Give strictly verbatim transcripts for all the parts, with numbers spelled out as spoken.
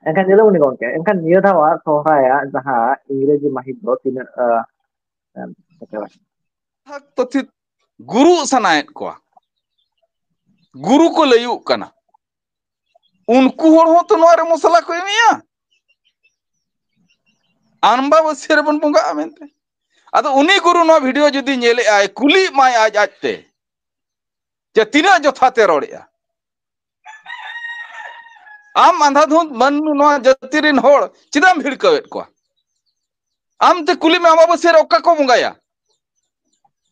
ᱮᱱᱠᱷᱟᱱ ᱧᱮᱞ ᱢᱮ ᱜᱚᱝᱠᱮ, ᱮᱱᱠᱷᱟᱱ ᱱᱤᱭᱟᱹ ᱫᱷᱟᱣᱟᱜ ᱥᱚᱦᱨᱟᱭᱟᱜ ᱡᱟᱦᱟᱸ ᱤᱝᱨᱮᱡᱤ ᱢᱟᱹᱦᱤᱛ ᱫᱚ ᱛᱤᱱᱟᱹᱜ, ᱟᱸ, ᱮᱢ, ᱥᱮᱴᱮᱨᱟ? ᱴᱷᱟᱠ ᱛᱚᱛᱷᱤᱛ ᱜᱩᱨᱩ ᱥᱟᱱᱟᱭᱮᱫ ᱠᱚᱣᱟ, ᱜᱩᱨᱩ ᱠᱚ ᱞᱟᱹᱭᱩᱜ ᱠᱟᱱᱟ, ᱩᱱᱠᱩ ᱦᱚᱲ ᱦᱚᱸ ᱛᱚ ᱱᱚᱣᱟ ᱨᱮ ᱢᱚᱥᱞᱟ ᱠᱚ ᱮᱢᱮᱜᱼᱟ, ᱟᱢᱵᱟᱵᱟᱹᱥᱭᱟᱹ ᱨᱮᱵᱚᱱ ᱵᱚᱸᱜᱟᱜᱼᱟ ᱢᱮᱱᱛᱮ᱾ ᱟᱫᱚ ᱩᱱᱤ ᱜᱩᱨᱩ ᱱᱚᱣᱟ ᱵᱷᱤᱰᱤᱭᱳ ᱡᱩᱫᱤ ᱧᱮᱞᱮᱜᱼᱟᱭ, ᱠᱩᱞᱤᱜ ᱢᱟᱭ ᱟᱡ ᱟᱡᱛᱮ ᱡᱮ ᱛᱤᱱᱟᱹᱜ ᱡᱚᱛᱷᱟᱛ ᱮ ᱨᱚᱲᱮᱜᱼᱟ᱾ ᱟᱢ ᱟᱸᱫᱷᱟᱫᱷᱩᱸᱫ ᱢᱟᱹᱱᱢᱤ, ᱱᱚᱣᱟ ᱡᱟᱹᱛᱤ ᱨᱮᱱ ᱦᱚᱲ ᱪᱮᱫᱟᱜ ᱮᱢ ᱦᱤᱲᱠᱟᱹᱣᱮᱫ ᱠᱚᱣᱟ? ᱟᱢ ᱛᱮ ᱠᱩᱞᱤ ᱢᱮ, ᱟᱢᱵᱟᱵᱟᱹᱥᱭᱟᱹ ᱨᱮ ᱚᱠᱟ ᱠᱚ ᱵᱚᱸᱜᱟᱭᱟ?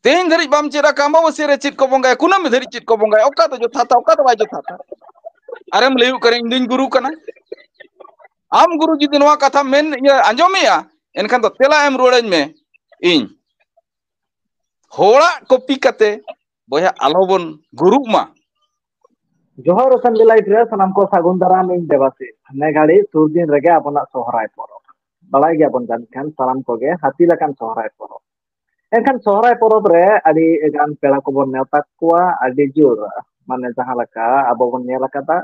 ᱛᱮᱦᱮᱧ ᱫᱷᱟᱹᱨᱤᱡ ᱵᱟᱢ ᱪᱮᱫ ᱟᱠᱟᱫ ᱟᱢᱵᱟᱵᱟᱹᱥᱭᱟᱹ ᱨᱮ ᱪᱮᱫ ᱠᱚ ᱵᱚᱸᱜᱟᱭᱟ, ᱠᱩᱱᱟᱹᱢᱤ ᱫᱷᱟᱹᱨᱤᱡ ᱪᱮᱫ ᱠᱚ ᱵᱚᱸᱜᱟᱭᱟ, ᱚᱠᱟ ᱫᱚ ᱡᱚᱛᱷᱟᱛᱟ, ᱚᱠᱟ ᱫᱚ ᱵᱟᱭ ᱡᱚᱛᱷᱟᱛᱟ? ᱟᱨᱮᱢ ᱞᱟᱹᱭᱩᱜ ᱠᱟᱱᱟ ᱤᱧ ᱫᱩᱧ ᱜᱩᱨᱩ ᱠᱟᱱᱟ᱾ ᱟᱢ ᱜᱩᱨᱩ ᱡᱩᱫᱤ ᱱᱚᱣᱟ ᱠᱟᱛᱷᱟ ᱢᱮᱱ, ᱤᱭᱟᱹ, ᱟᱸᱡᱚᱢᱮᱭᱟ, ᱮᱱᱠᱷᱟᱱ ᱫᱚ ᱛᱮᱞᱟ ᱮᱢ ᱨᱩᱣᱟᱹᱲᱟᱹᱧ ᱢᱮ᱾ ᱤᱧ ᱦᱚᱲᱟᱜ ᱠᱚᱯᱤ ᱠᱟᱛᱮ, ᱵᱚᱭᱦᱟ, ᱟᱞᱚᱵᱚᱱ ᱜᱩᱨᱩᱜ ᱢᱟ᱾ ᱡᱚᱦᱟᱨ ᱮᱥ ᱮᱱ ᱵᱤ ᱞᱟᱭᱤᱵᱷ ᱨᱮ ᱥᱟᱱᱟᱢ ᱠᱚ ᱥᱟᱹᱜᱩᱱ ᱫᱟᱨᱟᱢ, ᱤᱧ ᱫᱮᱵᱟᱥᱤᱥ᱾ ᱱᱮ ᱜᱷᱟᱹᱲᱤ ᱥᱩᱨ ᱫᱤᱱ ᱨᱮᱜᱮ ᱟᱵᱚᱱᱟᱜ ᱥᱚᱦᱨᱟᱭ ᱯᱚᱨᱚᱵᱽ᱾ ᱵᱟᱲᱟᱭ ᱜᱮᱭᱟᱵᱚᱱ ᱡᱟᱹᱱᱤᱡ ᱠᱷᱟᱱ ᱥᱟᱱᱟᱢ ᱠᱚᱜᱮ ᱦᱟᱹᱛᱤ ᱞᱮᱠᱟᱱ ᱥᱚᱦᱨᱟᱭ ᱯᱚᱨᱚᱵᱽ᱾ ᱮᱱᱠᱷᱟᱱ ᱥᱚᱦᱨᱟᱭ ᱯᱚᱨᱚᱵᱽ ᱨᱮ ᱟᱹᱰᱤ ᱜᱟᱱ ᱯᱮᱲᱟ ᱠᱚᱵᱚᱱ ᱱᱮᱣᱛᱟ ᱠᱚᱣᱟ, ᱟᱹᱰᱤ ᱡᱳᱨ, ᱢᱟᱱᱮ ᱡᱟᱦᱟᱸ ᱞᱮᱠᱟ ᱟᱵᱚ ᱵᱚᱱ ᱧᱮᱞ ᱟᱠᱟᱫᱟ,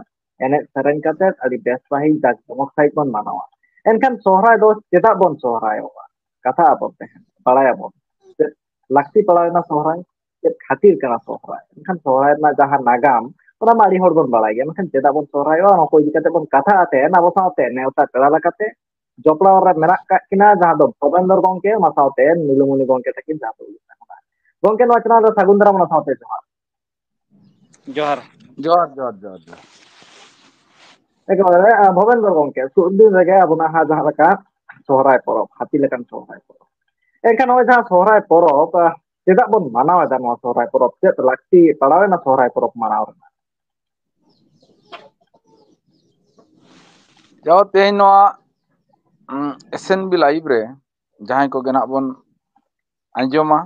ᱮᱱᱮᱡ ᱥᱮᱨᱮᱧ ᱠᱟᱛᱮ ᱟᱹᱰᱤ ᱵᱮᱥ ᱥᱟᱺᱦᱤᱡ ᱡᱟᱠ ᱡᱚᱢᱚᱠ ᱥᱟᱺᱦᱤᱡ ᱵᱚᱱ ᱢᱟᱱᱟᱣᱟ᱾ ᱮᱱᱠᱷᱟᱱ ᱥᱚᱦᱨᱟᱭ ᱫᱚ ᱪᱮᱫᱟᱜ ᱵᱚᱱ ᱥᱚᱦᱨᱟᱭᱚᱜᱼᱟ? ᱠᱟᱛᱷᱟ ᱟᱵᱚᱱ ᱛᱮᱦᱮᱧ ᱵᱟᱲᱟᱭᱟᱵᱚᱱ᱾ ᱪᱮᱫ ᱞᱟᱹᱠᱛᱤ ᱯᱟᱲᱟᱣᱮᱱᱟ ᱥᱚᱦᱨᱟᱭ? ᱪᱮᱫ ᱠᱷᱟᱹᱛᱤᱨ ᱠᱟᱱᱟ ᱥᱚᱦᱨᱟᱭ? ᱮᱱᱠᱷᱟᱱ ᱥᱚᱦᱨᱟᱭ ᱨᱮᱱᱟᱜ ᱡᱟᱦᱟᱸ ᱱᱟᱜᱟᱢ, ᱚᱱᱟ ᱢᱟ ᱟᱹᱰᱤ ᱦᱚᱲ ᱵᱚᱱ ᱵᱟᱲᱟᱭ ᱜᱮᱭᱟ, ᱢᱮᱱᱠᱷᱟᱱ ᱪᱮᱫᱟᱜ ᱵᱚᱱ ᱥᱚᱦᱨᱟᱭᱚᱜᱼᱟ, ᱚᱱᱟ ᱠᱚ ᱤᱫᱤ ᱠᱟᱛᱮ ᱵᱚᱱ ᱠᱟᱛᱷᱟᱜᱼᱟ ᱛᱮᱦᱮᱧ ᱟᱵᱚ ᱥᱟᱶᱛᱮ ᱱᱮᱣᱛᱟ ᱯᱮᱲᱟ ᱞᱮᱠᱟᱛᱮ ᱡᱚᱯᱲᱟᱣ ᱨᱮ ᱢᱮᱱᱟᱜ ᱠᱟᱜ ᱠᱤᱱᱟ, ᱡᱟᱦᱟᱸ ᱫᱚ ᱵᱷᱚᱵᱮᱱᱫᱚᱨ ᱜᱚᱝᱠᱮ, ᱚᱱᱟ ᱥᱟᱶᱛᱮ ᱱᱤᱞᱩᱢᱚᱱᱤ ᱜᱚᱝᱠᱮ ᱛᱟᱹᱠᱤᱱ, ᱡᱟᱦᱟᱸ ᱫᱚ ᱦᱩᱭᱩᱜ ᱠᱟᱱᱟ᱾ ᱜᱚᱝᱠᱮ, ᱱᱚᱣᱟ ᱪᱮᱱᱮᱞ ᱨᱮ ᱥᱟᱹᱜᱩᱱ ᱫᱟᱨᱟᱢ, ᱚᱱᱟ ᱥᱟᱶᱛᱮ ᱡᱚᱦᱟᱨ᱾ ᱡᱚᱦᱟᱨ᱾ ᱡᱚᱦᱟᱨ, ᱡᱚᱦᱟᱨ, ᱡᱚᱦᱟᱨ, ᱡᱚᱦᱟᱨ᱾ ᱮᱠᱮᱵᱟᱨᱮ, ᱟᱸ, ᱵᱷᱚᱵᱮᱱᱫᱚᱨ ᱜᱚᱝᱠᱮ, ᱥᱩᱨ ᱫᱤᱱ ᱨᱮᱜᱮ ᱟᱵᱚᱱᱟᱜ ᱦᱟᱸᱜ ᱡᱟᱦᱟᱸ ᱞᱮᱠᱟ ᱥᱚᱦᱨᱟᱭ ᱯᱚᱨᱚᱵᱽ, ᱦᱟᱹᱛᱤ ᱞᱮᱠᱟᱱ ᱥᱚᱦᱨᱟᱭ ᱯᱚᱨᱚᱵᱽ᱾ ᱮᱱᱠᱷᱟᱱ ᱱᱚᱜᱼᱚᱭ ᱡᱟᱦᱟᱸ ᱥᱚᱦᱨᱟᱭ ᱯᱚᱨᱚᱵᱽ, ᱟᱸ, ᱪᱮᱫᱟᱜ ᱵᱚᱱ ᱢᱟᱱᱟᱣ ᱮᱫᱟ ᱱᱚᱣᱟ ᱥᱚᱦᱨᱟᱭ ᱯᱚᱨᱚᱵᱽ? ᱪᱮᱫ ᱞᱟᱹᱠᱛᱤ ᱯᱟᱲᱟᱣᱮᱱᱟ ᱥᱚᱦᱨᱟᱭ ᱯᱚᱨᱚᱵᱽ ᱢᱟᱱᱟᱣ ᱨᱮᱱᱟᱜ? ᱡᱟᱣ ᱛᱮᱦᱮᱧ ᱱᱚᱣᱟ, ᱩᱸ, ᱮᱥ ᱮᱱ ᱵᱤ ᱞᱟᱭᱤᱵᱷ ᱨᱮ ᱡᱟᱦᱟᱸᱭ ᱠᱚᱜᱮ ᱱᱟᱜ ᱵᱚᱱ ᱟᱸᱡᱚᱢᱟ,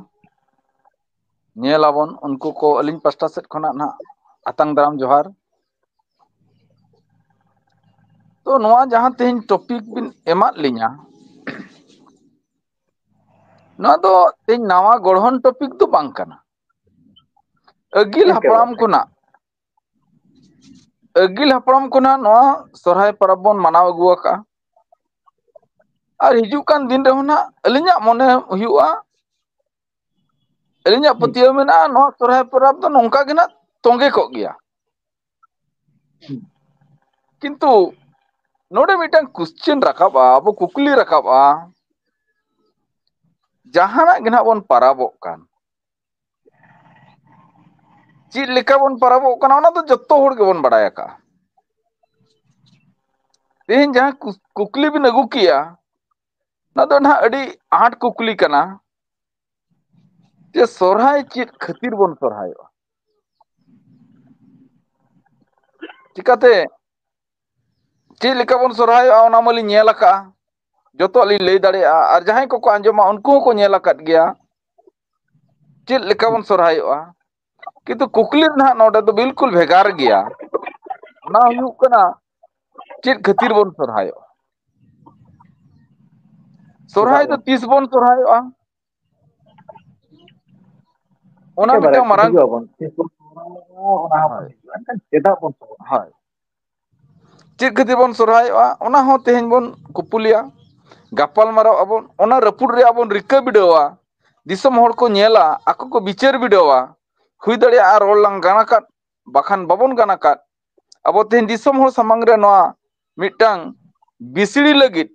ᱧᱮᱞ ᱟᱵᱚᱱ, ᱩᱱᱠᱩ ᱠᱚ ᱟᱹᱞᱤᱧ ᱯᱟᱥᱴᱟ ᱥᱮᱫ ᱠᱷᱚᱱᱟᱜ ᱱᱟᱜ ᱟᱛᱟᱝ ᱫᱟᱨᱟᱢ ᱡᱚᱦᱟᱨ᱾ ᱛᱚ, ᱱᱚᱣᱟ ᱡᱟᱦᱟᱸ ᱛᱮᱦᱮᱧ ᱴᱚᱯᱤᱠ ᱵᱤᱱ ᱮᱢᱟᱫ ᱞᱤᱧᱟ, ᱱᱚᱣᱟ ᱫᱚ ᱛᱮᱦᱮᱧ ᱱᱟᱣᱟ ᱜᱚᱲᱦᱚᱱ ᱴᱚᱯᱤᱠ ᱫᱚ ᱵᱟᱝ ᱠᱟᱱᱟ᱾ ᱟᱹᱜᱤᱞ ᱮᱠᱮᱵᱟᱨᱮ᱾ ᱦᱟᱯᱲᱟᱢ ᱠᱷᱚᱱᱟᱜ ᱟᱹᱜᱤᱞ ᱦᱟᱯᱲᱟᱢ ᱠᱷᱚᱱᱟᱜ ᱱᱚᱣᱟ ᱥᱚᱨᱦᱟᱭ ᱯᱚᱨᱚᱵᱽ ᱵᱚᱱ ᱢᱟᱱᱟᱣ ᱟᱹᱜᱩ ᱟᱠᱟᱫᱼᱟ᱾ ᱟᱨ ᱦᱤᱡᱩᱜ ᱠᱟᱱ ᱫᱤᱱ ᱨᱮᱦᱚᱸ ᱱᱟᱜ ᱟᱹᱞᱤᱧᱟᱜ ᱢᱚᱱᱮ ᱦᱩᱭᱩᱜᱼᱟ, ᱟᱹᱞᱤᱧᱟᱜ ᱦᱩᱸ᱾ ᱯᱟᱹᱛᱭᱟᱹᱣ ᱢᱮᱱᱟᱜᱼᱟ, ᱱᱚᱣᱟ ᱥᱚᱨᱦᱟᱭ ᱯᱚᱨᱚᱵᱽ ᱫᱚ ᱱᱚᱝᱠᱟ ᱜᱮ ᱱᱟᱜ ᱛᱚᱸᱜᱮ ᱠᱚᱜ ᱜᱮᱭᱟ᱾ ᱦᱩᱸ᱾ ᱠᱤᱱᱛᱩ ᱱᱚᱰᱮ ᱢᱤᱫᱴᱟᱝ question ᱨᱟᱠᱟᱵᱼᱟ, ᱟᱵᱚ ᱠᱩᱠᱞᱤ ᱨᱟᱠᱟᱵᱼᱟ, ᱡᱟᱦᱟᱱᱟᱜ ᱜᱮ ᱱᱟᱜ ᱵᱚᱱ ᱯᱟᱨᱟᱵᱚᱜ ᱠᱟᱱ, ᱪᱮᱫ ᱞᱮᱠᱟ ᱵᱚᱱ ᱯᱟᱨᱟᱵᱚᱜ ᱠᱟᱱᱟ, ᱚᱱᱟ ᱫᱚ ᱡᱚᱛᱚ ᱦᱚᱲ ᱜᱮᱵᱚᱱ ᱵᱟᱲᱟᱭ ᱟᱠᱟᱫᱼᱟ᱾ ᱛᱮᱦᱮᱧ ᱡᱟᱦᱟᱸ ᱠᱩ-, ᱠᱩᱠᱞᱤ ᱵᱤᱱ ᱟᱹᱜᱩ ᱠᱮᱜᱼᱟ, ᱚᱱᱟ ᱫᱚ ᱱᱟᱦᱟᱜ ᱟᱹᱰᱤ ᱟᱸᱴ ᱠᱩᱠᱞᱤ ᱠᱟᱱᱟ, ᱡᱮ ᱥᱚᱨᱦᱟᱭ ᱪᱮᱫ ᱠᱷᱟᱹᱛᱤᱨ ᱵᱚᱱ ᱥᱚᱨᱦᱟᱭᱚᱜᱼᱟ? ᱪᱤᱠᱟᱛᱮ ᱪᱮᱫ ᱞᱮᱠᱟ ᱵᱚᱱ ᱥᱚᱨᱦᱟᱭᱚᱜᱼᱟ, ᱚᱱᱟ ᱢᱟᱞᱤᱧ ᱧᱮᱞ ᱟᱠᱟᱫᱼᱟ, ᱡᱚᱛᱚᱣᱟᱜ ᱞᱤᱧ ᱞᱟᱹᱭ ᱫᱟᱲᱮᱭᱟᱜᱼᱟ, ᱟᱨ ᱡᱟᱦᱟᱸᱭ ᱠᱚᱠᱚ ᱟᱸᱡᱚᱢᱟ ᱩᱱᱠᱩ ᱦᱚᱸᱠᱚ ᱧᱮᱞ ᱟᱠᱟᱫ ᱜᱮᱭᱟ ᱪᱮᱫ ᱞᱮᱠᱟ ᱵᱚᱱ ᱥᱚᱨᱦᱟᱭᱚᱜᱼᱟ᱾ ᱠᱤᱱᱛᱩ ᱠᱩᱠᱞᱤ ᱨᱮᱱᱟᱜ ᱱᱚᱰᱮ ᱫᱚ ᱵᱤᱞᱠᱩᱞ ᱵᱷᱮᱜᱟᱨ ᱜᱮᱭᱟ᱾ ᱚᱱᱟ ᱦᱩᱭᱩᱜ ᱠᱟᱱᱟ, ᱪᱮᱫ ᱠᱷᱟᱹᱛᱤᱨ ᱵᱚᱱ ᱥᱚᱨᱦᱟᱭᱚᱜᱼᱟ? ᱥᱚᱨᱦᱟᱭ ᱪᱮᱫᱟᱜ ᱫᱚ ᱵᱚᱱ ᱛᱤᱥ ᱵᱚᱱ ᱥᱚᱨᱦᱟᱭᱚᱜᱼᱟ? ᱚᱱᱟ ᱮᱠᱮᱵᱟᱨᱮ ᱢᱤᱫᱴᱟᱝ ᱢᱟᱨᱟᱝ ᱦᱤᱡᱩᱜ ᱟᱵᱚᱱ, ᱛᱤᱥ ᱵᱚᱱ ᱥᱚᱨᱦᱟᱭᱚᱜᱼᱟ, ᱚᱱᱟ ᱦᱚᱸ ᱦᱳᱭ᱾ ᱦᱤᱡᱩᱜᱼᱟ᱾ ᱮᱱᱠᱷᱟᱱ ᱪᱮᱫᱟᱜ ᱵᱚᱱ ᱥᱚᱨᱦᱟᱭᱚᱜᱼᱟ? ᱦᱳᱭ᱾ ᱪᱮᱫ ᱠᱷᱟᱹᱛᱤᱨ ᱵᱚᱱ ᱥᱚᱨᱦᱟᱭᱚᱜᱼᱟ, ᱚᱱᱟ ᱦᱚᱸ ᱛᱮᱦᱮᱧ ᱵᱚᱱ ᱠᱩᱯᱩᱞᱤᱭᱟ᱾ ᱜᱟᱯᱟᱞ ᱢᱟᱨᱟᱣ ᱟᱵᱚᱱ, ᱚᱱᱟ ᱨᱟᱹᱯᱩᱫ ᱨᱮᱭᱟᱜ ᱵᱚᱱ ᱨᱤᱠᱟᱹ ᱵᱤᱰᱟᱹᱣᱟ᱾ ᱫᱤᱥᱚᱢ ᱦᱚᱲ ᱠᱚ ᱧᱮᱞᱟ, ᱟᱠᱚ ᱠᱚ ᱵᱤᱪᱟᱹᱨ ᱵᱤᱰᱟᱹᱣᱟ᱾ ᱦᱩᱭ ᱫᱟᱲᱮᱭᱟᱜᱼᱟ ᱨᱚᱲ ᱞᱟᱝ ᱜᱟᱱ ᱟᱠᱟᱫ, ᱵᱟᱠᱷᱟᱱ ᱵᱟᱵᱚᱱ ᱜᱟᱱ ᱟᱠᱟᱫ᱾ ᱟᱵᱚ ᱛᱮᱦᱮᱧ ᱫᱤᱥᱚᱢ ᱦᱚᱲ ᱥᱟᱢᱟᱝ ᱨᱮ ᱱᱚᱣᱟ ᱢᱤᱫᱴᱟᱝ ᱵᱤᱥᱲᱤ ᱞᱟᱹᱜᱤᱫ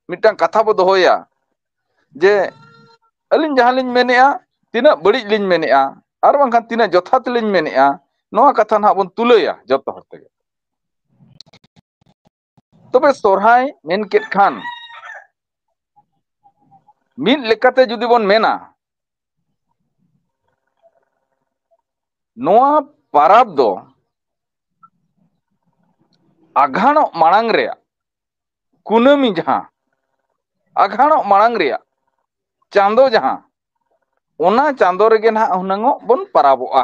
ᱢᱤᱫᱴᱟᱝ ᱠᱟᱛᱷᱟ ᱵᱚ ᱫᱚᱦᱚᱭᱟ, ᱡᱮ ᱟᱹᱞᱤᱧ ᱡᱟᱦᱟᱸ ᱞᱤᱧ ᱢᱮᱱᱮᱜᱼᱟ, ᱛᱤᱱᱟᱹᱜ ᱵᱟᱹᱲᱤᱡ ᱞᱤᱧ ᱢᱮᱱᱮᱜᱼᱟ, ᱟᱨ ᱵᱟᱝᱠᱷᱟᱱ ᱛᱤᱱᱟᱹᱜ ᱡᱚᱛᱷᱟᱛ ᱞᱤᱧ ᱢᱮᱱᱮᱜᱼᱟ, ᱱᱚᱣᱟ ᱠᱟᱛᱷᱟ ᱱᱟᱦᱟᱜ ᱵᱚᱱ ᱛᱩᱞᱟᱹᱭᱟ ᱡᱚᱛᱚ ᱦᱚᱲ ᱛᱮᱜᱮ᱾ ᱛᱚᱵᱮ ᱥᱚᱨᱦᱟᱭ ᱢᱮᱱ ᱠᱮᱫ ᱠᱷᱟᱱ ᱢᱤᱫ ᱞᱮᱠᱟᱛᱮ ᱡᱩᱫᱤ ᱵᱚᱱ ᱢᱮᱱᱟ, ᱱᱚᱣᱟ ᱯᱟᱨᱟᱵᱽ ᱫᱚ ᱟᱜᱷᱟᱬᱚᱜ ᱢᱟᱲᱟᱝ ᱨᱮᱭᱟᱜ ᱠᱩᱱᱟᱹᱢᱤ, ᱡᱟᱦᱟᱸ ᱟᱜᱷᱟᱬᱚᱜ ᱢᱟᱲᱟᱝ ᱨᱮᱭᱟᱜ ᱪᱟᱸᱫᱚ, ᱡᱟᱦᱟᱸ ᱚᱱᱟ ᱪᱟᱸᱫᱚ ᱨᱮᱜᱮ ᱱᱟᱦᱟᱜ ᱦᱩᱱᱟᱹᱝᱚᱜ ᱵᱚᱱ ᱯᱟᱨᱟᱵᱚᱜᱼᱟ᱾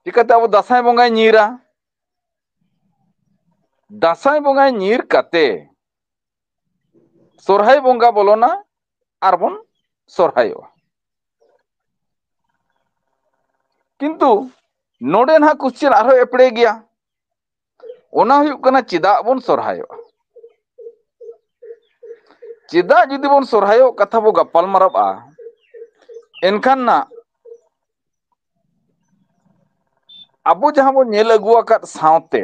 ᱪᱤᱠᱟᱹᱛᱮ ᱟᱵᱚ ᱫᱟᱸᱥᱟᱭ ᱵᱚᱸᱜᱟᱭ ᱧᱤᱨᱟ? ᱫᱟᱸᱥᱟᱭ ᱵᱚᱸᱜᱟᱭ ᱧᱤᱨ ᱠᱟᱛᱮ ᱥᱚᱨᱦᱟᱭ ᱵᱚᱸᱜᱟ ᱵᱚᱞᱚᱱᱟ ᱟᱨ ᱵᱚᱱ ᱥᱚᱨᱦᱟᱭᱚᱜᱼᱟ᱾ ᱠᱤᱱᱛᱩ ᱱᱚᱰᱮ ᱱᱟᱦᱟᱜ ᱠᱩᱥᱪᱮᱱ ᱟᱨᱦᱚᱸ ᱮᱯᱲᱮ ᱜᱮᱭᱟ᱾ ᱚᱱᱟ ᱦᱩᱭᱩᱜ ᱠᱟᱱᱟ, ᱪᱮᱫᱟᱜ ᱵᱚᱱ ᱥᱚᱨᱦᱟᱭᱚᱜᱼᱟ? ᱪᱮᱫᱟᱜ ᱡᱩᱫᱤ ᱵᱚᱱ ᱥᱚᱨᱦᱟᱭᱚᱜ ᱠᱟᱛᱷᱟ ᱵᱚ ᱜᱟᱯᱟᱞ ᱢᱟᱨᱟᱣᱟ, ᱮᱱᱠᱷᱟᱱ ᱱᱟᱜ ᱟᱵᱚ ᱡᱟᱦᱟᱸ ᱵᱚᱱ ᱧᱮᱞ ᱟᱹᱜᱩ ᱟᱠᱟᱫ ᱥᱟᱶᱛᱮ,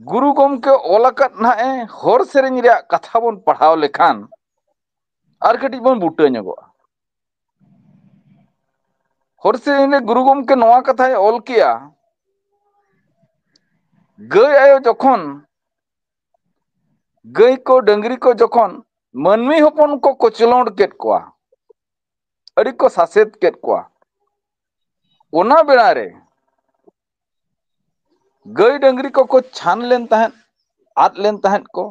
ᱜᱩᱨᱩ ᱜᱚᱢᱠᱮ ᱚᱞ ᱟᱠᱟᱫ ᱱᱟᱦᱟᱜ ᱮ ᱦᱚᱨ ᱥᱮᱨᱮᱧ ᱨᱮᱭᱟᱜ ᱠᱟᱛᱷᱟ ᱵᱚᱱ ᱯᱟᱲᱦᱟᱣ ᱞᱮᱠᱷᱟᱱ ᱟᱨ ᱠᱟᱹᱴᱤᱡ ᱵᱚᱱ ᱵᱩᱴᱟᱹ ᱧᱚᱜᱚᱜᱼᱟ᱾ ᱦᱚᱨ ᱥᱮᱨᱮᱧ ᱨᱮ ᱜᱩᱨᱩ ᱜᱚᱢᱠᱮ ᱱᱚᱣᱟ ᱠᱟᱛᱷᱟᱭ ᱚᱞ ᱠᱮᱜᱼᱟ, ᱜᱟᱹᱭ ᱟᱭᱳ ᱡᱚᱠᱷᱚᱱ, ᱜᱟᱹᱭ ᱠᱚ ᱰᱟᱹᱝᱨᱤ ᱠᱚ ᱡᱚᱠᱷᱚᱱ ᱢᱟᱹᱱᱢᱤ ᱦᱚᱯᱚᱱ ᱠᱚ ᱠᱚᱪᱞᱚᱸᱰ ᱠᱮᱫ ᱠᱚᱣᱟ, ᱟᱹᱰᱤ ᱠᱚ ᱥᱟᱥᱮᱛ ᱠᱮᱫ ᱠᱚᱣᱟ, ᱚᱱᱟ ᱵᱮᱲᱟ ᱨᱮ ᱜᱟᱹᱭ ᱰᱟᱹᱝᱨᱤ ᱠᱚᱠᱚ ᱪᱷᱟᱱ ᱞᱮᱱ ᱛᱟᱦᱮᱸᱫ, ᱟᱫ ᱞᱮᱱ ᱛᱟᱦᱮᱸᱫ ᱠᱚ,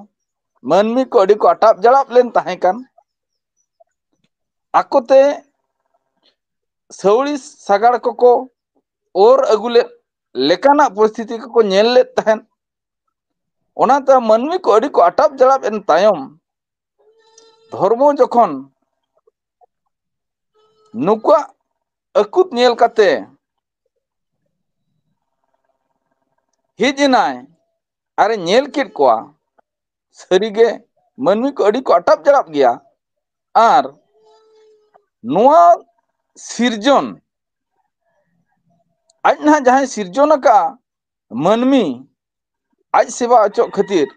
ᱢᱟᱹᱱᱢᱤ ᱠᱚ ᱟᱹᱰᱤ ᱠᱚ ᱟᱴᱟᱵ ᱡᱟᱲᱟᱵ ᱞᱮᱱ ᱛᱟᱦᱮᱸ ᱠᱟᱱ, ᱟᱠᱚᱛᱮ ᱥᱟᱹᱣᱲᱤ ᱥᱟᱜᱟᱲ ᱠᱚᱠᱚ ᱚᱨ ᱟᱹᱜᱩ ᱞᱮᱫ ᱞᱮᱠᱟᱱᱟᱜ ᱯᱚᱨᱤᱥᱛᱷᱤᱛᱤ ᱠᱚᱠᱚ ᱧᱮᱞ ᱞᱮᱫ ᱛᱟᱦᱮᱸᱫ᱾ ᱚᱱᱟᱛᱮ ᱢᱟᱹᱱᱢᱤ ᱠᱚ ᱟᱹᱰᱤ ᱠᱚ ᱟᱴᱟᱵ ᱡᱟᱲᱟᱵ ᱮᱱ ᱛᱟᱭᱚᱢ, ᱫᱷᱚᱨᱢᱚ ᱡᱚᱠᱷᱚᱱ ᱱᱩᱠᱩᱣᱟᱜ ᱟᱹᱠᱩᱛ ᱧᱮᱞ ᱠᱟᱛᱮ ᱦᱮᱡ ᱮᱱᱟᱭ ᱟᱨᱮ ᱧᱮᱞ ᱠᱮᱫ ᱠᱚᱣᱟ, ᱥᱟᱹᱨᱤᱜᱮ ᱢᱟᱹᱱᱢᱤ ᱠᱚ ᱟᱹᱰᱤ ᱠᱚ ᱟᱴᱟᱵ ᱡᱟᱲᱟᱵ ᱜᱮᱭᱟ᱾ ᱟᱨ ᱱᱚᱣᱟ ᱥᱤᱨᱡᱚᱱ, ᱟᱡ ᱱᱟᱦᱟᱜ ᱡᱟᱦᱟᱸᱭ ᱥᱤᱨᱡᱚᱱ ᱟᱠᱟᱫᱼᱟ ᱢᱟᱹᱱᱢᱤ, ᱟᱡ ᱥᱮᱵᱟ ᱚᱪᱚᱜ ᱠᱷᱟᱹᱛᱤᱨ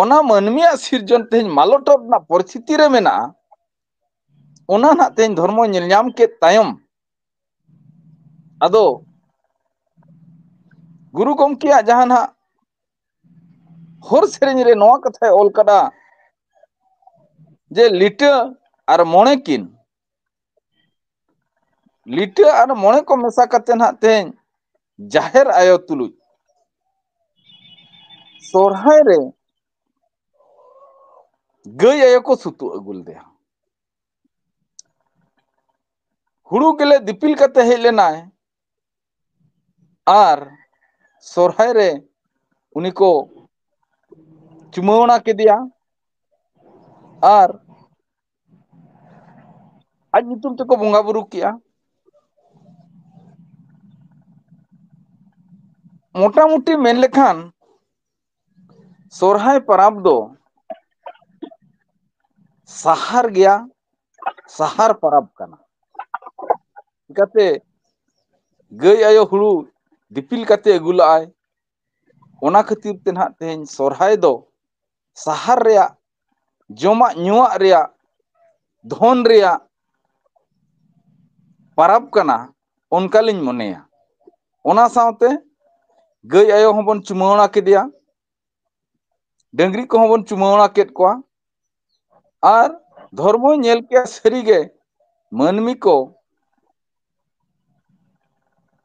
ᱚᱱᱟ ᱢᱟᱹᱱᱢᱤᱭᱟᱜ ᱥᱤᱨᱡᱚᱱ ᱛᱮᱦᱮᱧ ᱢᱟᱞᱚᱴᱚᱜ ᱨᱮᱱᱟᱜ ᱯᱚᱨᱤᱥᱛᱷᱤᱛᱤ ᱨᱮ ᱢᱮᱱᱟᱜᱼᱟ, ᱚᱱᱟ ᱱᱟᱦᱟᱜ ᱛᱮᱦᱮᱧ ᱫᱷᱚᱨᱢᱚ ᱧᱮᱞ ᱧᱟᱢ ᱠᱮᱫ ᱛᱟᱭᱚᱢ, ᱟᱫᱚ ᱜᱩᱨᱩ ᱜᱚᱢᱠᱮᱭᱟᱜ ᱡᱟᱦᱟᱸ ᱱᱟᱦᱟᱜ ᱦᱚᱨ ᱥᱮᱨᱮᱧ ᱨᱮ ᱱᱚᱣᱟ ᱠᱟᱛᱷᱟᱭ ᱚᱞ ᱠᱟᱫᱟ ᱡᱮ ᱞᱤᱴᱟᱹ ᱟᱨ ᱢᱚᱬᱮ ᱠᱤᱱ, ᱞᱤᱴᱟᱹ ᱟᱨ ᱢᱚᱬᱮ ᱠᱚ ᱢᱮᱥᱟ ᱠᱟᱛᱮ ᱱᱟᱦᱟᱜ ᱛᱮᱦᱮᱧ ᱡᱟᱦᱮᱨ ᱟᱭᱳ ᱛᱩᱞᱩᱡ ᱥᱚᱨᱦᱟᱭ ᱨᱮ ᱜᱟᱹᱭ ᱟᱭᱳ ᱠᱚ ᱥᱩᱛᱩᱜ ᱟᱹᱜᱩ ᱞᱮᱫᱮᱭᱟ᱾ ᱦᱩᱲᱩ ᱜᱮᱞᱮ ᱫᱤᱯᱤᱞ ᱠᱟᱛᱮ ᱦᱮᱡ ᱞᱮᱱᱟᱭ ᱟᱨ ᱥᱚᱨᱦᱟᱭ ᱨᱮ ᱩᱱᱤ ᱠᱚ ᱪᱩᱢᱟᱹᱣᱲᱟ ᱠᱮᱫᱮᱭᱟ ᱟᱨ ᱟᱡ ᱧᱩᱛᱩᱢ ᱛᱮᱠᱚ ᱵᱚᱸᱜᱟ ᱵᱩᱨᱩ ᱠᱮᱜᱼᱟ᱾ ᱢᱚᱴᱟᱢᱩᱴᱤ ᱢᱮᱱ ᱞᱮᱠᱷᱟᱱ ᱥᱚᱨᱦᱟᱭ ᱯᱚᱨᱚᱵᱽ ᱫᱚ ᱥᱟᱦᱟᱨ ᱜᱮᱭᱟ, ᱥᱟᱦᱟᱨ ᱯᱚᱨᱚᱵᱽ ᱠᱟᱱᱟ᱾ ᱪᱤᱠᱟᱹᱛᱮ ᱜᱟᱹᱭ ᱟᱭᱳ ᱦᱩᱲᱩ ᱫᱤᱯᱤᱞ ᱠᱟᱛᱮ ᱟᱹᱜᱩ ᱞᱟᱜᱼᱟᱭ, ᱚᱱᱟ ᱠᱷᱟᱹᱛᱤᱨ ᱛᱮ ᱱᱟᱦᱟᱜ ᱛᱮᱦᱮᱧ ᱥᱚᱨᱦᱟᱭ ᱫᱚ ᱥᱟᱦᱟᱨ ᱨᱮᱭᱟᱜ, ᱡᱚᱢᱟᱜ ᱧᱩᱣᱟᱜ ᱨᱮᱭᱟᱜ, ᱫᱷᱚᱱ ᱨᱮᱭᱟᱜ ᱯᱟᱨᱟᱵᱽ ᱠᱟᱱᱟ, ᱚᱱᱠᱟ ᱞᱤᱧ ᱢᱚᱱᱮᱭᱟ᱾ ᱚᱱᱟ ᱥᱟᱶᱛᱮ ᱜᱟᱹᱭ ᱟᱭᱳ ᱦᱚᱸᱵᱚᱱ ᱪᱩᱢᱟᱹᱲᱟ ᱠᱮᱫᱮᱭᱟ, ᱰᱟᱹᱝᱨᱤ ᱠᱚᱦᱚᱸ ᱵᱚᱱ ᱪᱩᱢᱟᱹᱲᱟ ᱠᱮᱫ ᱠᱚᱣᱟ, ᱟᱨ ᱫᱷᱚᱨᱢᱚᱭ ᱧᱮᱞ ᱠᱮᱜᱼᱟ ᱥᱟᱹᱨᱤᱜᱮ ᱢᱟᱹᱱᱢᱤ ᱠᱚ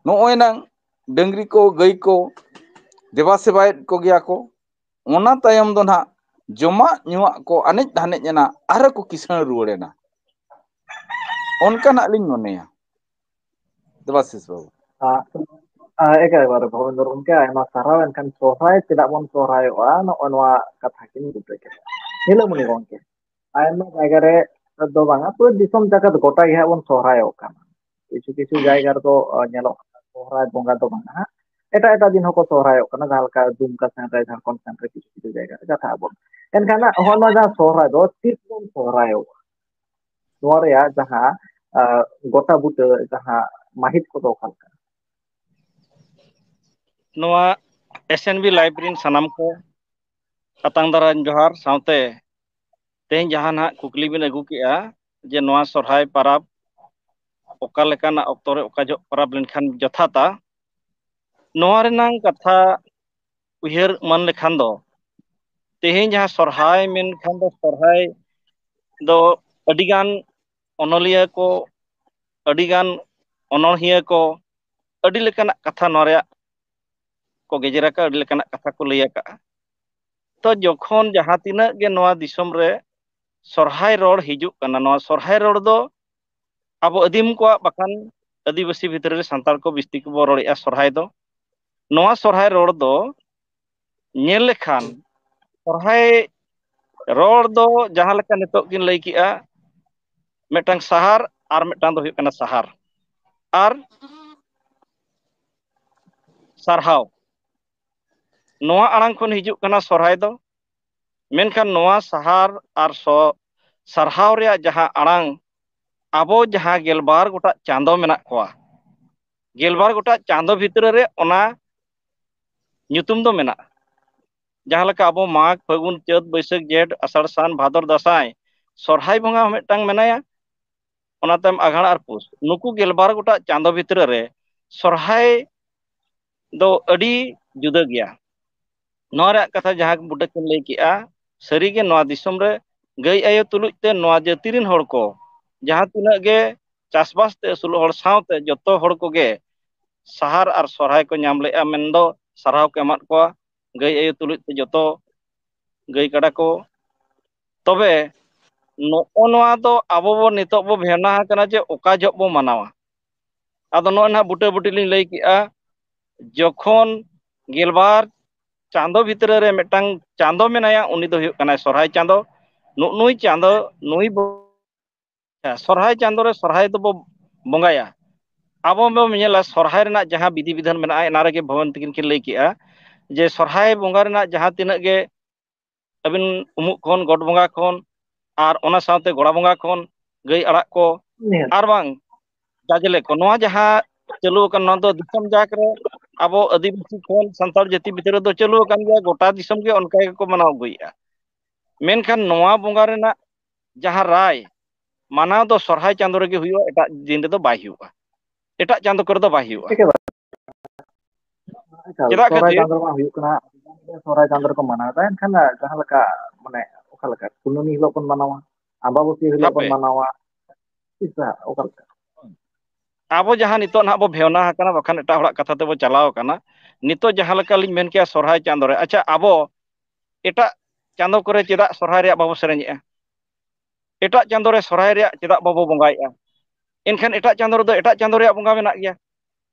ᱱᱚᱜᱼᱚᱭ ᱱᱟᱝ ᱰᱟᱹᱝᱨᱤ ᱠᱚ, ᱜᱟᱹᱭ ᱠᱚ ᱫᱮᱵᱟ ᱥᱮᱵᱟᱭᱮᱫ ᱠᱚᱜᱮᱭᱟ ᱠᱚ᱾ ᱚᱱᱟ ᱛᱟᱭᱚᱢ ᱫᱚ ᱱᱟᱦᱟᱜ ᱡᱚᱢᱟᱜ ᱧᱩᱣᱟᱜ ᱠᱚ ᱟᱱᱮᱡ ᱫᱷᱟᱱᱮᱡ ᱮᱱᱟ, ᱟᱨᱦᱚᱸ ᱠᱚ ᱠᱤᱥᱟᱹᱬ ᱨᱩᱣᱟᱹᱲ ᱮᱱᱟ, ᱚᱱᱠᱟ ᱱᱟᱦᱟᱜ ᱞᱤᱧ ᱢᱚᱱᱮᱭᱟ᱾ ᱫᱮᱵᱟᱥᱤᱥ ᱵᱟᱹᱵᱩ᱾ ᱟ, ᱟ, ᱮᱠᱟᱞ, ᱮᱠᱟᱞ, ᱵᱷᱚᱵᱮᱱᱫᱨᱚ ᱜᱚᱢᱠᱮ, ᱟᱭᱢᱟ ᱥᱟᱨᱦᱟᱣ᱾ ᱮᱱᱠᱷᱟᱱ ᱥᱚᱦᱨᱟᱭ ᱪᱮᱫᱟᱜ ᱵᱚᱱ ᱥᱚᱦᱨᱟᱭᱚᱜᱼᱟ, ᱱᱚᱜᱼᱚ ᱱᱚᱣᱟ ᱠᱟᱛᱷᱟ ᱠᱤᱱ ᱵᱩᱴᱟᱹ ᱠᱮᱫᱟ᱾ ᱧᱮᱞᱚᱜ ᱢᱚᱱᱮ ᱜᱚᱢᱠᱮ, ᱟᱭᱢᱟ ᱡᱟᱭᱜᱟ ᱨᱮ ᱫᱚ ᱵᱟᱝᱟ, ᱯᱩᱨᱟᱹ ᱫᱤᱥᱚᱢ ᱡᱟᱠᱟᱛ ᱜᱚᱴᱟ ᱜᱮ ᱦᱟᱸᱜ ᱵᱚᱱ ᱥᱚᱦᱨᱟᱭᱚᱜ ᱠᱟᱱᱟ᱾ ᱠᱤᱪᱷᱩ ᱠᱤᱪᱷᱩ ᱡᱟᱭᱜᱟ ᱨᱮᱫᱚ, ᱟ, ᱧᱮᱞᱚᱜ ᱠᱟᱱᱟ ᱥᱚᱦᱨᱟᱭ ᱵᱚᱸᱜᱟ ᱫᱚ ᱵᱟᱝᱟ ᱦᱟᱸᱜ, ᱮᱴᱟᱜ ᱮᱴᱟᱜ ᱫᱤᱱ ᱦᱚᱸᱠᱚ ᱥᱚᱦᱨᱟᱭᱚᱜ ᱠᱟᱱᱟ, ᱡᱟᱦᱟᱸ ᱞᱮᱠᱟ ᱫᱩᱢᱠᱟ ᱥᱮᱱ ᱨᱮ, ᱡᱷᱟᱲᱠᱷᱚᱸᱰ ᱥᱮᱱ ᱨᱮ ᱠᱤᱪᱷᱩ ᱠᱤᱪᱷᱩ ᱡᱟᱭᱜᱟ ᱨᱮ ᱠᱟᱛᱷᱟ ᱟᱵᱚᱱ᱾ ᱮᱱᱠᱷᱟᱱ ᱦᱟᱸᱜ ᱦᱚᱸᱜᱼᱚ ᱱᱚᱣᱟ ᱡᱟᱦᱟᱸ ᱥᱚᱦᱨᱟᱭ ᱫᱚ ᱛᱤᱥ ᱵᱚᱱ ᱥᱚᱦᱨᱟᱭᱚᱜᱼᱟ? ᱱᱚᱣᱟ ᱨᱮᱭᱟᱜ ᱡᱟᱦᱟᱸ, ᱟ, ᱜᱚᱴᱟ ᱵᱩᱴᱟᱹ ᱡᱟᱦᱟᱸ ᱢᱟᱹᱦᱤᱛ ᱠᱚᱫᱚ ᱚᱠᱟ ᱞᱮᱠᱟ? ᱱᱚᱣᱟ S N B live ᱨᱤᱱ ᱥᱟᱱᱟᱢ ᱠᱚ ᱟᱛᱟᱝ ᱫᱟᱨᱟᱢ ᱡᱚᱦᱟᱨ ᱥᱟᱶᱛᱮ ᱛᱮᱦᱮᱧ ᱡᱟᱦᱟᱸ ᱱᱟᱦᱟᱜ ᱠᱩᱠᱞᱤ ᱵᱤᱱ ᱟᱹᱜᱩ ᱠᱮᱜᱼᱟ ᱡᱮ ᱱᱚᱣᱟ ᱥᱚᱨᱦᱟᱭ ᱯᱟᱨᱟᱵᱽ ᱚᱠᱟ ᱞᱮᱠᱟᱱᱟᱜ ᱚᱠᱛᱚ ᱨᱮ ᱚᱠᱟ ᱡᱚᱦᱚᱜ ᱯᱟᱨᱟᱵᱽ ᱞᱮᱱᱠᱷᱟᱱ ᱡᱚᱛᱷᱟᱛᱟ, ᱱᱚᱣᱟ ᱨᱮᱱᱟᱝ ᱠᱟᱛᱷᱟ ᱩᱭᱦᱟᱹᱨ ᱮᱢᱟᱱ ᱞᱮᱠᱷᱟᱱ ᱫᱚ ᱛᱮᱦᱮᱧ ᱡᱟᱦᱟᱸ ᱥᱚᱨᱦᱟᱭ ᱢᱮᱱᱠᱷᱟᱱ ᱫᱚ ᱥᱚᱨᱦᱟᱭ ᱫᱚ ᱟᱹᱰᱤᱜᱟᱱ ᱚᱱᱚᱞᱤᱭᱟᱹ ᱠᱚ, ᱟᱹᱰᱤᱜᱟᱱ ᱚᱱᱚᱬᱦᱤᱭᱟᱹ ᱠᱚ ᱟᱹᱰᱤ ᱞᱮᱠᱟᱱᱟᱜ ᱠᱟᱛᱷᱟ ᱱᱚᱣᱟ ᱨᱮᱭᱟᱜ ᱠᱚ ᱜᱮᱡᱮᱨ ᱟᱠᱟᱫᱼᱟ, ᱟᱹᱰᱤ ᱞᱮᱠᱟᱱᱟᱜ ᱠᱟᱛᱷᱟ ᱠᱚ ᱞᱟᱹᱭ ᱟᱠᱟᱫᱼᱟ᱾ ᱛᱚ ᱡᱚᱠᱷᱚᱱ ᱡᱟᱦᱟᱸ ᱛᱤᱱᱟᱹᱜ ᱜᱮ ᱱᱚᱣᱟ ᱫᱤᱥᱚᱢ ᱨᱮ ᱥᱚᱨᱦᱟᱭ ᱨᱚᱲ ᱦᱤᱡᱩᱜ ᱠᱟᱱᱟ, ᱱᱚᱣᱟ ᱥᱚᱨᱦᱟᱭ ᱨᱚᱲ ᱫᱚ ᱟᱵᱚ ᱟᱹᱫᱤᱢ ᱠᱚᱣᱟᱜ, ᱵᱟᱠᱷᱟᱱ ᱟᱹᱫᱤᱵᱟᱹᱥᱤ ᱵᱷᱤᱛᱨᱤ ᱨᱮ ᱥᱟᱱᱛᱟᱲ ᱠᱚ ᱵᱤᱥᱛᱤ ᱠᱚᱵᱚ ᱨᱚᱲᱮᱫᱼᱟ ᱥᱚᱨᱦᱟᱭ ᱫᱚ᱾ ᱱᱚᱣᱟ ᱥᱚᱨᱦᱟᱭ ᱨᱚᱲ ᱫᱚ ᱧᱮᱞ ᱞᱮᱠᱷᱟᱱ ᱥᱚᱨᱦᱟᱭ ᱨᱚᱲ ᱫᱚ ᱡᱟᱦᱟᱸ ᱞᱮᱠᱟ ᱱᱤᱛᱚᱜ ᱠᱤᱱ ᱞᱟᱹᱭ ᱠᱮᱜᱼᱟ, ᱢᱤᱫᱴᱟᱝ ᱥᱟᱦᱟᱨ ᱟᱨ ᱢᱤᱫᱴᱟᱝ ᱫᱚ ᱦᱩᱭᱩᱜ ᱠᱟᱱᱟ ᱥᱟᱦᱟᱨ ᱟᱨ ᱥᱟᱨᱦᱟᱣ᱾ ᱱᱚᱣᱟ ᱟᱲᱟᱝ ᱠᱷᱚᱱ ᱦᱤᱡᱩᱜ ᱠᱟᱱᱟ ᱥᱚᱨᱦᱟᱭ ᱫᱚ᱾ ᱢᱮᱱᱠᱷᱟᱱ ᱱᱚᱣᱟ ᱥᱟᱦᱟᱨ ᱟᱨ ᱥᱚ-, ᱥᱟᱨᱦᱟᱣ ᱨᱮᱭᱟᱜ ᱡᱟᱦᱟᱸ ᱟᱲᱟᱝ, ᱟᱵᱚ ᱡᱟᱦᱟᱸ ᱜᱮᱞᱵᱟᱨ ᱜᱚᱴᱟᱝ ᱪᱟᱸᱫᱚ ᱢᱮᱱᱟᱜ ᱠᱚᱣᱟ, ᱜᱮᱞᱵᱟᱨ ᱜᱚᱴᱟᱝ ᱪᱟᱸᱫᱚ ᱵᱷᱤᱛᱨᱤ ᱨᱮ ᱚᱱᱟ ᱧᱩᱛᱩᱢ ᱫᱚ ᱢᱮᱱᱟᱜᱼᱟ᱾ ᱡᱟᱦᱟᱸ ᱞᱮᱠᱟ ᱟᱵᱚ ᱢᱟᱜᱽ, ᱯᱷᱟᱹᱜᱩᱱ, ᱪᱟᱹᱛ, ᱵᱟᱹᱭᱥᱟᱹᱠᱷ, ᱡᱷᱮᱸᱴ, ᱟᱥᱟᱲ, ᱥᱟᱱ, ᱵᱷᱟᱫᱚᱨ, ᱫᱟᱸᱥᱟᱭ, ᱥᱚᱨᱦᱟᱭ ᱵᱚᱸᱜᱟ ᱦᱚᱸ ᱢᱤᱫᱴᱟᱝ ᱢᱮᱱᱟᱭᱟ, ᱚᱱᱟ ᱛᱟᱭᱚᱢ ᱟᱜᱷᱟᱬ ᱟᱨ ᱯᱩᱥ, ᱱᱩᱠᱩ ᱜᱮᱞᱵᱟᱨ ᱜᱚᱴᱟᱝ ᱪᱟᱸᱫᱚ ᱵᱷᱤᱛᱨᱤ ᱨᱮ ᱥᱚᱨᱦᱟᱭ ᱫᱚ ᱟᱹᱰᱤ ᱡᱩᱫᱟᱹ ᱜᱮᱭᱟ᱾ ᱱᱚᱣᱟ ᱨᱮᱭᱟᱜ ᱠᱟᱛᱷᱟ ᱡᱟᱦᱟᱸ ᱵᱩᱴᱟᱹ ᱠᱤᱱ ᱞᱟᱹᱭ ᱠᱮᱜᱼᱟ, ᱥᱟᱹᱨᱤᱜᱮ ᱱᱚᱣᱟ ᱫᱤᱥᱚᱢ ᱨᱮ ᱜᱟᱹᱭ ᱟᱭᱳ ᱛᱩᱞᱩᱡ ᱛᱮ ᱱᱚᱣᱟ ᱡᱟᱹᱛᱤ ᱨᱮᱱ ᱦᱚᱲ ᱠᱚ ᱡᱟᱦᱟᱸ ᱛᱤᱱᱟᱹᱜ ᱜᱮ ᱪᱟᱥᱵᱟᱥ ᱛᱮ ᱟᱹᱥᱩᱞᱚᱜ ᱦᱚᱲ ᱥᱟᱶᱛᱮ ᱡᱚᱛᱚ ᱦᱚᱲ ᱠᱚᱜᱮ ᱥᱟᱦᱟᱨ ᱟᱨ ᱥᱚᱨᱦᱟᱭ ᱠᱚ ᱧᱟᱢ ᱞᱮᱜᱼᱟ ᱢᱮᱱᱫᱚ ᱥᱟᱨᱦᱟᱣ ᱠᱚ ᱮᱢᱟᱫ ᱠᱚᱣᱟ᱾ ᱜᱟᱹᱭ ᱟᱭᱳ ᱛᱩᱞᱩᱡ ᱛᱮ ᱡᱚᱛᱚ ᱜᱟᱹᱭ ᱠᱟᱰᱟ ᱠᱚ᱾ ᱛᱚᱵᱮ ᱱᱚᱜᱼᱚ ᱱᱚᱣᱟ ᱫᱚ ᱟᱵᱚ ᱵᱚ ᱱᱤᱛᱚᱜ ᱵᱚ ᱵᱷᱮᱱᱟ ᱟᱠᱟᱱᱟ ᱡᱮ ᱚᱠᱟ ᱡᱚᱦᱚᱜ ᱵᱚ ᱢᱟᱱᱟᱣᱟ᱾ ᱟᱫᱚ ᱱᱚᱜᱼᱚᱭ ᱱᱟᱦᱟᱜ ᱵᱩᱴᱟᱹ ᱵᱩᱴᱤ ᱞᱤᱧ ᱞᱟᱹᱭ ᱠᱮᱜᱼᱟ, ᱡᱚᱠᱷᱚᱱ ᱜᱮᱞᱵᱟᱨ ᱪᱟᱸᱫᱚ ᱵᱷᱤᱛᱨᱤ ᱨᱮ ᱢᱤᱫᱴᱟᱝ ᱪᱟᱸᱫᱚ ᱢᱮᱱᱟᱭᱟ, ᱩᱱᱤ ᱫᱚ ᱦᱩᱭᱩᱜ ᱠᱟᱱᱟᱭ ᱥᱚᱨᱦᱟᱭ ᱪᱟᱸᱫᱚ᱾ ᱱᱩᱜᱼᱱᱩᱭ ᱪᱟᱸᱫᱚ, ᱱᱩᱭ ᱵᱚ-, ᱥᱚᱨᱦᱟᱭ ᱪᱟᱸᱫᱚ ᱨᱮ ᱥᱚᱨᱦᱟᱭ ᱫᱚᱵᱚ ᱵᱚᱸᱜᱟᱭᱟ᱾ ᱟᱵᱚ ᱵᱚᱱ ᱧᱮᱞᱟ ᱥᱚᱨᱦᱟᱭ ᱨᱮᱱᱟᱜ ᱡᱟᱦᱟᱸ ᱵᱤᱫᱷᱤ ᱵᱤᱫᱷᱟᱱ ᱢᱮᱱᱟᱜᱼᱟ, ᱚᱱᱟ ᱨᱮᱜᱮ ᱵᱷᱟᱹᱣᱟᱹᱱ ᱛᱟᱹᱠᱤᱱ ᱠᱤᱱ ᱞᱟᱹᱭ ᱠᱮᱜᱼᱟ ᱡᱮ ᱥᱚᱨᱦᱟᱭ ᱵᱚᱸᱜᱟ ᱨᱮᱱᱟᱜ ᱡᱟᱦᱟᱸ ᱛᱤᱱᱟᱹᱜ ᱜᱮ ᱟᱹᱵᱤᱱ ᱩᱢᱩᱜ ᱠᱷᱚᱱ, ᱜᱚᱰ ᱵᱚᱸᱜᱟ ᱠᱷᱚᱱ, ᱟᱨ ᱚᱱᱟ ᱥᱟᱶᱛᱮ ᱜᱚᱲᱟ ᱵᱚᱸᱜᱟ ᱠᱷᱚᱱ ᱜᱟᱹᱭ ᱟᱲᱟᱜ ᱠᱚ, ᱱᱤᱦᱟᱹᱛ᱾ ᱟᱨ ᱵᱟᱝ ᱡᱟᱡᱽᱞᱮ ᱠᱚ, ᱱᱚᱣᱟ ᱡᱟᱦᱟᱸ ᱪᱟᱹᱞᱩ ᱟᱠᱟᱱ, ᱱᱚᱣᱟ ᱫᱚ ᱫᱤᱥᱚᱢ ᱡᱟᱠ ᱨᱮ ᱟᱵᱚ ᱟᱹᱫᱤᱵᱟᱹᱥᱤ ᱠᱷᱚᱱ ᱥᱟᱱᱛᱟᱲ ᱡᱟᱹᱛᱤ ᱵᱷᱤᱛᱨᱤ ᱨᱮᱫᱚ ᱪᱟᱹᱞᱩ ᱟᱠᱟᱱ ᱜᱮᱭᱟ, ᱜᱚᱴᱟ ᱫᱤᱥᱚᱢ ᱜᱮ ᱚᱱᱠᱟ ᱜᱮᱠᱚ ᱢᱟᱱᱟᱣ ᱟᱹᱜᱩᱭᱮᱫᱼᱟ᱾ ᱢᱮᱱᱠᱷᱟᱱ ᱱᱚᱣᱟ ᱵᱚᱸᱜᱟ ᱨᱮᱱᱟᱜ ᱡᱟᱦᱟᱸ ᱨᱟᱭ, ᱢᱟᱱᱟᱣ ᱫᱚ ᱥᱚᱨᱦᱟᱭ ᱪᱟᱸᱫᱚ ᱨᱮᱜᱮ ᱦᱩᱭᱩᱜᱼᱟ, ᱮᱴᱟᱜ ᱫᱤᱱ ᱨᱮᱫᱚ ᱵᱟᱭ ᱦᱩᱭᱩᱜᱼᱟ, ᱮᱴᱟᱜ ᱪᱟᱸᱫᱚ ᱠᱚᱨᱮ ᱫᱚ ᱵᱟᱭ ᱦᱩᱭᱩᱜᱼᱟ᱾ ᱮᱠᱮᱵᱟᱨᱮ᱾ ᱮᱠᱟᱞ, ᱪᱮᱫᱟᱜ ᱥᱚᱦᱨᱟᱭ ᱠᱷᱟᱹᱛᱤᱨ? ᱪᱟᱸᱫᱚ ᱨᱮᱢᱟ ᱦᱩᱭᱩᱜ ᱠᱟᱱᱟ, ᱥᱚᱦᱨᱟᱭ ᱪᱟᱸᱫᱚ ᱨᱮᱠᱚ ᱢᱟᱱᱟᱣ ᱮᱫᱟ, ᱮᱱᱠᱷᱟᱱ ᱡᱟᱦᱟᱸ ᱞᱮᱠᱟ, ᱢᱟᱱᱮ, ᱚᱠᱟ ᱞᱮᱠᱟ ᱠᱩᱱᱟᱹᱢᱤ ᱦᱤᱞᱳᱜ ᱵᱚᱱ ᱢᱟᱱᱟᱣᱟ, ᱟᱢᱵᱟᱵᱟᱹᱥᱭᱟᱹ ᱦᱤᱞᱳᱜ ᱵᱚᱱ ᱦᱟᱯᱮ᱾ ᱢᱟᱱᱟᱣᱟ, ᱛᱤᱥ ᱦᱟᱸᱜ, ᱚᱠᱟ ᱞᱮᱠᱟ? ᱟᱵᱚ ᱡᱟᱦᱟᱸ ᱱᱤᱛᱚᱜ ᱱᱟᱦᱟᱜ ᱵᱚ ᱵᱷᱮᱣᱱᱟ ᱟᱠᱟᱱᱟ, ᱵᱟᱠᱷᱟᱱ ᱮᱴᱟᱜ ᱦᱚᱲᱟᱜ ᱠᱟᱛᱷᱟ ᱛᱮᱵᱚ ᱪᱟᱞᱟᱣ ᱟᱠᱟᱱᱟ, ᱱᱤᱛᱚᱜ ᱡᱟᱦᱟᱸ ᱞᱮᱠᱟ ᱞᱤᱧ ᱢᱮᱱ ᱠᱮᱜᱼᱟ ᱥᱚᱦᱨᱟᱭ ᱪᱟᱸᱫᱚ ᱨᱮ, ᱟᱪᱪᱷᱟ, ᱟᱵᱚ ᱮᱴᱟᱜ ᱪᱟᱸᱫᱚ ᱠᱚᱨᱮ ᱪᱮᱫᱟᱜ ᱥᱚᱦᱨᱟᱭ ᱨᱮᱭᱟᱜ ᱵᱟᱵᱚ ᱥᱮᱨᱮᱧᱮᱜᱼᱟ? ᱮᱴᱟᱜ ᱪᱟᱸᱫᱚ ᱨᱮ ᱥᱚᱦᱨᱟᱭ ᱨᱮᱭᱟᱜ ᱪᱮᱫᱟᱜ ᱵᱟᱵᱚ ᱵᱚᱸᱜᱟᱭᱮᱜᱼᱟ? ᱮᱱᱠᱷᱟᱱ ᱮᱴᱟᱜ ᱪᱟᱸᱫᱚ ᱨᱮᱫᱚ ᱮᱴᱟᱜ ᱪᱟᱸᱫᱚ ᱨᱮᱭᱟᱜ ᱵᱚᱸᱜᱟ ᱢᱮᱱᱟᱜ ᱜᱮᱭᱟ᱾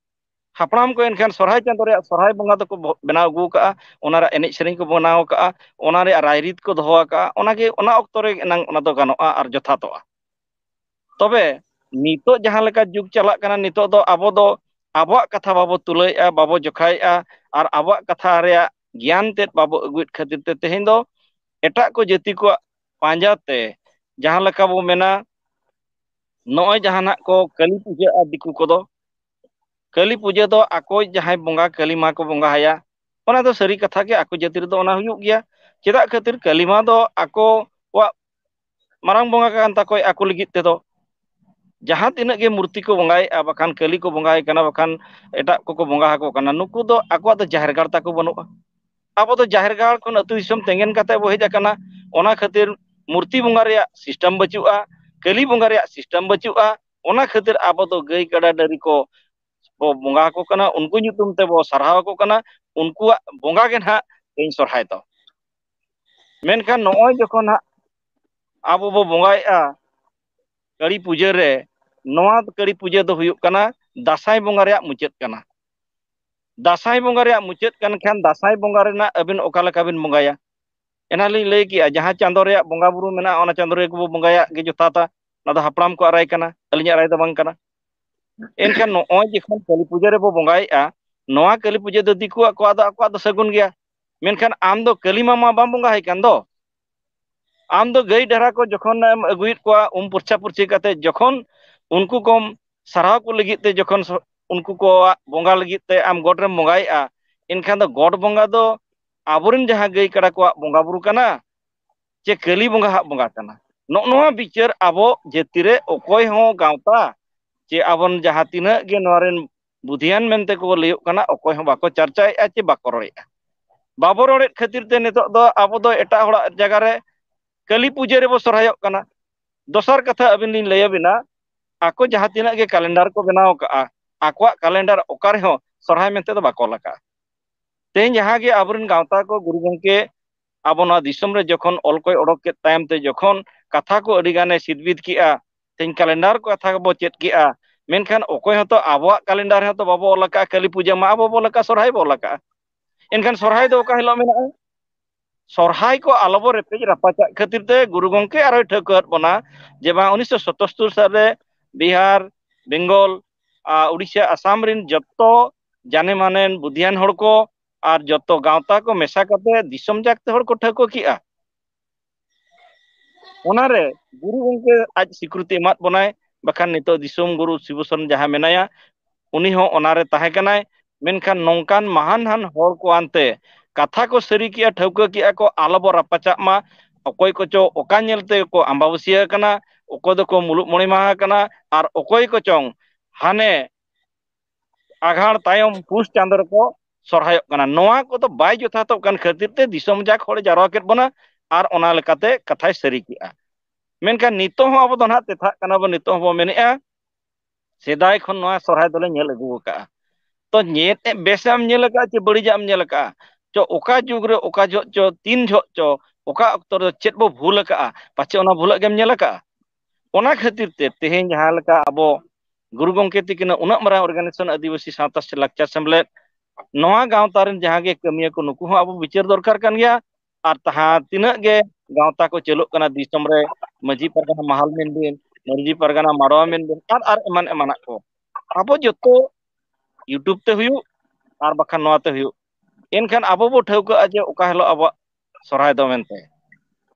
ᱦᱟᱯᱲᱟᱢ ᱠᱚ ᱮᱱᱠᱷᱟᱱ ᱥᱚᱦᱨᱟᱭ ᱪᱟᱸᱫᱚ ᱨᱮᱭᱟᱜ ᱥᱚᱦᱨᱟᱭ ᱵᱚᱸᱜᱟ ᱫᱚᱠᱚ ᱵᱚ-, ᱵᱮᱱᱟᱣ ᱟᱹᱜᱩ ᱟᱠᱟᱜᱼᱟ, ᱚᱱᱟ ᱨᱮᱭᱟᱜ ᱮᱱᱮᱡ ᱥᱮᱨᱮᱧ ᱠᱚ ᱵᱮᱱᱟᱣ ᱟᱠᱟᱜᱼᱟ, ᱚᱱᱟ ᱨᱮᱭᱟᱜ ᱨᱟᱭᱨᱤᱛ ᱠᱚ ᱫᱚᱦᱚ ᱟᱠᱟᱜᱼᱟ, ᱚᱱᱟᱜᱮ ᱚᱱᱟ ᱚᱠᱛᱚ ᱨᱮ ᱮᱱᱟᱝ ᱚᱱᱟ ᱫᱚ ᱜᱟᱱᱚᱜᱼᱟ ᱟᱨ ᱡᱚᱛᱷᱟᱛᱚᱜᱼᱟ᱾ ᱛᱚᱵᱮ ᱱᱤᱛᱚᱜ ᱡᱟᱦᱟᱸ ᱞᱮᱠᱟ ᱡᱩᱜᱽ ᱪᱟᱞᱟᱜ ᱠᱟᱱᱟ, ᱱᱤᱛᱚᱜ ᱫᱚ ᱟᱵᱚ ᱫᱚ ᱟᱵᱚᱣᱟᱜ ᱠᱟᱛᱷᱟ ᱵᱟᱵᱚ ᱛᱩᱞᱟᱹᱣᱮᱜᱼᱟ, ᱵᱟᱵᱚ ᱡᱚᱠᱷᱟᱭᱮᱜᱼᱟ, ᱟᱨ ᱟᱵᱚᱣᱟᱜ ᱠᱟᱛᱷᱟ ᱨᱮᱭᱟᱜ ᱜᱮᱭᱟᱱ ᱛᱮᱫ ᱵᱟᱵᱚ ᱟᱹᱜᱩᱭᱮᱫ ᱠᱷᱟᱹᱛᱤᱨ ᱛᱮ ᱛᱮᱦᱮᱧ ᱫᱚ ᱮᱴᱟᱜ ᱠᱚ ᱡᱟᱹᱛᱤ ᱠᱚᱣᱟᱜ ᱯᱟᱸᱡᱟ ᱛᱮ ᱡᱟᱦᱟᱸ ᱞᱮᱠᱟ ᱵᱚ ᱢᱮᱱᱟ, ᱱᱚᱜᱼᱚᱭ ᱡᱟᱦᱟᱱᱟᱜ ᱠᱚ ᱠᱟᱹᱞᱤ ᱯᱩᱡᱟᱹᱜᱼᱟ ᱫᱤᱠᱩ ᱠᱚᱫᱚ, ᱠᱟᱹᱞᱤ ᱯᱩᱡᱟᱹ ᱫᱚ ᱟᱠᱚ ᱡᱟᱦᱟᱸᱭ ᱵᱚᱸᱜᱟ ᱠᱟᱹᱞᱤ ᱢᱟ ᱠᱚ ᱵᱚᱸᱜᱟ ᱟᱭᱟ, ᱚᱱᱟ ᱫᱚ ᱥᱟᱹᱨᱤ ᱠᱟᱛᱷᱟ ᱜᱮ ᱟᱠᱚ ᱡᱟᱹᱛᱤ ᱨᱮᱫᱚ ᱚᱱᱟ ᱦᱩᱭᱩᱜ ᱜᱮᱭᱟ᱾ ᱪᱮᱫᱟᱜ ᱠᱷᱟᱹᱛᱤᱨ ᱠᱟᱹᱞᱤ ᱢᱟ ᱫᱚ ᱟᱠᱚᱣᱟᱜ ᱢᱟᱨᱟᱝ ᱵᱚᱸᱜᱟ ᱠᱟᱱ ᱛᱟᱠᱚᱭ ᱟᱠᱚ ᱞᱟᱹᱜᱤᱫ ᱛᱮᱫᱚ᱾ ᱡᱟᱦᱟᱸ ᱛᱤᱱᱟᱹᱜ ᱜᱮ ᱢᱩᱨᱛᱤ ᱠᱚ ᱵᱚᱸᱜᱟᱭᱮᱫᱼᱟ, ᱵᱟᱠᱷᱟᱱ ᱠᱟᱹᱞᱤ ᱠᱚ ᱵᱚᱸᱜᱟᱭ ᱠᱟᱱᱟ, ᱵᱟᱠᱷᱟᱱ ᱮᱴᱟᱜ ᱠᱚᱠᱚ ᱵᱚᱸᱜᱟ ᱟᱠᱚ ᱠᱟᱱᱟ, ᱱᱩᱠᱩ ᱫᱚ ᱟᱠᱚᱣᱟᱜ ᱫᱚ ᱡᱟᱦᱮᱨ ᱜᱟᱲ ᱛᱟᱠᱚ ᱵᱟᱹᱱᱩᱜᱼᱟ᱾ ᱟᱵᱚ ᱫᱚ ᱡᱟᱦᱮᱨ ᱜᱟᱲ ᱠᱷᱚᱱ ᱟᱹᱛᱩ ᱫᱤᱥᱚᱢ ᱛᱮᱸᱜᱮᱱ ᱠᱟᱛᱮ ᱵᱚ ᱦᱮᱡ ᱟᱠᱟᱱᱟ᱾ ᱚᱱᱟ ᱠᱷᱟᱹᱛᱤᱨ ᱢᱩᱨᱛᱤ ᱵᱚᱸᱜᱟ ᱨᱮᱭᱟᱜ system ᱵᱟᱹᱪᱩᱜᱼᱟ, ᱠᱟᱹᱞᱤ ᱵᱚᱸᱜᱟ ᱨᱮᱭᱟᱜ system ᱵᱟᱹᱪᱩᱜᱼᱟ᱾ ᱚᱱᱟ ᱠᱷᱟᱹᱛᱤᱨ ᱟᱵᱚ ᱫᱚ ᱜᱟᱹᱭ ᱠᱟᱰᱟ ᱰᱟᱹᱨᱤ ᱠᱚ ᱵᱚ ᱵᱚᱸᱜᱟ ᱟᱠᱚ ᱠᱟᱱᱟ, ᱩᱱᱠᱩ ᱧᱩᱛᱩᱢ ᱛᱮᱵᱚ ᱥᱟᱨᱦᱟᱣ ᱟᱠᱚ ᱠᱟᱱᱟ᱾ ᱩᱱᱠᱩᱣᱟᱜ ᱵᱚᱸᱜᱟ ᱜᱮ ᱱᱟᱦᱟᱜ ᱛᱮᱦᱮᱧ ᱥᱚᱨᱦᱟᱭ ᱫᱚ᱾ ᱢᱮᱱᱠᱷᱟᱱ ᱱᱚᱜᱼᱚᱭ ᱡᱚᱠᱷᱚᱱ ᱦᱟᱸᱜ ᱟᱵᱚ ᱵᱚ ᱵᱚᱸᱜᱟᱭᱮᱫᱼᱟ ᱠᱟᱹᱲᱤ ᱯᱩᱡᱟᱹ ᱨᱮ, ᱱᱚᱣᱟ ᱠᱟᱹᱲᱤ ᱯᱩᱡᱟᱹ ᱫᱚ ᱦᱩᱭᱩᱜ ᱠᱟᱱᱟ ᱫᱟᱸᱥᱟᱭ ᱵᱚᱸᱜᱟ ᱨᱮᱭᱟᱜ ᱢᱩᱪᱟᱹᱫ ᱠᱟᱱᱟ᱾ ᱫᱟᱸᱥᱟᱭ ᱵᱚᱸᱜᱟ ᱨᱮᱭᱟᱜ ᱢᱩᱪᱟᱹᱫ ᱠᱟᱱ ᱠᱷᱟᱱ ᱫᱟᱸᱥᱟᱭ ᱵᱚᱸᱜᱟ ᱨᱮᱱᱟᱜ ᱟᱹᱵᱤᱱ ᱚᱠᱟ ᱞᱮᱠᱟ ᱵᱤᱱ ᱵᱚᱸᱜᱟᱭᱟ? ᱮᱱᱟᱝ ᱞᱤᱧ ᱞᱟᱹᱭ ᱠᱮᱜᱼᱟ, ᱡᱟᱦᱟᱸ ᱪᱟᱸᱫᱳ ᱨᱮᱭᱟᱜ ᱵᱚᱸᱜᱟ ᱵᱩᱨᱩ ᱢᱮᱱᱟᱜᱼᱟ, ᱚᱱᱟ ᱪᱟᱸᱫᱳ ᱨᱮᱜᱮ ᱵᱚ ᱵᱚᱸᱜᱟᱭᱟ ᱜᱮ ᱡᱚᱛᱷᱟᱛᱟ᱾ ᱚᱱᱟ ᱫᱚ ᱦᱟᱯᱲᱟᱢ ᱠᱚᱣᱟᱜ ᱨᱟᱭ ᱠᱟᱱᱟ, ᱟᱹᱞᱤᱧᱟᱜ ᱨᱟᱭ ᱫᱚ ᱵᱟᱝ ᱠᱟᱱᱟ᱾ ᱮᱱᱠᱷᱟᱱ ᱱᱚᱜᱼᱚᱭ ᱡᱚᱠᱷᱚᱱ ᱠᱟᱹᱞᱤ ᱯᱩᱡᱟᱹ ᱨᱮᱵᱚ ᱵᱚᱸᱜᱟᱭᱮᱫᱼᱟ, ᱱᱚᱣᱟ ᱠᱟᱹᱞᱤ ᱯᱩᱡᱟᱹ ᱫᱚ ᱫᱤᱠᱩᱣᱟᱜ ᱠᱚᱣᱟᱜ ᱫᱚ ᱟᱠᱚᱣᱟᱜ ᱫᱚ ᱥᱟᱹᱜᱩᱱ ᱜᱮᱭᱟ, ᱢᱮᱱᱠᱷᱟᱱ ᱟᱢ ᱫᱚ ᱠᱟᱹᱞᱤ ᱢᱟ ᱢᱟ ᱵᱟᱢ ᱵᱚᱸᱜᱟ ᱟᱭ ᱠᱟᱱ ᱫᱚ᱾ ᱟᱢ ᱫᱚ ᱜᱟᱹᱭ ᱰᱟᱝᱨᱟ ᱠᱚ ᱡᱚᱠᱷᱚᱱᱮᱢ ᱟᱹᱜᱩᱭᱮᱫ ᱠᱚᱣᱟ ᱩᱢ ᱯᱩᱨᱪᱷᱟ ᱯᱩᱨᱪᱷᱤ ᱠᱟᱛᱮ, ᱡᱚᱠᱷᱚᱱ ᱩᱱᱠᱩ ᱠᱚᱢ ᱥᱟᱨᱦᱟᱣ ᱠᱚ ᱞᱟᱹᱜᱤᱫ ᱛᱮ, ᱡᱚᱠᱷᱚᱱ ᱥᱚ-, ᱩᱱᱠᱩ ᱠᱚᱣᱟᱜ ᱵᱚᱸᱜᱟ ᱞᱟᱹᱜᱤᱫ ᱛᱮ ᱟᱢ ᱜᱚᱴ ᱨᱮᱢ ᱵᱚᱸᱜᱟᱭᱮᱫᱼᱟ, ᱮᱱᱠᱷᱟᱱ ᱫᱚ ᱜᱚᱴ ᱵᱚᱸᱜᱟ ᱫᱚ ᱟᱵᱚᱨᱮᱱ ᱡᱟᱦᱟᱸ ᱜᱟᱹᱭ ᱠᱟᱰᱟ ᱠᱚᱣᱟᱜ ᱵᱚᱸᱜᱟ ᱵᱩᱨᱩ ᱠᱟᱱᱟ, ᱪᱮ ᱠᱟᱹᱞᱤ ᱵᱚᱸᱜᱟ ᱦᱟᱜ ᱵᱚᱸᱜᱟ ᱠᱟᱱᱟ? ᱱᱚᱜᱼᱚ ᱱᱚᱣᱟ ᱵᱤᱪᱟᱹᱨ ᱟᱵᱚ ᱡᱟᱹᱛᱤ ᱨᱮ ᱚᱠᱚᱭ ᱦᱚᱸ ᱜᱟᱶᱛᱟ ᱪᱮ ᱟᱵᱚᱨᱮᱱ ᱡᱟᱦᱟᱸ ᱛᱤᱱᱟᱹᱜ ᱜᱮ ᱱᱚᱣᱟ ᱨᱮᱱ ᱵᱩᱫᱷᱤᱭᱟᱱ ᱢᱮᱱᱛᱮ ᱠᱚ ᱞᱟᱹᱭᱚᱜ ᱠᱟᱱᱟ, ᱚᱠᱚᱭ ᱦᱚᱸ ᱵᱟᱠᱚ ᱪᱟᱨᱪᱟᱭᱮᱫᱼᱟ ᱪᱮ ᱵᱟᱠᱚ ᱨᱚᱲᱮᱫᱼᱟ᱾ ᱵᱟᱵᱚ ᱨᱚᱲᱮᱫ ᱠᱷᱟᱹᱛᱤᱨ ᱛᱮ ᱱᱤᱛᱚᱜ ᱫᱚ ᱟᱵᱚ ᱫᱚ ᱮᱴᱟᱜ ᱦᱚᱲᱟᱜ ᱡᱟᱭᱜᱟ ᱨᱮ ᱠᱟᱹᱞᱤ ᱯᱩᱡᱟᱹ ᱨᱮᱵᱚ ᱥᱚᱨᱦᱟᱭᱚᱜ ᱠᱟᱱᱟ᱾ ᱫᱚᱥᱟᱨ ᱠᱟᱛᱷᱟ ᱟᱹᱵᱤᱱ ᱞᱤᱧ ᱞᱟᱹᱭ ᱟᱵᱤᱱᱟ, ᱟᱠᱚ ᱡᱟᱦᱟᱸ ᱛᱤᱱᱟᱹᱜ ᱜᱮ ᱠᱟᱞᱮᱱᱰᱟᱨ ᱠᱚ ᱵᱮᱱᱟᱣ ᱠᱟᱜᱼᱟ, ᱟᱠᱚᱣᱟᱜ ᱠᱟᱞᱮᱱᱰᱟᱨ ᱚᱠᱟ ᱨᱮᱦᱚᱸ ᱥᱚᱨᱦᱟᱭ ᱢᱮᱱᱛᱮ ᱫᱚ ᱵᱟᱠᱚ ᱚᱞ ᱟᱠᱟᱜᱼᱟ᱾ ᱛᱮᱦᱮᱧ ᱡᱟᱦᱟᱸ ᱜᱮ ᱟᱵᱚᱨᱮᱱ ᱜᱟᱶᱛᱟ ᱠᱚ, ᱜᱩᱨᱩ ᱜᱚᱢᱠᱮ ᱟᱵᱚ ᱱᱚᱣᱟ ᱫᱤᱥᱚᱢ ᱨᱮ ᱡᱚᱠᱷᱚᱱ ᱚᱞ ᱠᱚᱭ ᱚᱰᱚᱠ ᱠᱮᱫ ᱛᱟᱭᱚᱢ ᱛᱮ, ᱡᱚᱠᱷᱚᱱ ᱠᱟᱛᱷᱟ ᱠᱚ ᱟᱹᱰᱤ ᱜᱟᱱᱮ ᱥᱤᱫᱵᱤᱫ ᱠᱮᱜᱼᱟ, ᱛᱮᱦᱮᱧ ᱠᱟᱞᱮᱱᱰᱟᱨ ᱠᱚ ᱠᱟᱛᱷᱟ ᱵᱚ ᱪᱮᱫ ᱠᱮᱜᱼᱟ, ᱢᱮᱱᱠᱷᱟᱱ ᱚᱠᱚᱭ ᱦᱚᱸᱛᱚ ᱟᱵᱚᱣᱟᱜ ᱠᱟᱞᱮᱱᱰᱟᱨ ᱦᱚᱸᱛᱚ ᱵᱟᱵᱚ ᱚᱞ ᱟᱠᱟᱜᱼᱟ, ᱠᱟᱹᱞᱤ ᱯᱩᱡᱟᱹ ᱢᱟ ᱟᱵᱚ ᱵᱚ ᱚᱞ ᱟᱠᱟᱜᱼᱟ, ᱥᱚᱨᱦᱟᱭ ᱵᱚ ᱚᱞ ᱟᱠᱟᱜᱼᱟ᱾ ᱮᱱᱠᱷᱟᱱ ᱥᱚᱨᱦᱟᱭ ᱫᱚ ᱚᱠᱟ ᱦᱤᱞᱳᱜ ᱢᱮᱱᱟᱜᱼᱟ? ᱥᱚᱨᱦᱟᱭ ᱠᱚ ᱟᱞᱚ ᱵᱚ ᱨᱮᱯᱮᱡ ᱨᱟᱯᱟᱪᱟᱜ ᱠᱷᱟᱹᱛᱤᱨ ᱛᱮ ᱜᱩᱨᱩ ᱜᱚᱢᱠᱮ ᱟᱨᱦᱚᱸᱭ ᱴᱷᱟᱹᱣᱠᱟᱹ ᱟᱫ ᱵᱚᱱᱟ ᱡᱮ ᱵᱟᱝ, ᱩᱱᱤᱥᱥᱚ ᱥᱟᱛᱟᱛᱛᱳᱨ ᱥᱟᱞᱨᱮ ᱵᱤᱦᱟᱨ, ᱵᱮᱝᱜᱚᱞ, ᱟ, ᱩᱲᱤᱥᱥᱟ, ᱟᱥᱟᱢ ᱨᱮᱱ ᱡᱚᱛᱚ ᱡᱟᱱᱮ ᱢᱟᱱᱮᱱ ᱵᱩᱫᱷᱤᱭᱟᱱ ᱦᱚᱲ ᱠᱚ ᱟᱨ ᱡᱚᱛᱚ ᱜᱟᱶᱛᱟ ᱠᱚ ᱢᱮᱥᱟ ᱠᱟᱛᱮ ᱫᱤᱥᱚᱢ ᱡᱟᱠ ᱛᱮ ᱦᱚᱲ ᱠᱚ ᱴᱷᱟᱹᱣᱠᱟᱹ ᱠᱮᱜᱼᱟ᱾ ᱚᱱᱟᱨᱮ ᱜᱩᱨᱩ ᱜᱚᱢᱠᱮ ᱟᱡ ᱥᱤᱠᱨᱤᱛᱤ ᱮᱢᱟᱫ ᱵᱚᱱᱟᱭ, ᱵᱟᱠᱷᱟᱱ ᱱᱤᱛᱚᱜ ᱫᱤᱥᱚᱢ ᱜᱩᱨᱩ ᱥᱤᱵᱩ ᱥᱚᱨᱮᱱ ᱡᱟᱦᱟᱸ ᱢᱮᱱᱟᱭᱟ, ᱩᱱᱤ ᱦᱚᱸ ᱚᱱᱟᱨᱮ ᱛᱟᱦᱮᱸ ᱠᱟᱱᱟᱭ᱾ ᱢᱮᱱᱠᱷᱟᱱ ᱱᱚᱝᱠᱟᱱ ᱢᱟᱦᱟᱱ ᱦᱟᱱ ᱦᱚᱲ ᱠᱚ ᱟᱱᱛᱮ ᱠᱟᱛᱷᱟ ᱠᱚ ᱥᱟᱹᱨᱤ ᱠᱮᱜᱼᱟ, ᱴᱷᱟᱹᱣᱠᱟᱹ ᱠᱮᱜᱼᱟ ᱠᱚ, ᱟᱞᱚ ᱵᱚ ᱨᱟᱯᱟᱪᱟᱜ ᱢᱟ, ᱚᱠᱚᱭ ᱠᱚᱪᱚ ᱚᱠᱟ ᱧᱮᱞ ᱛᱮ ᱠᱚ ᱟᱢᱵᱟᱵᱟᱹᱥᱭᱟᱹ ᱟᱠᱟᱱᱟ, ᱚᱠᱚᱭ ᱫᱚᱠᱚ ᱢᱩᱞᱩᱜ ᱢᱚᱬᱮ ᱢᱟᱦᱟ ᱟᱠᱟᱱᱟ, ᱟᱨ ᱚᱠᱚᱭ ᱠᱚᱪᱚᱝ ᱦᱟᱱᱮ ᱟᱜᱷᱟᱲ ᱛᱟᱭᱚᱢ ᱯᱩᱥ ᱪᱟᱸᱫᱚ ᱨᱮᱠᱚ ᱥᱚᱨᱦᱟᱭᱚᱜ ᱠᱟᱱᱟ᱾ ᱱᱚᱣᱟ ᱠᱚᱫᱚ ᱵᱟᱭ ᱡᱚᱛᱷᱟᱛᱚᱜ ᱠᱟᱱ ᱠᱷᱟᱹᱛᱤᱨ ᱛᱮ ᱫᱤᱥᱚᱢ ᱡᱟᱠ ᱦᱚᱲᱮ ᱡᱟᱨᱣᱟ ᱠᱮᱫ ᱵᱚᱱᱟ ᱟᱨ ᱚᱱᱟ ᱞᱮᱠᱟᱛᱮ ᱠᱟᱛᱷᱟᱭ ᱥᱟᱹᱨᱤ ᱠᱮᱜᱼᱟ᱾ ᱢᱮᱱᱠᱷᱟᱱ ᱱᱤᱛᱚᱜ ᱦᱚᱸ ᱟᱵᱚ ᱫᱚ ᱱᱟᱦᱟᱜ ᱛᱮᱛᱷᱟᱜ ᱠᱟᱱᱟ ᱵᱚᱱ, ᱱᱤᱛᱚᱜ ᱦᱚᱸᱵᱚ ᱢᱮᱱᱮᱜᱼᱟ, ᱥᱮᱫᱟᱭ ᱠᱷᱚᱱ ᱱᱚᱣᱟ ᱥᱚᱨᱦᱟᱭ ᱫᱚᱞᱮ ᱧᱮᱞ ᱟᱹᱜᱩ ᱟᱠᱟᱜᱼᱟ᱾ ᱛᱚ ᱧᱮᱞ, ᱵᱮᱥᱟᱜ ᱮᱢ ᱧᱮᱞ ᱟᱠᱟᱜᱼᱟ ᱪᱮ ᱵᱟᱹᱲᱤᱡᱟᱜ ᱮᱢ ᱧᱮᱞ ᱟᱠᱟᱜᱼᱟ, ᱪᱚ ᱚᱠᱟ ᱡᱩᱜᱽ ᱨᱮ ᱚᱠᱟ ᱡᱚᱦᱚᱜ ᱪᱚ ᱛᱤᱱ ᱡᱚᱦᱚᱜ ᱪᱚ ᱚᱠᱟ ᱚᱠᱛᱚ ᱨᱮ ᱪᱮᱫ ᱵᱚ ᱵᱷᱩᱞ ᱟᱠᱟᱜᱼᱟ, ᱯᱟᱪᱷᱮ ᱚᱱᱟ ᱵᱷᱩᱞᱟᱜ ᱜᱮᱢ ᱧᱮᱞ ᱟᱠᱟᱜᱼᱟ᱾ ᱚᱱᱟ ᱠᱷᱟᱹᱛᱤᱨ ᱛᱮ ᱛᱮᱦᱮᱧ ᱡᱟᱦᱟᱸ ᱞᱮᱠᱟ ᱟᱵᱚ ᱜᱩᱨᱩ ᱜᱚᱢᱠᱮ ᱛᱤᱠᱤᱱᱟᱜ ᱩᱱᱟᱹᱜ ᱢᱟᱨᱟᱝ organization ᱟᱹᱫᱤᱵᱟᱹᱥᱤ ᱥᱟᱶᱛᱟ ᱥᱮ ᱞᱟᱠᱪᱟᱨ ᱥᱮᱢᱞᱮᱫ, ᱱᱚᱣᱟ ᱜᱟᱶᱛᱟ ᱨᱮᱱ ᱡᱟᱦᱟᱸ ᱜᱮ ᱠᱟᱹᱢᱤᱭᱟᱹ ᱠᱚ, ᱱᱩᱠᱩ ᱦᱚᱸ ᱟᱵᱚ ᱵᱤᱪᱟᱹᱨ ᱫᱚᱨᱠᱟᱨ ᱠᱟᱱ ᱜᱮᱭᱟ᱾ ᱟᱨ ᱡᱟᱦᱟᱸ ᱛᱤᱱᱟᱹᱜ ᱜᱮ ᱜᱟᱶᱛᱟ ᱠᱚ ᱪᱟᱹᱞᱩᱜ ᱠᱟᱱᱟ ᱫᱤᱥᱚᱢ ᱨᱮ, ᱢᱟᱹᱡᱷᱤ ᱯᱟᱨᱜᱟᱱᱟ ᱢᱟᱦᱟᱞ ᱢᱮᱱ ᱵᱤᱱ, ᱢᱟᱹᱡᱷᱤ ᱯᱟᱨᱜᱟᱱᱟ ᱢᱟᱰᱣᱟ ᱢᱮᱱ ᱵᱤᱱ, ᱟᱨ ᱟᱨ ᱮᱢᱟᱱ ᱮᱢᱟᱱᱟᱜ ᱠᱚ, ᱟᱵᱚ ᱡᱚᱛᱚ YouTube ᱛᱮ ᱦᱩᱭᱩᱜ ᱟᱨ ᱵᱟᱠᱷᱟᱱ ᱱᱚᱣᱟ ᱛᱮ ᱦᱩᱭᱩᱜ, ᱮᱱᱠᱷᱟᱱ ᱟᱵᱚ ᱵᱚ ᱴᱷᱟᱹᱣᱠᱟᱹᱜᱼᱟ ᱡᱮ ᱚᱠᱟ ᱦᱤᱞᱳᱜ ᱟᱵᱚᱣᱟᱜ ᱥᱚᱨᱦᱟᱭ ᱫᱚ ᱢᱮᱱᱛᱮ᱾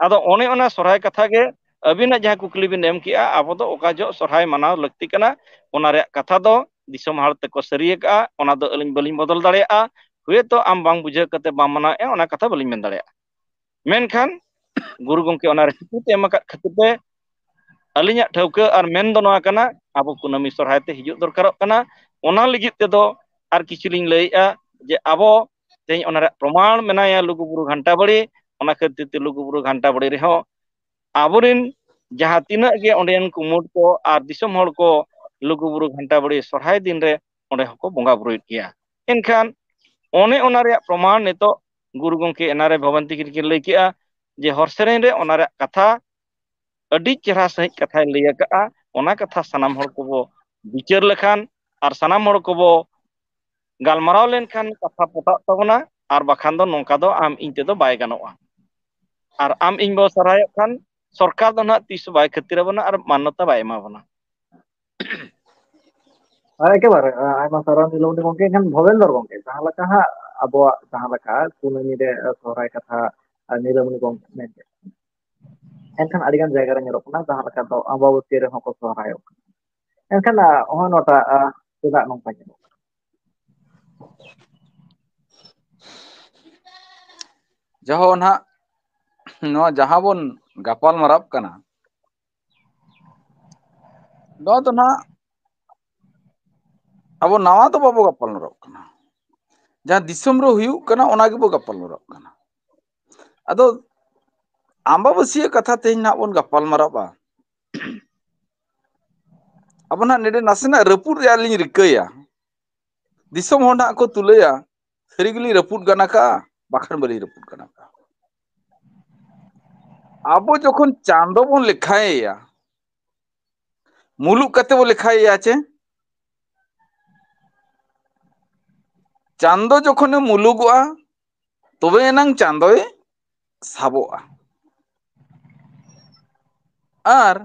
ᱟᱫᱚ ᱚᱱᱮ ᱚᱱᱟ ᱥᱚᱨᱦᱟᱭ ᱠᱟᱛᱷᱟ ᱜᱮ, ᱟᱹᱵᱤᱱᱟᱜ ᱡᱟᱦᱟᱸ ᱠᱩᱠᱞᱤ ᱵᱤᱱ ᱮᱢ ᱠᱮᱜᱼᱟ, ᱟᱵᱚ ᱫᱚ ᱚᱠᱟ ᱡᱚᱦᱚᱜ ᱥᱚᱨᱦᱟᱭ ᱢᱟᱱᱟᱣ ᱞᱟᱹᱠᱛᱤ ᱠᱟᱱᱟ, ᱚᱱᱟ ᱨᱮᱭᱟᱜ ᱠᱟᱛᱷᱟ ᱫᱚ ᱫᱤᱥᱚᱢ ᱦᱚᱲ ᱛᱮᱠᱚ ᱥᱟᱹᱨᱤ ᱟᱠᱟᱜᱼᱟ, ᱚᱱᱟ ᱫᱚ ᱟᱹᱞᱤᱧ ᱵᱟᱹᱞᱤᱧ ᱵᱚᱫᱚᱞ ᱫᱟᱲᱮᱭᱟᱜᱼᱟ᱾ ᱦᱳᱭᱛᱳ ᱟᱢ ᱵᱟᱝ ᱵᱩᱡᱷᱟᱹᱣ ᱠᱟᱛᱮ ᱵᱟᱢ ᱢᱟᱱᱟᱣᱮᱫᱼᱟ, ᱚᱱᱟ ᱠᱟᱛᱷᱟ ᱵᱟᱹᱞᱤᱧ ᱢᱮᱱ ᱫᱟᱲᱮᱭᱟᱜᱼᱟ᱾ ᱢᱮᱱᱠᱷᱟᱱ ᱜᱩᱨᱩ ᱜᱚᱢᱠᱮ ᱚᱱᱟᱨᱮ ᱥᱤᱠᱨᱤᱛᱤ ᱮᱢ ᱟᱠᱟᱫ ᱠᱷᱟᱹᱛᱤᱨ ᱛᱮ ᱟᱹᱞᱤᱧᱟᱜ ᱴᱷᱟᱹᱣᱠᱟᱹ ᱟᱨ ᱢᱮᱱ ᱫᱚ ᱱᱚᱣᱟ ᱠᱟᱱᱟ, ᱟᱵᱚ ᱠᱩᱱᱟᱹᱢᱤ ᱥᱚᱨᱦᱟᱭ ᱛᱮ ᱦᱤᱡᱩᱜ ᱫᱚᱨᱠᱟᱨᱚᱜ ᱠᱟᱱᱟ᱾ ᱚᱱᱟ ᱞᱟᱹᱜᱤᱫ ᱛᱮᱫᱚ ᱟᱨ ᱠᱤᱪᱷᱩ ᱞᱤᱧ ᱞᱟᱹᱭᱮᱜᱼᱟ ᱡᱮ ᱟᱵᱚ ᱛᱮᱦᱮᱧ ᱚᱱᱟ ᱨᱮᱭᱟᱜ ᱯᱨᱚᱢᱟᱬ ᱢᱮᱱᱟᱭᱟ ᱞᱩᱜᱩ ᱵᱩᱨᱩ ᱜᱷᱟᱱᱴᱟ ᱵᱟᱲᱤ᱾ ᱚᱱᱟ ᱠᱷᱟᱹᱛᱤᱨ ᱛᱮ ᱞᱩᱜᱩ ᱵᱩᱨᱩ ᱜᱷᱟᱱᱴᱟ ᱵᱟᱲᱤ ᱨᱮᱦᱚᱸ ᱟᱵᱚᱨᱮᱱ ᱡᱟᱦᱟᱸ ᱛᱤᱱᱟᱹᱜ ᱜᱮ ᱚᱸᱰᱮᱱ ᱠᱩᱢᱩᱴ ᱠᱚ ᱟᱨ ᱫᱤᱥᱚᱢ ᱦᱚᱲ ᱠᱚ ᱞᱩᱜᱩ ᱵᱩᱨᱩ ᱜᱷᱟᱱᱴᱟ ᱵᱟᱲᱤ ᱥᱚᱨᱦᱟᱭ ᱫᱤᱱ ᱨᱮ ᱚᱸᱰᱮ ᱦᱚᱸᱠᱚ ᱵᱚᱸᱜᱟ ᱵᱩᱨᱩᱭᱮᱫ ᱜᱮᱭᱟ᱾ ᱮᱱᱠᱷᱟᱱ ᱚᱱᱮ ᱚᱱᱟ ᱨᱮᱭᱟᱜ ᱯᱨᱚᱢᱟᱬ ᱱᱤᱛᱚᱜ ᱜᱩᱨᱩ ᱜᱚᱢᱠᱮ ᱮᱱᱟᱨᱮ ᱵᱷᱚᱵᱚᱱ ᱛᱤᱠᱤᱱ ᱠᱤᱱ ᱞᱟᱹᱭ ᱠᱮᱜᱼᱟ ᱡᱮ ᱦᱚᱨ ᱥᱮᱨᱮᱧ ᱨᱮ ᱚᱱᱟ ᱨᱮᱭᱟᱜ ᱠᱟᱛᱷᱟ ᱟᱹᱰᱤ ᱪᱮᱦᱨᱟ ᱥᱟᱺᱦᱤᱡ ᱠᱟᱛᱷᱟᱭ ᱞᱟᱹᱭ ᱟᱠᱟᱫᱼᱟ᱾ ᱚᱱᱟ ᱠᱟᱛᱷᱟ ᱥᱟᱱᱟᱢ ᱦᱚᱲ ᱠᱚᱵᱚ ᱵᱤᱪᱟᱹᱨ ᱞᱮᱠᱷᱟᱱ ᱟᱨ ᱥᱟᱱᱟᱢ ᱦᱚᱲ ᱠᱚᱵᱚ ᱜᱟᱞᱢᱟᱨᱟᱣ ᱞᱮᱱᱠᱷᱟᱱ ᱠᱟᱛᱷᱟ ᱯᱚᱴᱟᱜ ᱛᱟᱵᱚᱱᱟ, ᱟᱨ ᱵᱟᱠᱷᱟᱱ ᱫᱚ ᱱᱚᱝᱠᱟ ᱫᱚ ᱟᱢ ᱤᱧ ᱛᱮᱫᱚ ᱵᱟᱭ ᱜᱟᱱᱚᱜᱼᱟ᱾ ᱟᱨ ᱟᱢ ᱤᱧ ᱵᱚ ᱥᱟᱨᱦᱟᱣᱮᱫ ᱠᱷᱟᱱ ᱥᱚᱨᱠᱟᱨ ᱫᱚ ᱱᱟᱦᱟᱜ ᱛᱤᱥ ᱵᱟᱭ ᱠᱷᱟᱹᱛᱤᱨ ᱟᱵᱚᱱᱟ ᱟᱨ ᱢᱟᱱᱱᱚᱛᱟ ᱵᱟᱭ ᱮᱢᱟ ᱵᱚᱱᱟ᱾ ᱦᱮᱸ, ᱮᱠᱮᱵᱟᱨᱮ, ᱟᱭᱢᱟ ᱥᱟᱨᱦᱟᱣ ᱱᱤᱞᱚᱢᱚᱱᱤ ᱜᱚᱢᱠᱮ᱾ ᱮᱱᱠᱷᱟᱱ ᱵᱷᱚᱵᱮᱱᱫᱚᱨ ᱜᱚᱢᱠᱮ, ᱡᱟᱦᱟᱸ ᱞᱮᱠᱟ ᱦᱟᱸᱜ ᱟᱵᱚᱣᱟᱜ ᱡᱟᱦᱟᱸ ᱞᱮᱠᱟ ᱠᱩᱱᱟᱹᱢᱤ ᱨᱮ ᱥᱚᱦᱨᱟᱭ ᱠᱟᱛᱷᱟ ᱟᱨ ᱱᱤᱨᱟᱹᱢᱚᱱᱤ ᱵᱚᱱ ᱢᱮᱱ ᱠᱮᱫ, ᱮᱱᱠᱷᱟᱱ ᱟᱹᱰᱤᱜᱟᱱ ᱡᱟᱭᱜᱟ ᱨᱮ ᱧᱮᱞᱚᱜ ᱠᱟᱱᱟ ᱡᱟᱦᱟᱸ ᱞᱮᱠᱟ ᱫᱚ ᱟᱢᱵᱟᱵᱟᱹᱥᱭᱟᱹ ᱨᱮᱦᱚᱸ ᱠᱚ ᱥᱚᱦᱨᱟᱭᱚᱜ ᱠᱟᱱᱟ᱾ ᱮᱱᱠᱷᱟᱱ ᱱᱚᱜᱼᱚᱭ ᱱᱚᱣᱟ ᱪᱮᱫᱟᱜ ᱱᱚᱝᱠᱟ ᱧᱮᱞᱚᱜ ᱠᱟᱱᱟ? ᱡᱟᱦᱟᱸ ᱱᱟᱦᱟᱜ ᱱᱚᱣᱟ ᱡᱟᱦᱟᱸ ᱵᱚᱱ ᱜᱟᱯᱟᱞ ᱢᱟᱨᱟᱜ ᱠᱟᱱᱟ, ᱱᱚᱣᱟ ᱫᱚ ᱱᱟᱦᱟᱜ ᱟᱵᱚ ᱱᱟᱣᱟ ᱫᱚ ᱵᱟᱵᱚ ᱜᱟᱯᱟᱞ ᱢᱟᱨᱟᱜ ᱠᱟᱱᱟ᱾ ᱡᱟᱦᱟᱸ ᱫᱤᱥᱚᱢ ᱨᱮ ᱦᱩᱭᱩᱜ ᱠᱟᱱᱟ, ᱚᱱᱟ ᱜᱮᱵᱚ ᱜᱟᱯᱟᱞ ᱢᱟᱨᱟᱜ ᱠᱟᱱᱟ᱾ ᱟᱫᱚ ᱟᱢᱵᱟᱵᱟᱹᱥᱭᱟᱹ ᱠᱟᱛᱷᱟ ᱛᱮᱦᱮᱧ ᱱᱟᱦᱟᱜ ᱵᱚᱱ ᱜᱟᱯᱟᱞ ᱢᱟᱨᱟᱜᱼᱟ᱾ ᱟᱵᱚ ᱱᱟᱦᱟᱜ ᱱᱚᱰᱮ ᱱᱟᱥᱮᱱᱟᱜ ᱨᱟᱹᱯᱩᱫ ᱨᱮᱭᱟᱜ ᱞᱤᱧ ᱨᱤᱠᱟᱹᱭᱟ᱾ ᱫᱤᱥᱚᱢ ᱦᱚᱲ ᱱᱟᱦᱟᱜ ᱠᱚ ᱛᱩᱞᱟᱹᱭᱟ, ᱥᱟᱹᱨᱤ ᱜᱮᱞᱤᱧ ᱨᱟᱹᱯᱩᱫ ᱜᱟᱱ ᱟᱠᱟᱜᱼᱟ, ᱵᱟᱠᱷᱟᱱ ᱵᱟᱹᱞᱤᱧ ᱨᱟᱹᱯᱩᱫ ᱜᱟᱱ ᱟᱠᱟᱜᱼᱟ᱾ ᱟᱵᱚ ᱡᱚᱠᱷᱚᱱ ᱪᱟᱸᱫᱚ ᱵᱚᱱ ᱞᱮᱠᱷᱟᱭᱮᱭᱟ, ᱢᱩᱞᱩᱜ ᱠᱟᱛᱮ ᱵᱚᱱ ᱞᱮᱠᱷᱟᱭᱮᱭᱟ ᱪᱮ, ᱪᱟᱸᱫᱚ ᱡᱚᱠᱷᱚᱱᱮ ᱢᱩᱞᱩᱜᱚᱜᱼᱟ, ᱛᱚᱵᱮ ᱮᱱᱟᱝ ᱪᱟᱸᱫᱚᱭ ᱥᱟᱵᱚᱜᱼᱟ᱾ ᱟᱨ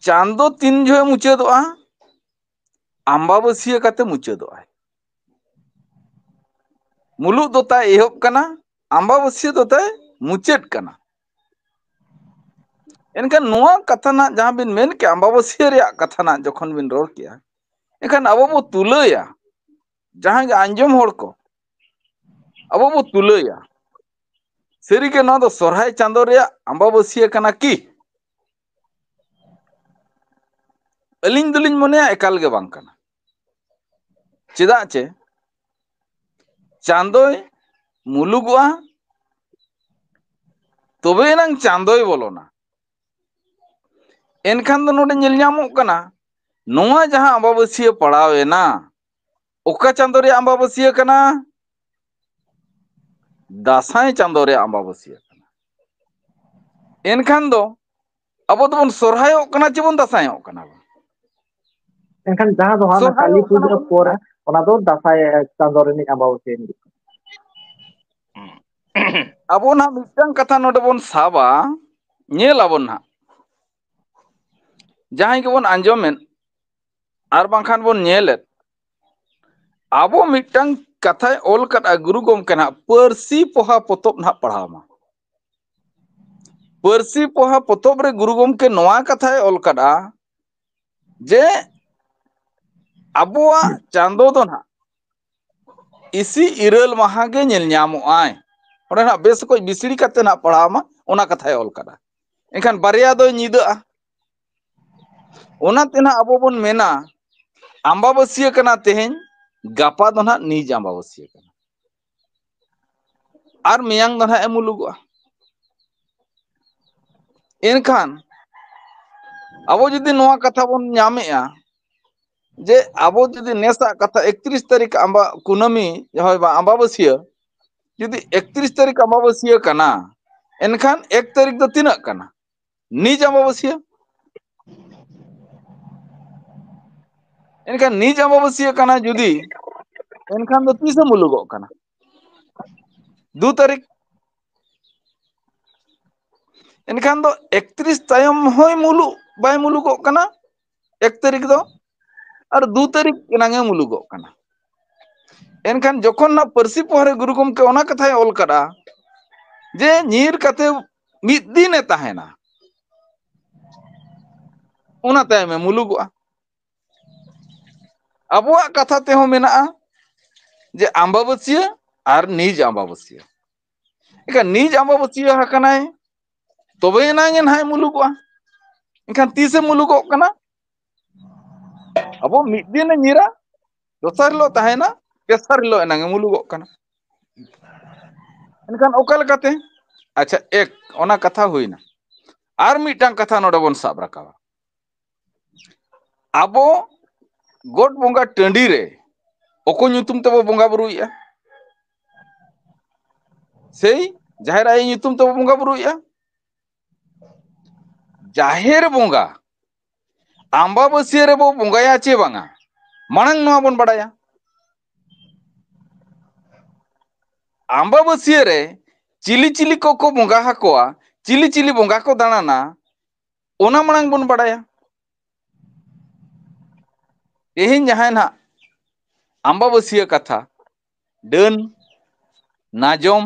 ᱪᱟᱸᱫᱚ ᱛᱤᱱ ᱡᱚᱦᱚᱜ ᱢᱩᱪᱟᱹᱫᱚᱜᱼᱟ? ᱟᱢᱵᱟᱵᱟᱹᱥᱭᱟᱹ ᱠᱟᱛᱮ ᱢᱩᱪᱟᱹᱫᱚᱜᱼᱟᱭ᱾ ᱢᱩᱞᱩᱜ ᱫᱚ ᱛᱟᱭ ᱮᱦᱚᱵ ᱠᱟᱱᱟ, ᱟᱢᱵᱟᱵᱟᱹᱥᱭᱟᱹ ᱫᱚ ᱛᱟᱭ ᱢᱩᱪᱟᱹᱫ ᱠᱟᱱᱟ᱾ ᱮᱱᱠᱷᱟᱱ ᱱᱚᱣᱟ ᱠᱟᱛᱷᱟ ᱱᱟᱜ ᱡᱟᱦᱟᱸ ᱵᱤᱱ ᱢᱮᱱ ᱠᱮᱜᱼᱟ, ᱟᱢᱵᱟᱵᱟᱹᱥᱭᱟᱹ ᱨᱮᱭᱟᱜ ᱠᱟᱛᱷᱟ ᱱᱟᱜ ᱡᱚᱠᱷᱚᱱ ᱵᱤᱱ ᱨᱚᱲ ᱠᱮᱜᱼᱟ, ᱮᱱᱠᱷᱟᱱ ᱟᱵᱚ ᱵᱚ ᱛᱩᱞᱟᱹᱭᱟ, ᱡᱟᱦᱟᱸ ᱜᱮ ᱟᱸᱡᱚᱢ ᱦᱚᱲ ᱠᱚ, ᱟᱵᱚ ᱵᱚ ᱛᱩᱞᱟᱹᱭᱟ, ᱥᱟᱹᱨᱤᱜᱮ ᱱᱚᱣᱟ ᱫᱚ ᱥᱚᱨᱦᱟᱭ ᱪᱟᱸᱫᱚ ᱨᱮᱭᱟᱜ ᱟᱢᱵᱟᱵᱟᱹᱥᱭᱟᱹ ᱠᱟᱱᱟ ᱠᱤ? ᱟᱹᱞᱤᱧ ᱫᱚᱞᱤᱧ ᱢᱚᱱᱮᱭᱟ ᱮᱠᱟᱞ ᱜᱮ ᱵᱟᱝ ᱠᱟᱱᱟ᱾ ᱪᱮᱫᱟᱜ ᱪᱮ ᱪᱟᱸᱫᱚᱭ ᱢᱩᱞᱩᱜᱚᱜᱼᱟ, ᱛᱚᱵᱮ ᱮᱱᱟᱝ ᱪᱟᱸᱫᱚᱭ ᱵᱚᱞᱚᱱᱟ᱾ ᱮᱱᱠᱷᱟᱱ ᱫᱚ ᱱᱚᱰᱮ ᱧᱮᱞ ᱧᱟᱢᱚᱜ ᱠᱟᱱᱟ, ᱱᱚᱣᱟ ᱡᱟᱦᱟᱸ ᱟᱢᱵᱟᱵᱟᱹᱥᱭᱟᱹ ᱯᱟᱲᱟᱣ ᱮᱱᱟ, ᱚᱠᱟ ᱪᱟᱸᱫᱚ ᱨᱮᱭᱟᱜ ᱟᱢᱵᱟᱵᱟᱹᱥᱭᱟᱹ ᱠᱟᱱᱟ? ᱫᱟᱸᱥᱟᱭ ᱪᱟᱸᱫᱚ ᱨᱮᱭᱟᱜ ᱟᱢᱵᱟᱵᱟᱹᱥᱭᱟᱹ ᱠᱟᱱᱟ᱾ ᱮᱱᱠᱷᱟᱱ ᱫᱚ ᱟᱵᱚ ᱫᱚᱵᱚᱱ ᱥᱚᱨᱦᱟᱭᱚᱜ ᱠᱟᱱᱟ ᱪᱮ ᱵᱚᱱ ᱫᱟᱸᱥᱟᱭᱚᱜ ᱠᱟᱱᱟ ᱵᱚᱱ? ᱮᱱᱠᱷᱟᱱ ᱡᱟᱦᱟᱸ ᱫᱚ ᱦᱟᱸᱜ ᱚᱱᱟ ᱥᱚᱨᱦᱟᱭᱚᱜ ᱠᱟᱹᱞᱤ ᱠᱟᱱᱟ ᱯᱩᱡᱟᱹ ᱵᱚᱱ᱾ ᱯᱚᱨ ᱚᱱᱟ ᱫᱚ ᱫᱟᱸᱥᱟᱭ ᱪᱟᱸᱫᱚ ᱨᱤᱱᱤᱡ ᱟᱢᱵᱟᱵᱟᱹᱥᱭᱟᱹ ᱦᱤᱡᱩᱜ ᱠᱟᱱᱟ᱾ ᱟᱵᱚ ᱱᱟᱦᱟᱜ ᱢᱤᱫᱴᱟᱝ ᱠᱟᱛᱷᱟ ᱱᱚᱰᱮ ᱵᱚᱱ ᱥᱟᱵᱟ, ᱧᱮᱞ ᱟᱵᱚᱱ ᱱᱟᱦᱟᱜ, ᱡᱟᱦᱟᱸᱭ ᱜᱮᱵᱚᱱ ᱟᱸᱡᱚᱢᱮᱫ ᱟᱨ ᱵᱟᱝᱠᱷᱟᱱ ᱵᱚᱱ ᱧᱮᱞᱮᱫ, ᱟᱵᱚ ᱢᱤᱫᱴᱟᱝ ᱠᱟᱛᱷᱟᱭ ᱚᱞ ᱠᱟᱫᱼᱟ ᱜᱩᱨᱩ ᱜᱚᱢᱠᱮ ᱱᱟᱦᱟᱜ, ᱯᱟᱹᱨᱥᱤ ᱯᱚᱦᱟ ᱯᱚᱛᱚᱵ ᱱᱟᱦᱟᱜ ᱯᱟᱲᱦᱟᱣ ᱢᱟ᱾ ᱯᱟᱹᱨᱥᱤ ᱯᱚᱦᱟ ᱯᱚᱛᱚᱵ ᱨᱮ ᱜᱩᱨᱩ ᱜᱚᱢᱠᱮ ᱱᱚᱣᱟ ᱠᱟᱛᱷᱟᱭ ᱚᱞ ᱠᱟᱫᱼᱟ ᱡᱮ ᱟᱵᱚᱣᱟᱜ ᱪᱟᱸᱫᱚ ᱫᱚ ᱱᱟᱦᱟᱜ ᱤᱥᱤ ᱤᱨᱟᱹᱞ ᱢᱟᱦᱟ ᱜᱮ ᱧᱮᱞ ᱧᱟᱢᱚᱜ ᱟᱭ᱾ ᱚᱸᱰᱮ ᱱᱟᱦᱟᱜ ᱵᱮᱥ ᱚᱠᱚᱡ ᱵᱤᱥᱲᱤ ᱠᱟᱛᱮ ᱱᱟᱦᱟᱜ ᱯᱟᱲᱦᱟᱣ ᱢᱟ, ᱚᱱᱟ ᱠᱟᱛᱷᱟᱭ ᱚᱞ ᱠᱟᱫᱟ᱾ ᱮᱱᱠᱷᱟᱱ ᱵᱟᱨᱭᱟ ᱫᱚᱭ ᱧᱤᱫᱟᱹᱜᱼᱟ᱾ ᱚᱱᱟᱛᱮ ᱱᱟᱦᱟᱜ ᱟᱵᱚ ᱵᱚᱱ ᱢᱮᱱᱟ, ᱟᱢᱵᱟᱵᱟᱹᱥᱭᱟᱹ ᱠᱟᱱᱟ ᱛᱮᱦᱮᱧ, ᱜᱟᱯᱟ ᱫᱚ ᱱᱟᱦᱟᱜ ᱱᱤᱡ ᱟᱢᱵᱟᱵᱟᱹᱥᱭᱟᱹ ᱠᱟᱱᱟ, ᱟᱨ ᱢᱮᱭᱟᱝ ᱫᱚ ᱱᱟᱦᱟᱜ ᱮ ᱢᱩᱞᱩᱜᱚᱜᱼᱟ᱾ ᱮᱱᱠᱷᱟᱱ ᱟᱵᱚ ᱡᱩᱫᱤ ᱱᱚᱣᱟ ᱠᱟᱛᱷᱟ ᱵᱚᱱ ᱧᱟᱢᱮᱜᱼᱟ ᱡᱮ ᱟᱵᱚ ᱡᱩᱫᱤ ᱱᱮᱥᱟᱜ ᱠᱟᱛᱷᱟ ᱮᱠᱛᱨᱤᱥ ᱛᱟᱹᱨᱤᱠᱷ ᱟᱢᱵᱟ ᱠᱩᱱᱟᱹᱢᱤ, ᱦᱳᱭ ᱵᱟ ᱟᱢᱵᱟᱵᱟᱹᱥᱭᱟᱹ, ᱡᱩᱫᱤ ᱮᱠᱛᱨᱤᱥ ᱛᱟᱹᱨᱤᱠᱷ ᱟᱢᱵᱟᱵᱟᱹᱥᱭᱟᱹ ᱠᱟᱱᱟ, ᱮᱱᱠᱷᱟᱱ ᱮᱠ ᱛᱟᱹᱨᱤᱠᱷ ᱫᱚ ᱛᱤᱱᱟᱹᱜ ᱠᱟᱱᱟ? ᱱᱤᱡ ᱟᱢᱵᱟᱵᱟᱹᱥᱭᱟᱹ᱾ ᱮᱱᱠᱷᱟᱱ ᱱᱤᱡ ᱟᱢᱵᱟᱵᱟᱹᱥᱭᱟᱹ ᱠᱟᱱᱟ ᱡᱩᱫᱤ, ᱮᱱᱠᱷᱟᱱ ᱫᱚ ᱛᱤᱥᱮ ᱢᱩᱞᱩᱜᱚᱜ ᱠᱟᱱᱟ? ᱫᱩ ᱛᱟᱹᱨᱤᱠᱷ᱾ ᱮᱱᱠᱷᱟᱱ ᱫᱚ ᱮᱠᱛᱨᱤᱥ ᱛᱟᱭᱚᱢ ᱦᱚᱸᱭ ᱢᱩᱞᱩᱜ, ᱵᱟᱭ ᱢᱩᱞᱩᱜᱚᱜ ᱠᱟᱱᱟ, ᱮᱠ ᱛᱟᱹᱨᱤᱠᱷ ᱫᱚ, ᱟᱨ ᱫᱩ ᱛᱟᱹᱨᱤᱠᱷ ᱮᱱᱟᱝ ᱮ ᱢᱩᱞᱩᱜᱚᱜ ᱠᱟᱱᱟ᱾ ᱮᱱᱠᱷᱟᱱ ᱡᱚᱠᱷᱚᱱ ᱱᱟᱜ ᱯᱟᱹᱨᱥᱤ ᱯᱚᱦᱟ ᱨᱮ ᱜᱩᱨᱩ ᱜᱚᱢᱠᱮ ᱚᱱᱟ ᱠᱟᱛᱷᱟᱭ ᱚᱞ ᱠᱟᱫᱼᱟ ᱡᱮ ᱧᱤᱨ ᱠᱟᱛᱮ ᱢᱤᱫ ᱫᱤᱱ ᱮ ᱛᱟᱦᱮᱱᱟ, ᱚᱱᱟ ᱛᱟᱭᱚᱢ ᱮ ᱢᱩᱞᱩᱜᱚᱜᱼᱟ᱾ ᱟᱵᱚᱣᱟᱜ ᱠᱟᱛᱷᱟ ᱛᱮᱦᱚᱸ ᱢᱮᱱᱟᱜᱼᱟ ᱡᱮ ᱟᱢᱵᱟᱵᱟᱹᱥᱭᱟᱹ ᱟᱨ ᱱᱤᱡ ᱟᱢᱵᱟᱵᱟᱹᱥᱭᱟᱹ᱾ ᱮᱱᱠᱷᱟᱱ ᱱᱤᱡ ᱟᱢᱵᱟᱵᱟᱹᱥᱭᱟᱹ ᱟᱠᱟᱱᱟᱭ, ᱛᱚᱵᱮ ᱮᱱᱟᱝ ᱜᱮ ᱱᱟᱦᱟᱜ ᱮ ᱢᱩᱞᱩᱜᱚᱜᱼᱟ᱾ ᱮᱱᱠᱷᱟᱱ ᱛᱤᱥᱮ ᱢᱩᱞᱩᱜᱚᱜ ᱠᱟᱱᱟ? ᱟᱵᱚ ᱢᱤᱫ ᱫᱤᱱ ᱮ ᱧᱤᱨᱟ, ᱫᱚᱥᱟᱨ ᱦᱤᱞᱳᱜ ᱛᱟᱦᱮᱱᱟ, ᱛᱮᱥᱟᱨ ᱦᱤᱞᱳᱜ ᱮᱱᱟᱝ ᱮ ᱢᱩᱞᱩᱜᱚᱜ ᱠᱟᱱᱟ᱾ ᱮᱱᱠᱷᱟᱱ ᱚᱠᱟ ᱞᱮᱠᱟᱛᱮ? ᱟᱪᱪᱷᱟ, ᱮᱠ, ᱚᱱᱟ ᱠᱟᱛᱷᱟ ᱦᱩᱭᱱᱟ᱾ ᱟᱨ ᱢᱤᱫᱴᱟᱝ ᱠᱟᱛᱷᱟ ᱱᱚᱰᱮ ᱵᱚᱱ ᱥᱟᱵ ᱨᱟᱠᱟᱵᱟ᱾ ᱟᱵᱚ ᱜᱚᱴ ᱵᱚᱸᱜᱟ ᱴᱟᱺᱰᱤ ᱨᱮ ᱚᱠᱚᱭ ᱧᱩᱛᱩᱢ ᱛᱮᱵᱚ ᱵᱚᱸᱜᱟ ᱵᱩᱨᱩᱭᱮᱫᱼᱟ? ᱥᱮᱭ ᱡᱟᱦᱮᱨ ᱟᱭᱳ ᱧᱩᱛᱩᱢ ᱛᱮᱵᱚ ᱵᱚᱸᱜᱟ ᱵᱩᱨᱩᱭᱮᱫᱼᱟ? ᱡᱟᱦᱮᱨ ᱵᱚᱸᱜᱟ ᱟᱢᱵᱟᱵᱟᱹᱥᱭᱟᱹ ᱨᱮᱵᱚ ᱵᱚᱸᱜᱟᱭᱟ ᱪᱮ ᱵᱟᱝᱟ, ᱢᱟᱲᱟᱝ ᱱᱚᱣᱟ ᱵᱚᱱ ᱵᱟᱲᱟᱭᱟ᱾ ᱟᱢᱵᱟᱵᱟᱹᱥᱭᱟᱹ ᱨᱮ ᱪᱤᱞᱤ ᱪᱤᱞᱤ ᱠᱚᱠᱚ ᱵᱚᱸᱜᱟ ᱟᱠᱚᱣᱟ, ᱪᱤᱞᱤ ᱪᱤᱞᱤ ᱵᱚᱸᱜᱟ ᱠᱚ ᱫᱟᱬᱟᱱᱟ, ᱚᱱᱟ ᱢᱟᱲᱟᱝ ᱵᱚᱱ ᱵᱟᱲᱟᱭᱟ᱾ ᱛᱮᱦᱮᱧ ᱡᱟᱦᱟᱸᱭ ᱱᱟᱦᱟᱜ ᱟᱢᱵᱟᱵᱟᱹᱥᱭᱟᱹ ᱠᱟᱛᱷᱟ ᱰᱟᱹᱱ, ᱱᱟᱡᱚᱢ,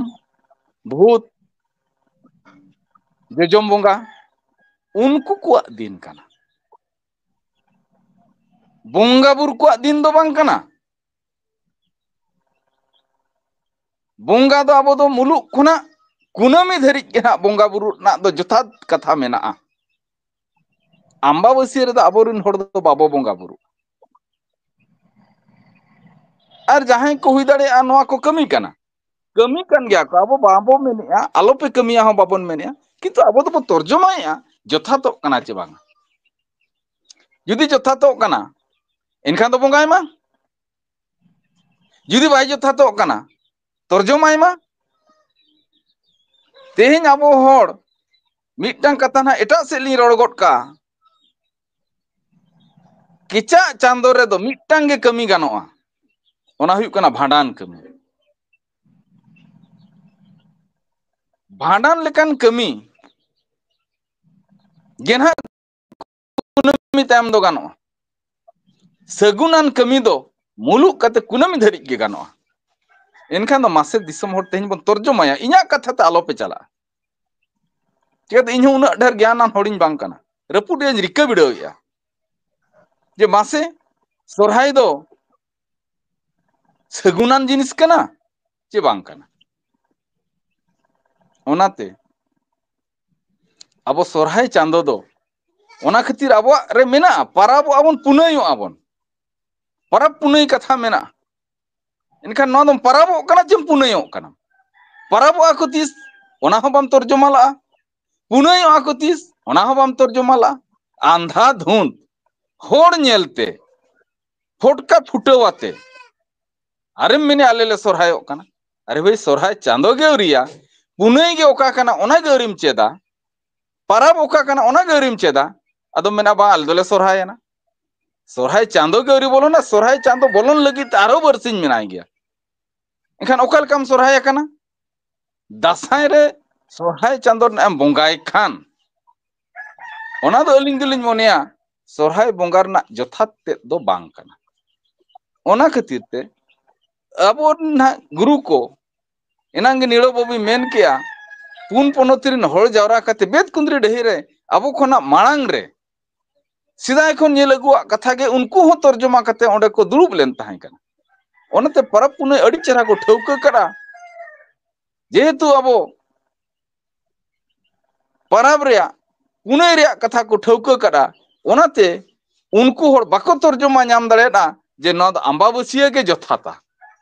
ᱵᱷᱩᱛ, ᱡᱚᱡᱚᱢ ᱵᱚᱸᱜᱟ, ᱩᱱᱠᱩ ᱠᱚᱣᱟᱜ ᱫᱤᱱ ᱠᱟᱱᱟ᱾ ᱵᱚᱸᱜᱟ ᱵᱩᱨᱩ ᱠᱚᱣᱟᱜ ᱫᱤᱱ ᱫᱚ ᱵᱟᱝ ᱠᱟᱱᱟ᱾ ᱵᱚᱸᱜᱟ ᱫᱚ ᱟᱵᱚ ᱫᱚ ᱢᱩᱞᱩᱜ ᱠᱷᱚᱱᱟᱜ ᱠᱩᱱᱟᱹᱢᱤ ᱫᱷᱟᱹᱨᱤᱡ ᱜᱮ ᱦᱟᱸᱜ ᱵᱚᱸᱜᱟ ᱵᱩᱨᱩ ᱨᱮᱱᱟᱜ ᱫᱚ ᱡᱚᱛᱷᱟᱛ ᱠᱟᱛᱷᱟ ᱢᱮᱱᱟᱜᱼᱟ᱾ ᱟᱢᱵᱟᱵᱟᱹᱥᱭᱟᱹ ᱨᱮᱫᱚ ᱟᱵᱚᱨᱮᱱ ᱦᱚᱲ ᱫᱚ ᱵᱟᱵᱚ ᱵᱚᱸᱜᱟ ᱵᱩᱨᱩᱜᱼᱟ᱾ ᱟᱨ ᱡᱟᱦᱟᱸᱭ ᱠᱚ ᱦᱩᱭ ᱫᱟᱲᱮᱭᱟᱜᱼᱟ ᱱᱚᱣᱟ ᱠᱚ ᱠᱟᱹᱢᱤ ᱠᱟᱱᱟ, ᱠᱟᱹᱢᱤ ᱠᱟᱱ ᱜᱮᱭᱟ ᱠᱚ, ᱟᱵᱚ ᱵᱟᱵᱚ ᱢᱮᱱᱮᱫᱼᱟ, ᱟᱞᱚᱯᱮ ᱠᱟᱹᱢᱤᱭᱟ ᱦᱚᱸ ᱵᱟᱵᱚᱱ ᱢᱮᱱᱮᱫᱼᱟ, ᱠᱤᱱᱛᱩ ᱟᱵᱚ ᱫᱚᱵᱚ ᱛᱚᱨᱡᱚᱢᱟᱭᱮᱫᱼᱟ ᱡᱚᱛᱷᱟᱛᱚᱜ ᱠᱟᱱᱟ ᱪᱮ ᱵᱟᱝᱟ᱾ ᱡᱩᱫᱤ ᱡᱚᱛᱷᱟᱛᱚᱜ ᱠᱟᱱᱟ, ᱮᱱᱠᱷᱟᱱ ᱫᱚ ᱵᱚᱸᱜᱟᱭ ᱢᱟ᱾ ᱡᱩᱫᱤ ᱵᱟᱭ ᱡᱚᱛᱷᱟᱛᱚᱜ ᱠᱟᱱᱟ, ᱛᱚᱨᱡᱚᱢᱟᱭ ᱢᱟ᱾ ᱛᱮᱦᱮᱧ ᱟᱵᱚ ᱦᱚᱲ ᱢᱤᱫᱴᱟᱝ ᱠᱟᱛᱷᱟ ᱱᱟᱦᱟᱜ ᱮᱴᱟᱜ ᱥᱮᱫ ᱞᱤᱧ ᱨᱚᱲ ᱜᱚᱫ ᱠᱟᱜᱼᱟ᱾ ᱠᱮᱪᱟᱜ ᱪᱟᱸᱫᱚ ᱨᱮᱫᱚ ᱢᱤᱫᱴᱟᱝ ᱜᱮ ᱠᱟᱹᱢᱤ ᱜᱟᱱᱚᱜᱼᱟ, ᱚᱱᱟ ᱦᱩᱭᱩᱜ ᱠᱟᱱᱟ ᱵᱷᱟᱸᱰᱟᱱ ᱠᱟᱹᱢᱤ᱾ ᱵᱷᱟᱸᱰᱟᱱ ᱞᱮᱠᱟᱱ ᱠᱟᱹᱢᱤ ᱜᱮ ᱱᱟᱦᱟᱜ ᱠᱩᱱᱟᱹᱢᱤ ᱛᱟᱭᱚᱢ ᱫᱚ ᱜᱟᱱᱚᱜᱼᱟ᱾ ᱥᱟᱹᱜᱩᱱᱟᱱ ᱠᱟᱹᱢᱤ ᱫᱚ ᱢᱩᱞᱩᱜ ᱠᱟᱛᱮ ᱠᱩᱱᱟᱹᱢᱤ ᱫᱷᱟᱹᱨᱤᱡ ᱜᱮ ᱜᱟᱱᱚᱜᱼᱟ᱾ ᱮᱱᱠᱷᱟᱱ ᱫᱚ ᱢᱟᱥᱮ ᱫᱤᱥᱚᱢ ᱦᱚᱲ, ᱛᱮᱦᱮᱧ ᱵᱚᱱ ᱛᱚᱨᱡᱚᱢᱟᱭᱟ, ᱤᱧᱟᱹᱜ ᱠᱟᱛᱷᱟ ᱛᱮ ᱟᱞᱚᱯᱮ ᱪᱟᱞᱟᱜᱼᱟ᱾ ᱪᱤᱠᱟᱹᱛᱮ ᱤᱧ ᱦᱚᱸ ᱩᱱᱟᱹᱜ ᱰᱷᱮᱨ ᱜᱮᱭᱟᱱᱟᱱ ᱦᱚᱲᱤᱧ ᱵᱟᱝ ᱠᱟᱱᱟ᱾ ᱨᱟᱹᱯᱩᱫ ᱨᱮᱭᱟᱜ ᱤᱧ ᱨᱤᱠᱟᱹ ᱵᱤᱰᱟᱹᱣᱮᱫᱼᱟ ᱡᱮ ᱢᱟᱥᱮ ᱥᱚᱨᱦᱟᱭ ᱫᱚ ᱥᱟᱹᱜᱩᱱᱟᱱ ᱡᱤᱱᱤᱥ ᱠᱟᱱᱟ ᱪᱮ ᱵᱟᱝ ᱠᱟᱱᱟ᱾ ᱚᱱᱟᱛᱮ ᱟᱵᱚ ᱥᱚᱨᱦᱟᱭ ᱪᱟᱸᱫᱚ ᱫᱚ ᱚᱱᱟ ᱠᱷᱟᱹᱛᱤᱨ ᱟᱵᱚᱣᱟᱜ ᱨᱮ ᱢᱮᱱᱟᱜᱼᱟ, ᱯᱟᱨᱟᱵᱚᱜ ᱟᱵᱚᱱ, ᱯᱩᱱᱟᱹᱭᱚᱜ ᱟᱵᱚᱱ, ᱯᱟᱨᱟᱵᱽ ᱯᱩᱱᱟᱹᱭ ᱠᱟᱛᱷᱟ ᱢᱮᱱᱟᱜᱼᱟ᱾ ᱮᱱᱠᱷᱟᱱ ᱱᱚᱣᱟ ᱫᱚᱢ ᱯᱟᱨᱟᱵᱚᱜ ᱠᱟᱱᱟ ᱪᱮᱢ ᱯᱩᱱᱟᱹᱭᱚᱜ ᱠᱟᱱᱟ? ᱯᱟᱨᱟᱵᱚᱜᱼᱟ ᱠᱚ ᱛᱤᱥ? ᱚᱱᱟ ᱦᱚᱸ ᱵᱟᱢ ᱛᱚᱨᱡᱚᱢᱟ ᱞᱟᱜᱼᱟ᱾ ᱯᱩᱱᱟᱹᱭᱚᱜᱼᱟ ᱠᱚ ᱛᱤᱥ? ᱚᱱᱟ ᱦᱚᱸ ᱵᱟᱢ ᱛᱚᱨᱡᱚᱢᱟ ᱞᱟᱜᱼᱟ᱾ ᱟᱸᱫᱷᱟ ᱫᱷᱩᱸᱫ ᱦᱚᱲ ᱧᱮᱞᱛᱮ ᱯᱷᱚᱴᱠᱟ ᱯᱷᱩᱴᱟᱹᱣ ᱟᱛᱮ ᱟᱨᱮᱢ ᱢᱮᱱᱮ ᱟᱞᱮ ᱞᱮ ᱥᱚᱨᱦᱟᱭᱚᱜ ᱠᱟᱱᱟ᱾ ᱟᱨᱮ ᱵᱷᱟᱹᱭ, ᱥᱚᱨᱦᱟᱭ ᱪᱟᱸᱫᱚ ᱜᱮ ᱟᱹᱣᱨᱤᱭᱟ, ᱯᱩᱱᱟᱹᱭ ᱜᱮ ᱚᱠᱟ ᱠᱟᱱᱟ ᱚᱱᱟ ᱜᱮ ᱟᱹᱣᱨᱤᱢ ᱪᱮᱫᱟ, ᱯᱟᱨᱟᱵᱽ ᱚᱠᱟ ᱠᱟᱱᱟ ᱚᱱᱟ ᱜᱮ ᱟᱹᱣᱨᱤᱢ ᱪᱮᱫᱟ, ᱟᱫᱚᱢ ᱢᱮᱱᱟ ᱵᱟᱝ ᱟᱞᱮ ᱫᱚᱞᱮ ᱥᱚᱨᱦᱟᱭᱮᱱᱟ᱾ ᱥᱚᱨᱦᱟᱭ ᱪᱟᱸᱫᱚ ᱜᱮ ᱟᱹᱣᱨᱤ ᱵᱚᱞᱚᱱᱟ, ᱥᱚᱨᱦᱟᱭ ᱪᱟᱸᱫᱚ ᱵᱚᱞᱚᱱ ᱞᱟᱹᱜᱤᱫ ᱛᱮ ᱟᱨᱦᱚᱸ ᱵᱟᱨᱥᱤᱧ ᱢᱮᱱᱟᱭ ᱜᱮᱭᱟ᱾ ᱮᱱᱠᱷᱟᱱ ᱚᱠᱟ ᱞᱮᱠᱟᱢ ᱥᱚᱨᱦᱟᱭ ᱟᱠᱟᱱᱟ? ᱫᱟᱸᱥᱟᱭ ᱨᱮ ᱥᱚᱨᱦᱟᱭ ᱪᱟᱸᱫᱚ ᱨᱮᱱᱟᱜ ᱮᱢ ᱵᱚᱸᱜᱟᱭ ᱠᱷᱟᱱ, ᱚᱱᱟ ᱫᱚ ᱟᱹᱞᱤᱧ ᱫᱚᱞᱤᱧ ᱢᱚᱱᱮᱭᱟ ᱥᱚᱨᱦᱟᱭ ᱵᱚᱸᱜᱟ ᱨᱮᱱᱟᱜ ᱡᱚᱛᱷᱟᱛ ᱛᱮᱫ ᱫᱚ ᱵᱟᱝ ᱠᱟᱱᱟ᱾ ᱚᱱᱟ ᱠᱷᱟᱹᱛᱤᱨ ᱛᱮ ᱟᱵᱚ ᱱᱟᱦᱟᱜ ᱜᱩᱨᱩ ᱠᱚ, ᱮᱱᱟᱝ ᱜᱮ ᱱᱤᱲᱚ ᱵᱟᱹᱵᱩᱭ ᱢᱮᱱ ᱠᱮᱜᱼᱟ, ᱯᱩᱱ ᱯᱚᱱᱚᱛ ᱨᱮᱱ ᱦᱚᱲ ᱡᱟᱣᱨᱟ ᱠᱟᱛᱮ ᱵᱮᱛ ᱠᱩᱸᱫᱽᱨᱤ ᱰᱟᱹᱦᱤ ᱨᱮ ᱟᱵᱚ ᱠᱷᱚᱱᱟᱜ ᱢᱟᱲᱟᱝ ᱨᱮ ᱥᱮᱫᱟᱭ ᱠᱷᱚᱱ ᱧᱮᱞ ᱟᱹᱜᱩᱣᱟᱜ ᱠᱟᱛᱷᱟ ᱜᱮ ᱩᱱᱠᱩ ᱦᱚᱸ ᱛᱚᱨᱡᱚᱢᱟ ᱠᱟᱛᱮ ᱚᱸᱰᱮ ᱠᱚ ᱫᱩᱲᱩᱵ ᱞᱮᱱ ᱛᱟᱦᱮᱸ ᱠᱟᱱᱟ᱾ ᱚᱱᱟᱛᱮ ᱯᱚᱨᱚᱵᱽ ᱯᱩᱱᱟᱹᱭ ᱟᱹᱰᱤ ᱪᱮᱦᱨᱟ ᱠᱚ ᱴᱷᱟᱹᱣᱠᱟᱹ ᱠᱟᱫᱟ᱾ ᱡᱮᱦᱮᱛᱩ ᱟᱵᱚ ᱯᱚᱨᱚᱵᱽ ᱨᱮᱭᱟᱜ, ᱯᱩᱱᱟᱹᱭ ᱨᱮᱭᱟᱜ ᱠᱟᱛᱷᱟ ᱠᱚ ᱴᱷᱟᱹᱣᱠᱟᱹ ᱠᱟᱫᱟ, ᱚᱱᱟᱛᱮ ᱩᱱᱠᱩ ᱦᱚᱲ ᱵᱟᱠᱚ ᱛᱚᱨᱡᱚᱢᱟ ᱧᱟᱢ ᱫᱟᱲᱮᱭᱟᱫᱟ ᱡᱮ ᱱᱚᱣᱟ ᱫᱚ ᱟᱢᱵᱟᱵᱟᱹᱥᱭᱟᱹ ᱜᱮ ᱡᱚᱛᱷᱟᱛᱟ᱾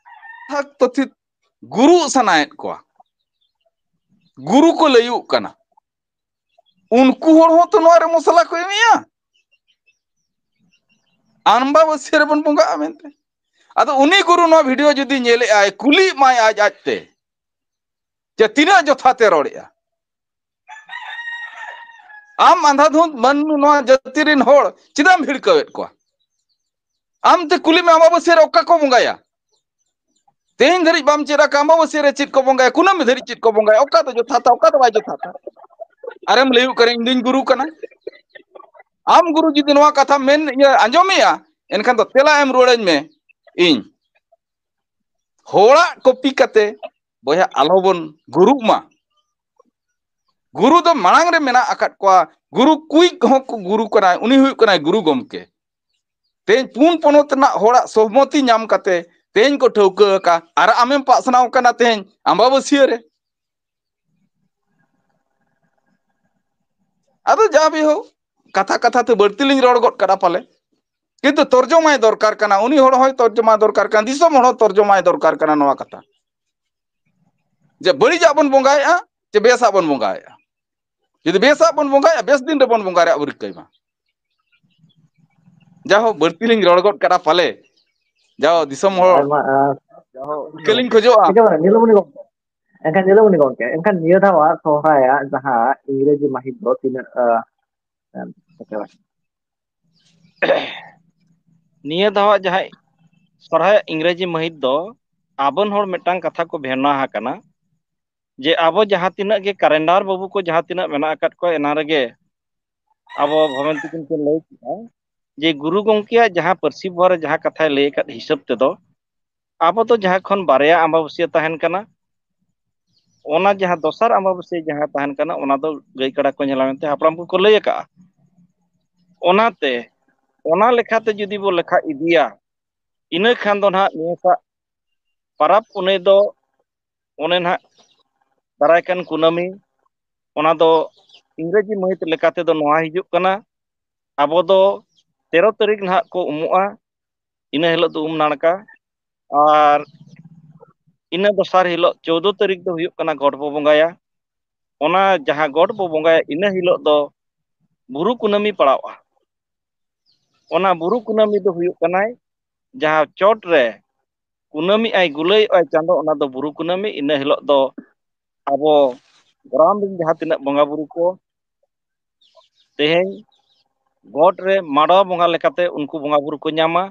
ᱛᱷᱟᱠ ᱛᱚᱛᱷᱤᱛ ᱜᱩᱨᱩ ᱥᱟᱱᱟᱭᱮᱫ ᱠᱚᱣᱟ, ᱜᱩᱨᱩ ᱠᱚ ᱞᱟᱹᱭᱩᱜ ᱠᱟᱱᱟ᱾ ᱩᱱᱠᱩ ᱦᱚᱲ ᱦᱚᱸ ᱛᱚ ᱱᱚᱣᱟ ᱨᱮ ᱢᱚᱥᱞᱟ ᱠᱚ ᱮᱢᱮᱜᱼᱟ, ᱟᱢᱵᱟᱵᱟᱹᱥᱭᱟᱹ ᱨᱮᱵᱚᱱ ᱵᱚᱸᱜᱟᱜᱼᱟ ᱢᱮᱱᱛᱮ᱾ ᱟᱫᱚ ᱩᱱᱤ ᱜᱩᱨᱩ ᱱᱚᱣᱟ ᱵᱷᱤᱰᱤᱭᱳ ᱡᱩᱫᱤ ᱧᱮᱞᱮᱜᱼᱟᱭ, ᱠᱩᱞᱤᱜ ᱢᱟᱭ ᱟᱡ ᱟᱡᱛᱮ ᱡᱮ ᱛᱤᱱᱟᱹᱜ ᱡᱚᱛᱷᱟᱛᱮ ᱨᱚᱲᱮᱜᱼᱟ᱾ ᱟᱢ ᱟᱸᱫᱷᱟ ᱫᱷᱩᱸᱫ ᱢᱟᱹᱱᱢᱤ, ᱱᱚᱣᱟ ᱡᱟᱹᱛᱤ ᱨᱮᱱ ᱦᱚᱲ ᱪᱮᱫᱟᱜ ᱮᱢ ᱵᱷᱤᱲᱠᱟᱹᱣᱮᱫ ᱠᱚᱣᱟ? ᱟᱢ ᱛᱮ ᱠᱩᱞᱤ ᱢᱮ, ᱟᱢᱵᱟᱵᱟᱹᱥᱭᱟᱹ ᱨᱮ ᱚᱠᱟ ᱠᱚ ᱵᱚᱸᱜᱟᱭᱟ? ᱛᱮᱦᱮᱧ ᱫᱷᱟᱹᱨᱤᱡ ᱵᱟᱢ ᱪᱮᱫ ᱟᱠᱟᱫ, ᱟᱢᱵᱟᱵᱟᱹᱥᱭᱟᱹ ᱨᱮ ᱪᱮᱫ ᱠᱚ ᱵᱚᱸᱜᱟᱭᱟ, ᱠᱩᱱᱟᱹᱢᱤ ᱫᱷᱟᱹᱨᱤᱡ ᱪᱮᱫ ᱠᱚ ᱵᱚᱸᱜᱟᱭᱟ, ᱚᱠᱟ ᱫᱚ ᱡᱚᱛᱷᱟᱛᱟ, ᱚᱠᱟ ᱫᱚ ᱵᱟᱭ ᱡᱚᱛᱷᱟᱛᱟ? ᱟᱨᱮᱢ ᱞᱟᱹᱭᱩᱜ ᱠᱟᱱᱟ ᱤᱧ ᱫᱩᱧ ᱜᱩᱨᱩ ᱠᱟᱱᱟ᱾ ᱟᱢ ᱜᱩᱨᱩ ᱡᱩᱫᱤ ᱱᱚᱣᱟ ᱠᱟᱛᱷᱟᱢ ᱢᱮᱱ, ᱤᱭᱟᱹ, ᱟᱸᱡᱚᱢᱮᱜᱼᱟ, ᱮᱱᱠᱷᱟᱱ ᱫᱚ ᱛᱮᱞᱟ ᱮᱢ ᱨᱩᱣᱟᱹᱲᱟᱹᱧ ᱢᱮ᱾ ᱤᱧ ᱦᱚᱲᱟᱜ ᱠᱚᱯᱤ ᱠᱟᱛᱮ, ᱵᱚᱭᱦᱟ, ᱟᱞᱚᱵᱚᱱ ᱜᱩᱨᱩᱜ ᱢᱟ᱾ ᱜᱩᱨᱩ ᱫᱚ ᱢᱟᱲᱟᱝ ᱨᱮ ᱢᱮᱱᱟᱜ ᱟᱠᱟᱫ ᱠᱚᱣᱟ᱾ ᱜᱩᱨᱩ ᱠᱩᱭᱤᱡ ᱦᱚᱸ ᱠᱚ ᱜᱩᱨᱩ ᱠᱟᱱᱟᱭ, ᱩᱱᱤ ᱦᱩᱭᱩᱜ ᱠᱟᱱᱟᱭ ᱜᱩᱨᱩ ᱜᱚᱢᱠᱮ᱾ ᱛᱮᱦᱮᱧ ᱯᱩᱱ ᱯᱚᱱᱚᱛ ᱨᱮᱱᱟᱜ ᱦᱚᱲᱟᱜ ᱥᱚᱦᱢᱚᱛᱤ ᱧᱟᱢ ᱠᱟᱛᱮ ᱛᱮᱦᱮᱧ ᱠᱚ ᱴᱷᱟᱹᱣᱠᱟᱹ ᱟᱠᱟᱫ, ᱟᱨ ᱟᱢᱮᱢ ᱯᱟᱥᱱᱟᱣ ᱠᱟᱱᱟ ᱛᱮᱦᱮᱧ ᱟᱢᱵᱟᱵᱟᱹᱥᱭᱟᱹ ᱨᱮ᱾ ᱟᱫᱚ ᱡᱟ ᱵᱤ ᱦᱳᱠ, ᱠᱟᱛᱷᱟ ᱠᱟᱛᱷᱟ ᱛᱮ ᱵᱟᱹᱲᱛᱤ ᱞᱤᱧ ᱨᱚᱲ ᱜᱚᱫ ᱠᱟᱫᱟ ᱯᱟᱞᱮ, ᱠᱤᱱᱛᱩ ᱛᱚᱨᱡᱚᱢᱟᱭ ᱫᱚᱨᱠᱟᱨ ᱠᱟᱱᱟ, ᱩᱱᱤ ᱦᱚᱲ ᱦᱚᱸᱭ ᱛᱚᱨᱡᱚᱢᱟ ᱫᱚᱨᱠᱟᱨ ᱠᱟᱱᱟ, ᱫᱤᱥᱚᱢ ᱦᱚᱲ ᱦᱚᱸ ᱛᱚᱨᱡᱚᱢᱟᱭ ᱫᱚᱨᱠᱟᱨ ᱠᱟᱱᱟ ᱱᱚᱣᱟ ᱠᱟᱛᱷᱟ, ᱡᱮ ᱵᱟᱹᱲᱤᱡᱟᱜ ᱵᱚᱱ ᱵᱚᱸᱜᱟᱭᱮᱫᱼᱟ ᱪᱮ ᱵᱮᱥᱟᱜ ᱵᱚᱱ ᱵᱚᱸᱜᱟᱭᱮᱫᱼᱟ᱾ ᱡᱩᱫᱤ ᱵᱮᱥᱟᱜ ᱵᱚᱱ ᱵᱚᱸᱜᱟᱭᱟ, ᱵᱮᱥ ᱫᱤᱱ ᱨᱮᱵᱚᱱ ᱵᱚᱸᱜᱟ ᱨᱮᱭᱟᱜ ᱵᱚ ᱨᱤᱠᱟᱹᱭ ᱢᱟ᱾ ᱡᱟᱦᱳ, ᱵᱟᱹᱲᱛᱤ ᱞᱤᱧ ᱨᱚᱲ ᱜᱚᱫ ᱠᱟᱫᱟ ᱯᱟᱞᱮ᱾ ᱡᱟᱦᱳ, ᱫᱤᱥᱚᱢ ᱦᱚᱲ ᱟᱭᱢᱟ, ᱟᱨ ᱡᱟᱦᱳ, ᱤᱠᱟᱹ ᱞᱤᱧ ᱠᱷᱚᱡᱚᱜᱼᱟ᱾ ᱴᱷᱤᱠ ᱜᱮᱭᱟ, ᱧᱮᱞᱚᱜ ᱢᱮ ᱜᱚᱢᱠᱮ᱾ ᱮᱱᱠᱷᱟᱱ ᱧᱮᱞᱚᱜ ᱢᱮ ᱜᱚᱢᱠᱮ, ᱮᱱᱠᱷᱟᱱ ᱱᱤᱭᱟᱹ ᱫᱷᱟᱣᱟᱜ ᱥᱚᱦᱨᱟᱭᱟᱜ ᱡᱟᱦᱟᱸ ᱤᱝᱨᱮᱡᱤ ᱢᱟᱹᱦᱤᱛ ᱫᱚ ᱛᱤᱱᱟᱹᱜ, ᱟᱸ, ᱮᱢ ᱥᱮᱴᱮᱨᱟ? ᱱᱤᱭᱟᱹ ᱫᱷᱟᱣᱟᱜ ᱡᱟᱦᱟᱸ ᱥᱚᱦᱨᱟᱭᱟᱜ ᱤᱝᱨᱮᱡᱤ ᱢᱟᱹᱦᱤᱛ ᱫᱚ ᱟᱵᱚᱱ ᱦᱚᱲ ᱢᱤᱫᱴᱟᱝ ᱠᱟᱛᱷᱟ ᱠᱚ ᱵᱷᱮᱱᱟ ᱟᱠᱟᱱᱟ, ᱡᱮ ᱟᱵᱚ ᱡᱟᱦᱟᱸ ᱛᱤᱱᱟᱹᱜ ᱜᱮ ᱠᱟᱨᱮᱱᱰᱟᱨ ᱵᱟᱹᱵᱩ ᱠᱚ ᱡᱟᱦᱟᱸ ᱛᱤᱱᱟᱹᱜ ᱢᱮᱱᱟᱜ ᱟᱠᱟᱫ ᱠᱚᱣᱟ, ᱮᱱᱟ ᱨᱮᱜᱮ ᱟᱵᱚ ᱵᱷᱚᱵᱮᱱ ᱛᱤᱠᱤᱱ ᱠᱤᱱ ᱞᱟᱹᱭ ᱠᱮᱫᱼᱟ ᱡᱮ ᱜᱩᱨᱩ ᱜᱚᱢᱠᱮᱭᱟᱜ ᱡᱟᱦᱟᱸ ᱯᱟᱹᱨᱥᱤ ᱯᱚᱦᱟ ᱨᱮ ᱡᱟᱦᱟᱸ ᱠᱟᱛᱷᱟᱭ ᱞᱟᱹᱭ ᱟᱠᱟᱫ ᱦᱤᱥᱟᱹᱵ ᱛᱮᱫᱚ, ᱟᱵᱚ ᱫᱚ ᱡᱟᱦᱟᱸ ᱠᱷᱚᱱ ᱵᱟᱨᱭᱟ ᱟᱢᱵᱟᱵᱟᱹᱥᱭᱟᱹ ᱛᱟᱦᱮᱱ ᱠᱟᱱᱟ, ᱚᱱᱟ ᱡᱟᱦᱟᱸ ᱫᱚᱥᱟᱨ ᱟᱢᱵᱟᱵᱟᱹᱥᱭᱟᱹ ᱡᱟᱦᱟᱸ ᱛᱟᱦᱮᱱ ᱠᱟᱱᱟ, ᱚᱱᱟ ᱫᱚ ᱜᱟᱹᱭ ᱠᱟᱰᱟ ᱠᱚ ᱧᱮᱞᱟ ᱢᱮᱱᱛᱮ ᱦᱟᱯᱲᱟᱢ ᱠᱚᱠᱚ ᱞᱟᱹᱭ ᱟᱠᱟᱫᱼᱟ᱾ ᱚᱱᱟᱛᱮ ᱚᱱᱟ ᱞᱮᱠᱟᱛᱮ ᱡᱩᱫᱤ ᱵᱚ ᱞᱮᱠᱷᱟ ᱤᱫᱤᱭᱟ, ᱤᱱᱟᱹ ᱠᱷᱟᱱ ᱫᱚ ᱱᱟᱦᱟᱜ ᱱᱤᱭᱟᱹ ᱥᱟᱜ ᱯᱟᱨᱟᱵᱽ ᱯᱩᱱᱟᱹᱭ ᱫᱚ ᱚᱱᱮ ᱱᱟᱦᱟᱜ ᱫᱟᱨᱟᱭ ᱠᱟᱱ ᱠᱩᱱᱟᱹᱢᱤ, ᱚᱱᱟ ᱫᱚ ᱤᱝᱨᱮᱡᱤ ᱢᱟᱹᱦᱤᱛ ᱞᱮᱠᱟ ᱛᱮᱫᱚ ᱱᱚᱣᱟ ᱦᱤᱡᱩᱜ ᱠᱟᱱᱟ, ᱟᱵᱚ ᱫᱚ ᱛᱮᱨᱚ ᱛᱟᱹᱨᱤᱠᱷ ᱱᱟᱦᱟᱜ ᱠᱚ ᱩᱢᱩᱜᱼᱟ, ᱤᱱᱟᱹ ᱦᱤᱞᱳᱜ ᱫᱚ ᱩᱢ ᱱᱟᱲᱠᱟ᱾ ᱟᱨ ᱤᱱᱟᱹ ᱫᱚᱥᱟᱨ ᱦᱤᱞᱳᱜ ᱪᱳᱫᱽᱫᱳ ᱛᱟᱹᱨᱤᱠᱷ ᱫᱚ ᱦᱩᱭᱩᱜ ᱠᱟᱱᱟ ᱜᱚᱴ ᱵᱚ ᱵᱚᱸᱜᱟᱭᱟ᱾ ᱚᱱᱟ ᱡᱟᱦᱟᱸ ᱜᱚᱴ ᱵᱚ ᱵᱚᱸᱜᱟᱭᱟ, ᱤᱱᱟᱹ ᱦᱤᱞᱳᱜ ᱫᱚ ᱵᱩᱨᱩ ᱠᱩᱱᱟᱹᱢᱤ ᱯᱟᱲᱟᱣᱜᱼᱟ᱾ ᱚᱱᱟ ᱵᱩᱨᱩ ᱠᱩᱱᱟᱹᱢᱤ ᱫᱚ ᱦᱩᱭᱩᱜ ᱠᱟᱱᱟᱭ ᱡᱟᱦᱟᱸ ᱪᱚᱴ ᱨᱮ ᱠᱩᱱᱟᱹᱢᱤ ᱟᱭ, ᱜᱩᱞᱟᱹᱭᱚᱜ ᱟᱭ ᱪᱟᱸᱫᱚ, ᱚᱱᱟ ᱫᱚ ᱵᱩᱨᱩ ᱠᱩᱱᱟᱹᱢᱤ᱾ ᱤᱱᱟᱹ ᱦᱤᱞᱳᱜ ᱫᱚ ᱟᱵᱚ ᱜᱨᱟᱢ ᱨᱮᱱ ᱡᱟᱦᱟᱸ ᱛᱤᱱᱟᱹᱜ ᱵᱚᱸᱜᱟ ᱵᱩᱨᱩ ᱠᱚ ᱛᱮᱦᱮᱧ ᱜᱚᱴ ᱨᱮ ᱢᱟᱰᱣᱟ ᱵᱚᱸᱜᱟ ᱞᱮᱠᱟᱛᱮ ᱩᱱᱠᱩ ᱵᱚᱸᱜᱟ ᱵᱩᱨᱩ ᱠᱚ ᱧᱟᱢᱟ᱾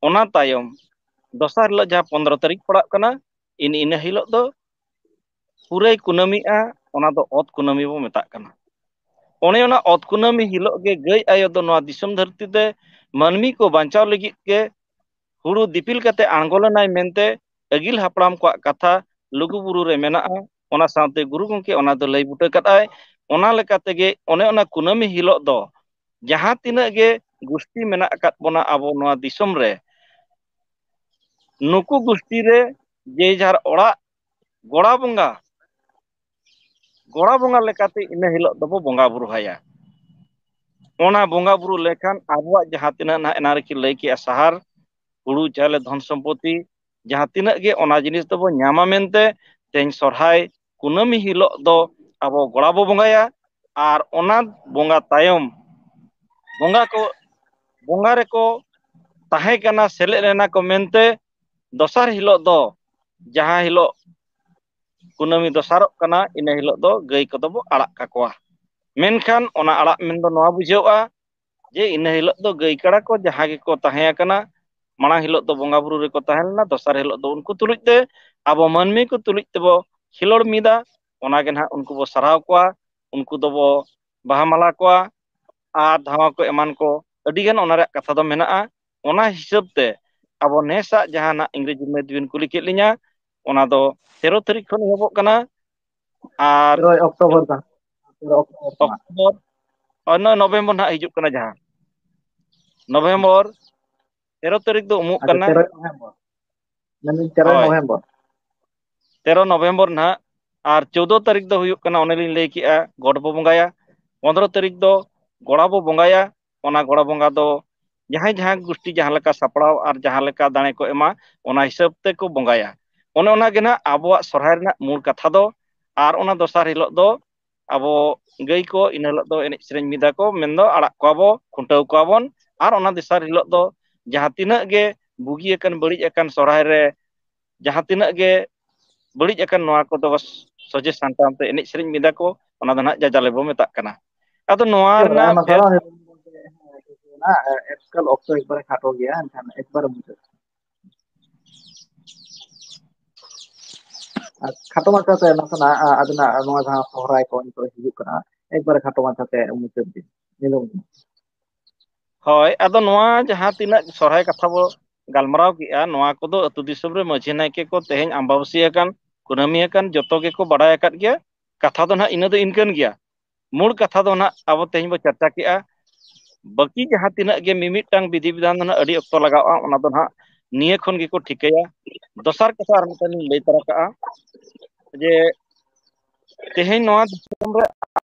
ᱚᱱᱟ ᱛᱟᱭᱚᱢ ᱫᱚᱥᱟᱨ ᱦᱤᱞᱳᱜ ᱡᱟᱦᱟᱸ ᱯᱚᱱᱫᱽᱨᱚ ᱛᱟᱹᱨᱤᱠᱷ ᱯᱟᱲᱟᱜ ᱠᱟᱱᱟ, ᱤᱱ ᱤᱱᱟᱹ ᱦᱤᱞᱳᱜ ᱫᱚ ᱯᱩᱨᱟᱹᱭ ᱠᱩᱱᱟᱹᱢᱤᱜᱼᱟ, ᱚᱱᱟ ᱫᱚ ᱚᱛ ᱠᱩᱱᱟᱹᱢᱤ ᱵᱚ ᱢᱮᱛᱟᱜ ᱠᱟᱱᱟ᱾ ᱚᱱᱮ ᱚᱱᱟ ᱚᱛ ᱠᱩᱱᱟᱹᱢᱤ ᱦᱤᱞᱳᱜ ᱜᱮ ᱜᱟᱹᱭ ᱟᱭᱳ ᱫᱚ ᱱᱚᱣᱟ ᱫᱤᱥᱚᱢ ᱫᱷᱟᱹᱨᱛᱤ ᱛᱮ ᱢᱟᱹᱱᱢᱤ ᱠᱚ ᱵᱟᱧᱪᱟᱣ ᱞᱟᱹᱜᱤᱫ ᱜᱮ ᱦᱩᱲᱩ ᱫᱤᱯᱤᱞ ᱠᱟᱛᱮ ᱟᱬᱜᱚ ᱞᱮᱱᱟᱭ ᱢᱮᱱᱛᱮ ᱟᱹᱜᱤᱞ ᱦᱟᱯᱲᱟᱢ ᱠᱚᱣᱟᱜ ᱠᱟᱛᱷᱟ ᱞᱩᱜᱩ ᱵᱩᱨᱩ ᱨᱮ ᱢᱮᱱᱟᱜᱼᱟ᱾ ᱚᱱᱟ ᱥᱟᱶᱛᱮ ᱜᱩᱨᱩ ᱜᱚᱢᱠᱮ ᱚᱱᱟ ᱫᱚ ᱞᱟᱹᱭ ᱵᱩᱴᱟᱹ ᱠᱟᱫᱟᱭ᱾ ᱚᱱᱟ ᱞᱮᱠᱟ ᱛᱮᱜᱮ ᱚᱱᱮ ᱚᱱᱟ ᱠᱩᱱᱟᱹᱢᱤ ᱦᱤᱞᱳᱜ ᱫᱚ ᱡᱟᱦᱟᱸ ᱛᱤᱱᱟᱹᱜ ᱜᱮ ᱜᱩᱥᱴᱤ ᱢᱮᱱᱟᱜ ᱟᱠᱟᱫ ᱵᱚᱱᱟ ᱟᱵᱚ ᱱᱚᱣᱟ ᱫᱤᱥᱚᱢ ᱨᱮ, ᱱᱩᱠᱩ ᱜᱩᱥᱴᱤ ᱨᱮ ᱡᱮ ᱡᱟᱦᱟᱨ ᱚᱲᱟᱜ ᱜᱚᱲᱟ ᱵᱚᱸᱜᱟ, ᱜᱚᱲᱟ ᱵᱚᱸᱜᱟ ᱞᱮᱠᱟᱛᱮ ᱤᱱᱟᱹ ᱦᱤᱞᱳᱜ ᱫᱚᱵᱚ ᱵᱚᱸᱜᱟ ᱵᱩᱨᱩ ᱟᱭᱟ᱾ ᱚᱱᱟ ᱵᱚᱸᱜᱟ ᱵᱩᱨᱩ ᱞᱮᱠᱷᱟᱱ ᱟᱵᱚᱣᱟᱜ ᱡᱟᱦᱟᱸ ᱛᱤᱱᱟᱹᱜ ᱱᱟᱦᱟᱜ ᱮᱱᱟᱝ ᱨᱮᱠᱤᱱ ᱞᱟᱹᱭ ᱠᱮᱜᱼᱟ, ᱥᱟᱦᱟᱨ, ᱦᱩᱲᱩ, ᱪᱟᱣᱞᱮ, ᱫᱷᱚᱱ ᱥᱚᱢᱯᱚᱛᱤ, ᱡᱟᱦᱟᱸ ᱛᱤᱱᱟᱹᱜ ᱜᱮ ᱚᱱᱟ ᱡᱤᱱᱤᱥ ᱫᱚᱵᱚ ᱧᱟᱢᱟ ᱢᱮᱱᱛᱮ ᱛᱮᱦᱮᱧ ᱥᱚᱨᱦᱟᱭ ᱠᱩᱱᱟᱹᱢᱤ ᱦᱤᱞᱳᱜ ᱫᱚ ᱟᱵᱚ ᱜᱚᱲᱟ ᱵᱚ ᱵᱚᱸᱜᱟᱭᱟ᱾ ᱟᱨ ᱚᱱᱟ ᱵᱚᱸᱜᱟ ᱛᱟᱭᱚᱢ ᱵᱚᱸᱜᱟ ᱠᱚ, ᱵᱚᱸᱜᱟ ᱨᱮᱠᱚ ᱛᱟᱦᱮᱸ ᱠᱟᱱᱟ, ᱥᱮᱞᱮᱫ ᱞᱮᱱᱟ ᱠᱚ ᱢᱮᱱᱛᱮ ᱫᱚᱥᱟᱨ ᱦᱤᱞᱳᱜ ᱫᱚ, ᱡᱟᱦᱟᱸ ᱦᱤᱞᱳᱜ ᱠᱩᱱᱟᱹᱢᱤ ᱫᱚᱥᱟᱨᱚᱜ ᱠᱟᱱᱟ, ᱤᱱᱟᱹ ᱦᱤᱞᱳᱜ ᱫᱚ ᱜᱟᱹᱭ ᱠᱚᱫᱚ ᱵᱚ ᱟᱲᱟᱜ ᱠᱟᱠᱚᱣᱟ᱾ ᱢᱮᱱᱠᱷᱟᱱ ᱚᱱᱟ ᱟᱲᱟᱜ ᱢᱮᱱᱫᱚ ᱱᱚᱣᱟ ᱵᱩᱡᱷᱟᱹᱣᱜᱼᱟ ᱡᱮ ᱤᱱᱟᱹ ᱦᱤᱞᱳᱜ ᱫᱚ ᱜᱟᱹᱭ ᱠᱟᱲᱟ ᱠᱚ ᱡᱟᱦᱟᱸ ᱜᱮᱠᱚ ᱛᱟᱦᱮᱸ ᱟᱠᱟᱱᱟ, ᱢᱟᱲᱟᱝ ᱦᱤᱞᱳᱜ ᱫᱚ ᱵᱚᱸᱜᱟ ᱵᱩᱨᱩ ᱨᱮᱠᱚ ᱛᱟᱦᱮᱸ ᱞᱮᱱᱟ, ᱫᱚᱥᱟᱨ ᱦᱤᱞᱳᱜ ᱫᱚ ᱩᱱᱠᱩ ᱛᱩᱞᱩᱡ ᱛᱮ ᱟᱵᱚ ᱢᱟᱹᱱᱢᱤ ᱠᱚ ᱛᱩᱞᱩᱡ ᱛᱮᱵᱚ ᱠᱷᱮᱞᱳᱲ ᱢᱤᱫᱟ᱾ ᱚᱱᱟᱜᱮ ᱱᱟᱦᱟᱜ ᱩᱱᱠᱩ ᱵᱚ ᱥᱟᱨᱦᱟᱣ ᱠᱚᱣᱟ, ᱩᱱᱠᱩ ᱫᱚᱵᱚ ᱵᱟᱦᱟ ᱢᱟᱞᱟ ᱠᱚᱣᱟ ᱟᱨ ᱫᱷᱟᱣᱟ ᱠᱚ ᱮᱢᱟᱱ ᱠᱚ ᱟᱹᱰᱤᱜᱟᱱ ᱚᱱᱟ ᱨᱮᱭᱟᱜ ᱠᱟᱛᱷᱟ ᱫᱚ ᱢᱮᱱᱟᱜᱼᱟ᱾ ᱚᱱᱟ ᱦᱤᱥᱟᱹᱵ ᱛᱮ ᱟᱵᱚ ᱱᱮᱥᱟᱜ ᱡᱟᱦᱟᱸ ᱱᱟᱜ ᱤᱝᱨᱮᱡᱤ ᱢᱟᱹᱫᱽ ᱵᱤᱱ ᱠᱩᱞᱤ ᱠᱮᱫ ᱞᱤᱧᱟ, ᱚᱱᱟ ᱫᱚ ᱛᱮᱨᱚ ᱛᱟᱹᱨᱤᱠᱷ ᱠᱷᱚᱱ ᱮᱦᱚᱵᱚᱜ ᱠᱟᱱᱟ᱾ ᱟᱨ ᱛᱮᱨᱚᱭ ᱚᱠᱴᱳᱵᱚᱨ ᱠᱟᱱᱟ᱾ ᱛᱮᱨᱚ ᱚᱠᱴᱳᱵᱚᱨ ᱠᱟᱱᱟ᱾ ᱚᱠᱴᱳᱵᱚᱨ, ᱚ, ᱱᱚ-, ᱱᱚᱵᱷᱮᱢᱵᱚᱨ ᱱᱟᱦᱟᱜ ᱦᱤᱡᱩᱜ ᱠᱟᱱᱟ ᱡᱟᱦᱟᱸ᱾ ᱱᱚᱵᱷᱮᱢᱵᱚᱨ ᱛᱮᱨᱚ ᱛᱟᱹᱨᱤᱠᱷ ᱫᱚ ᱩᱢᱩᱜ ᱟᱪᱪᱷᱟ, ᱠᱟᱱᱟ᱾ ᱛᱮᱨᱚᱭ ᱱᱚᱵᱷᱮᱢᱵᱚᱨ᱾ ᱢᱮᱱᱫᱟᱹᱧ ᱛᱮᱨᱚᱭ ᱦᱳᱭ᱾ ᱱᱚᱵᱷᱮᱢᱵᱚᱨ᱾ ᱛᱮᱨᱚ ᱱᱚᱵᱷᱮᱢᱵᱚᱨ ᱱᱟᱦᱟᱜ᱾ ᱟᱨ ᱪᱳᱫᱽᱫᱳ ᱛᱟᱹᱨᱤᱠᱷ ᱫᱚ ᱦᱩᱭᱩᱜ ᱠᱟᱱᱟ, ᱚᱱᱮ ᱞᱤᱧ ᱞᱟᱹᱭ ᱠᱮᱜᱼᱟ, ᱜᱚᱰ ᱵᱚ ᱵᱚᱸᱜᱟᱭᱟ᱾ ᱯᱚᱱᱫᱽᱨᱚ ᱛᱟᱹᱨᱤᱠᱷ ᱫᱚ ᱜᱚᱲᱟ ᱵᱚ ᱵᱚᱸᱜᱟᱭᱟ᱾ ᱚᱱᱟ ᱜᱚᱲᱟ ᱵᱚᱸᱜᱟ ᱫᱚ ᱡᱟᱦᱟᱸᱭ ᱡᱟᱦᱟᱸ ᱜᱩᱥᱴᱤ ᱡᱟᱦᱟᱸ ᱞᱮᱠᱟ ᱥᱟᱯᱲᱟᱣ ᱟᱨ ᱡᱟᱦᱟᱸ ᱞᱮᱠᱟ ᱫᱟᱲᱮ ᱠᱚ ᱮᱢᱟ, ᱚᱱᱟ ᱦᱤᱥᱟᱹᱵ ᱛᱮᱠᱚ ᱵᱚᱸᱜᱟᱭᱟ᱾ ᱚᱱᱮ ᱚᱱᱟ ᱜᱮ ᱱᱟᱦᱟᱜ ᱟᱵᱚᱣᱟᱜ ᱥᱚᱨᱦᱟᱭ ᱨᱮᱱᱟᱜ ᱢᱩᱞ ᱠᱟᱛᱷᱟ ᱫᱚ᱾ ᱟᱨ ᱚᱱᱟ ᱫᱚᱥᱟᱨ ᱦᱤᱞᱳᱜ ᱫᱚ ᱟᱵᱚ ᱜᱟᱹᱭ ᱠᱚ ᱤᱱᱟᱹ ᱦᱤᱞᱳᱜ ᱫᱚ ᱮᱱᱮᱡ ᱥᱮᱨᱮᱧ ᱢᱤᱫᱟ ᱠᱚ, ᱢᱮᱱᱫᱚ ᱟᱲᱟᱜ ᱠᱚᱣᱟ ᱵᱚ, ᱠᱷᱩᱱᱴᱟᱹᱣ ᱠᱚᱣᱟ ᱵᱚᱱ᱾ ᱟᱨ ᱚᱱᱟ ᱫᱚᱥᱟᱨ ᱦᱤᱞᱳᱜ ᱫᱚ ᱡᱟᱦᱟᱸ ᱛᱤᱱᱟᱹᱜ ᱜᱮ ᱵᱩᱜᱤ ᱟᱠᱟᱱ ᱵᱟᱹᱲᱤᱡ ᱟᱠᱟᱱ ᱥᱚᱨᱦᱟᱭ ᱨᱮ ᱡᱟᱦᱟᱸ ᱛᱤᱱᱟᱹᱜ ᱜᱮ ᱵᱟᱹᱲᱤᱡ ᱟᱠᱟᱱ ᱱᱚᱣᱟ ᱠᱚᱫᱚ ᱥᱚᱡᱷᱮ ᱥᱟᱢᱴᱟᱣ ᱛᱮ ᱮᱱᱮᱡ ᱥᱮᱨᱮᱧ ᱢᱤᱫᱟ ᱠᱚ, ᱚᱱᱟ ᱫᱚ ᱱᱟᱦᱟᱜ ᱡᱟᱡᱟᱞᱮ ᱵᱚ ᱢᱮᱛᱟᱜ ᱠᱟᱱᱟ᱾ ᱟᱫᱚ ᱱᱚᱣᱟ ᱴᱷᱤᱠ ᱜᱮᱭᱟ, ᱨᱮᱱᱟᱜ ᱟᱭᱢᱟ ᱯᱷᱮᱰ ᱥᱟᱨᱦᱟᱣ᱾ ᱮᱥᱠᱟᱞ ᱚᱠᱛᱚ ᱮᱠᱵᱟᱨᱮ ᱠᱷᱟᱴᱚ ᱜᱮᱭᱟ, ᱮᱱᱠᱷᱟᱱ ᱮᱠᱵᱟᱨᱮ ᱢᱩᱪᱟᱹᱫ᱾ ᱟᱨ ᱠᱷᱟᱴᱚ ᱢᱟᱪᱷᱟᱛᱮ ᱱᱟᱥᱮᱱᱟᱜ, ᱟ, ᱟᱵᱤᱱᱟᱜ ᱱᱚᱣᱟ ᱡᱟᱦᱟᱸ ᱥᱚᱦᱨᱟᱭ ᱠᱚ ᱱᱤᱛᱚᱜ ᱦᱤᱡᱩᱜ ᱠᱟᱱᱟ, ᱮᱠᱵᱟᱨᱮ ᱠᱷᱟᱴᱚ ᱢᱟᱪᱷᱟᱛᱮ ᱢᱩᱪᱟᱹᱫ ᱵᱤᱱ᱾ ᱧᱮᱞᱚᱜ ᱠᱟᱱᱟ᱾ ᱦᱳᱭ, ᱟᱫᱚ ᱱᱚᱣᱟ ᱡᱟᱦᱟᱸ ᱛᱤᱱᱟᱹᱜ ᱥᱚᱦᱨᱟᱭ ᱠᱟᱛᱷᱟ ᱵᱚ ᱜᱟᱞᱢᱟᱨᱟᱣ ᱠᱮᱜᱼᱟ, ᱱᱚᱣᱟ ᱠᱚᱫᱚ ᱟᱹᱛᱩ ᱫᱤᱥᱚᱢ ᱨᱮ ᱢᱟᱹᱡᱷᱤ ᱱᱟᱭᱠᱮ ᱠᱚ ᱛᱮᱦᱮᱧ ᱟᱢᱵᱟᱵᱟᱹᱥᱭᱟᱹ ᱟᱠᱟᱱ, ᱠᱩᱱᱟᱹᱢᱤ ᱟᱠᱟᱱ, ᱡᱚᱛᱚ ᱜᱮᱠᱚ ᱵᱟᱰᱟᱭ ᱟᱠᱟᱫ ᱜᱮᱭᱟ᱾ ᱠᱟᱛᱷᱟ ᱫᱚ ᱱᱟᱦᱟᱜ ᱤᱱᱟᱹ ᱫᱚ ᱤᱱᱠᱟᱹᱱ ᱜᱮᱭᱟ᱾ ᱢᱩᱲ ᱠᱟᱛᱷᱟ ᱫᱚ ᱱᱟᱦᱟᱜ ᱟᱵᱚ ᱛᱮᱦᱮᱧ ᱵᱚ ᱪᱟᱨᱪᱟ ᱠᱮᱜᱼᱟ᱾ ᱵᱟᱹᱠᱤ ᱡᱟᱦᱟᱸ ᱛᱤᱱᱟᱹᱜ ᱜᱮ ᱢᱤᱢᱤᱫᱴᱟᱝ ᱵᱤᱫᱷᱤ ᱵᱤᱫᱷᱟᱱ ᱫᱚ ᱱᱟᱦᱟᱜ ᱟᱹᱰᱤ ᱚᱠᱛᱚ ᱞᱟᱜᱟᱜᱼᱟ, ᱚᱱᱟ ᱫᱚ ᱱᱟᱦᱟᱜ ᱱᱤᱭᱟᱹ ᱠᱷᱚᱱ ᱜᱮᱠᱚ ᱴᱷᱤᱠᱟᱹᱭᱟ᱾ ᱫᱚᱥᱟᱨ ᱠᱟᱛᱷᱟ ᱟᱨ ᱢᱤᱫᱴᱟᱝ ᱞᱤᱧ ᱞᱟᱹᱭ ᱛᱚᱨᱟ ᱠᱟᱜᱼᱟ ᱡᱮ ᱛᱮᱦᱮᱧ ᱱᱚᱣᱟ ᱫᱤᱥᱚᱢ ᱨᱮ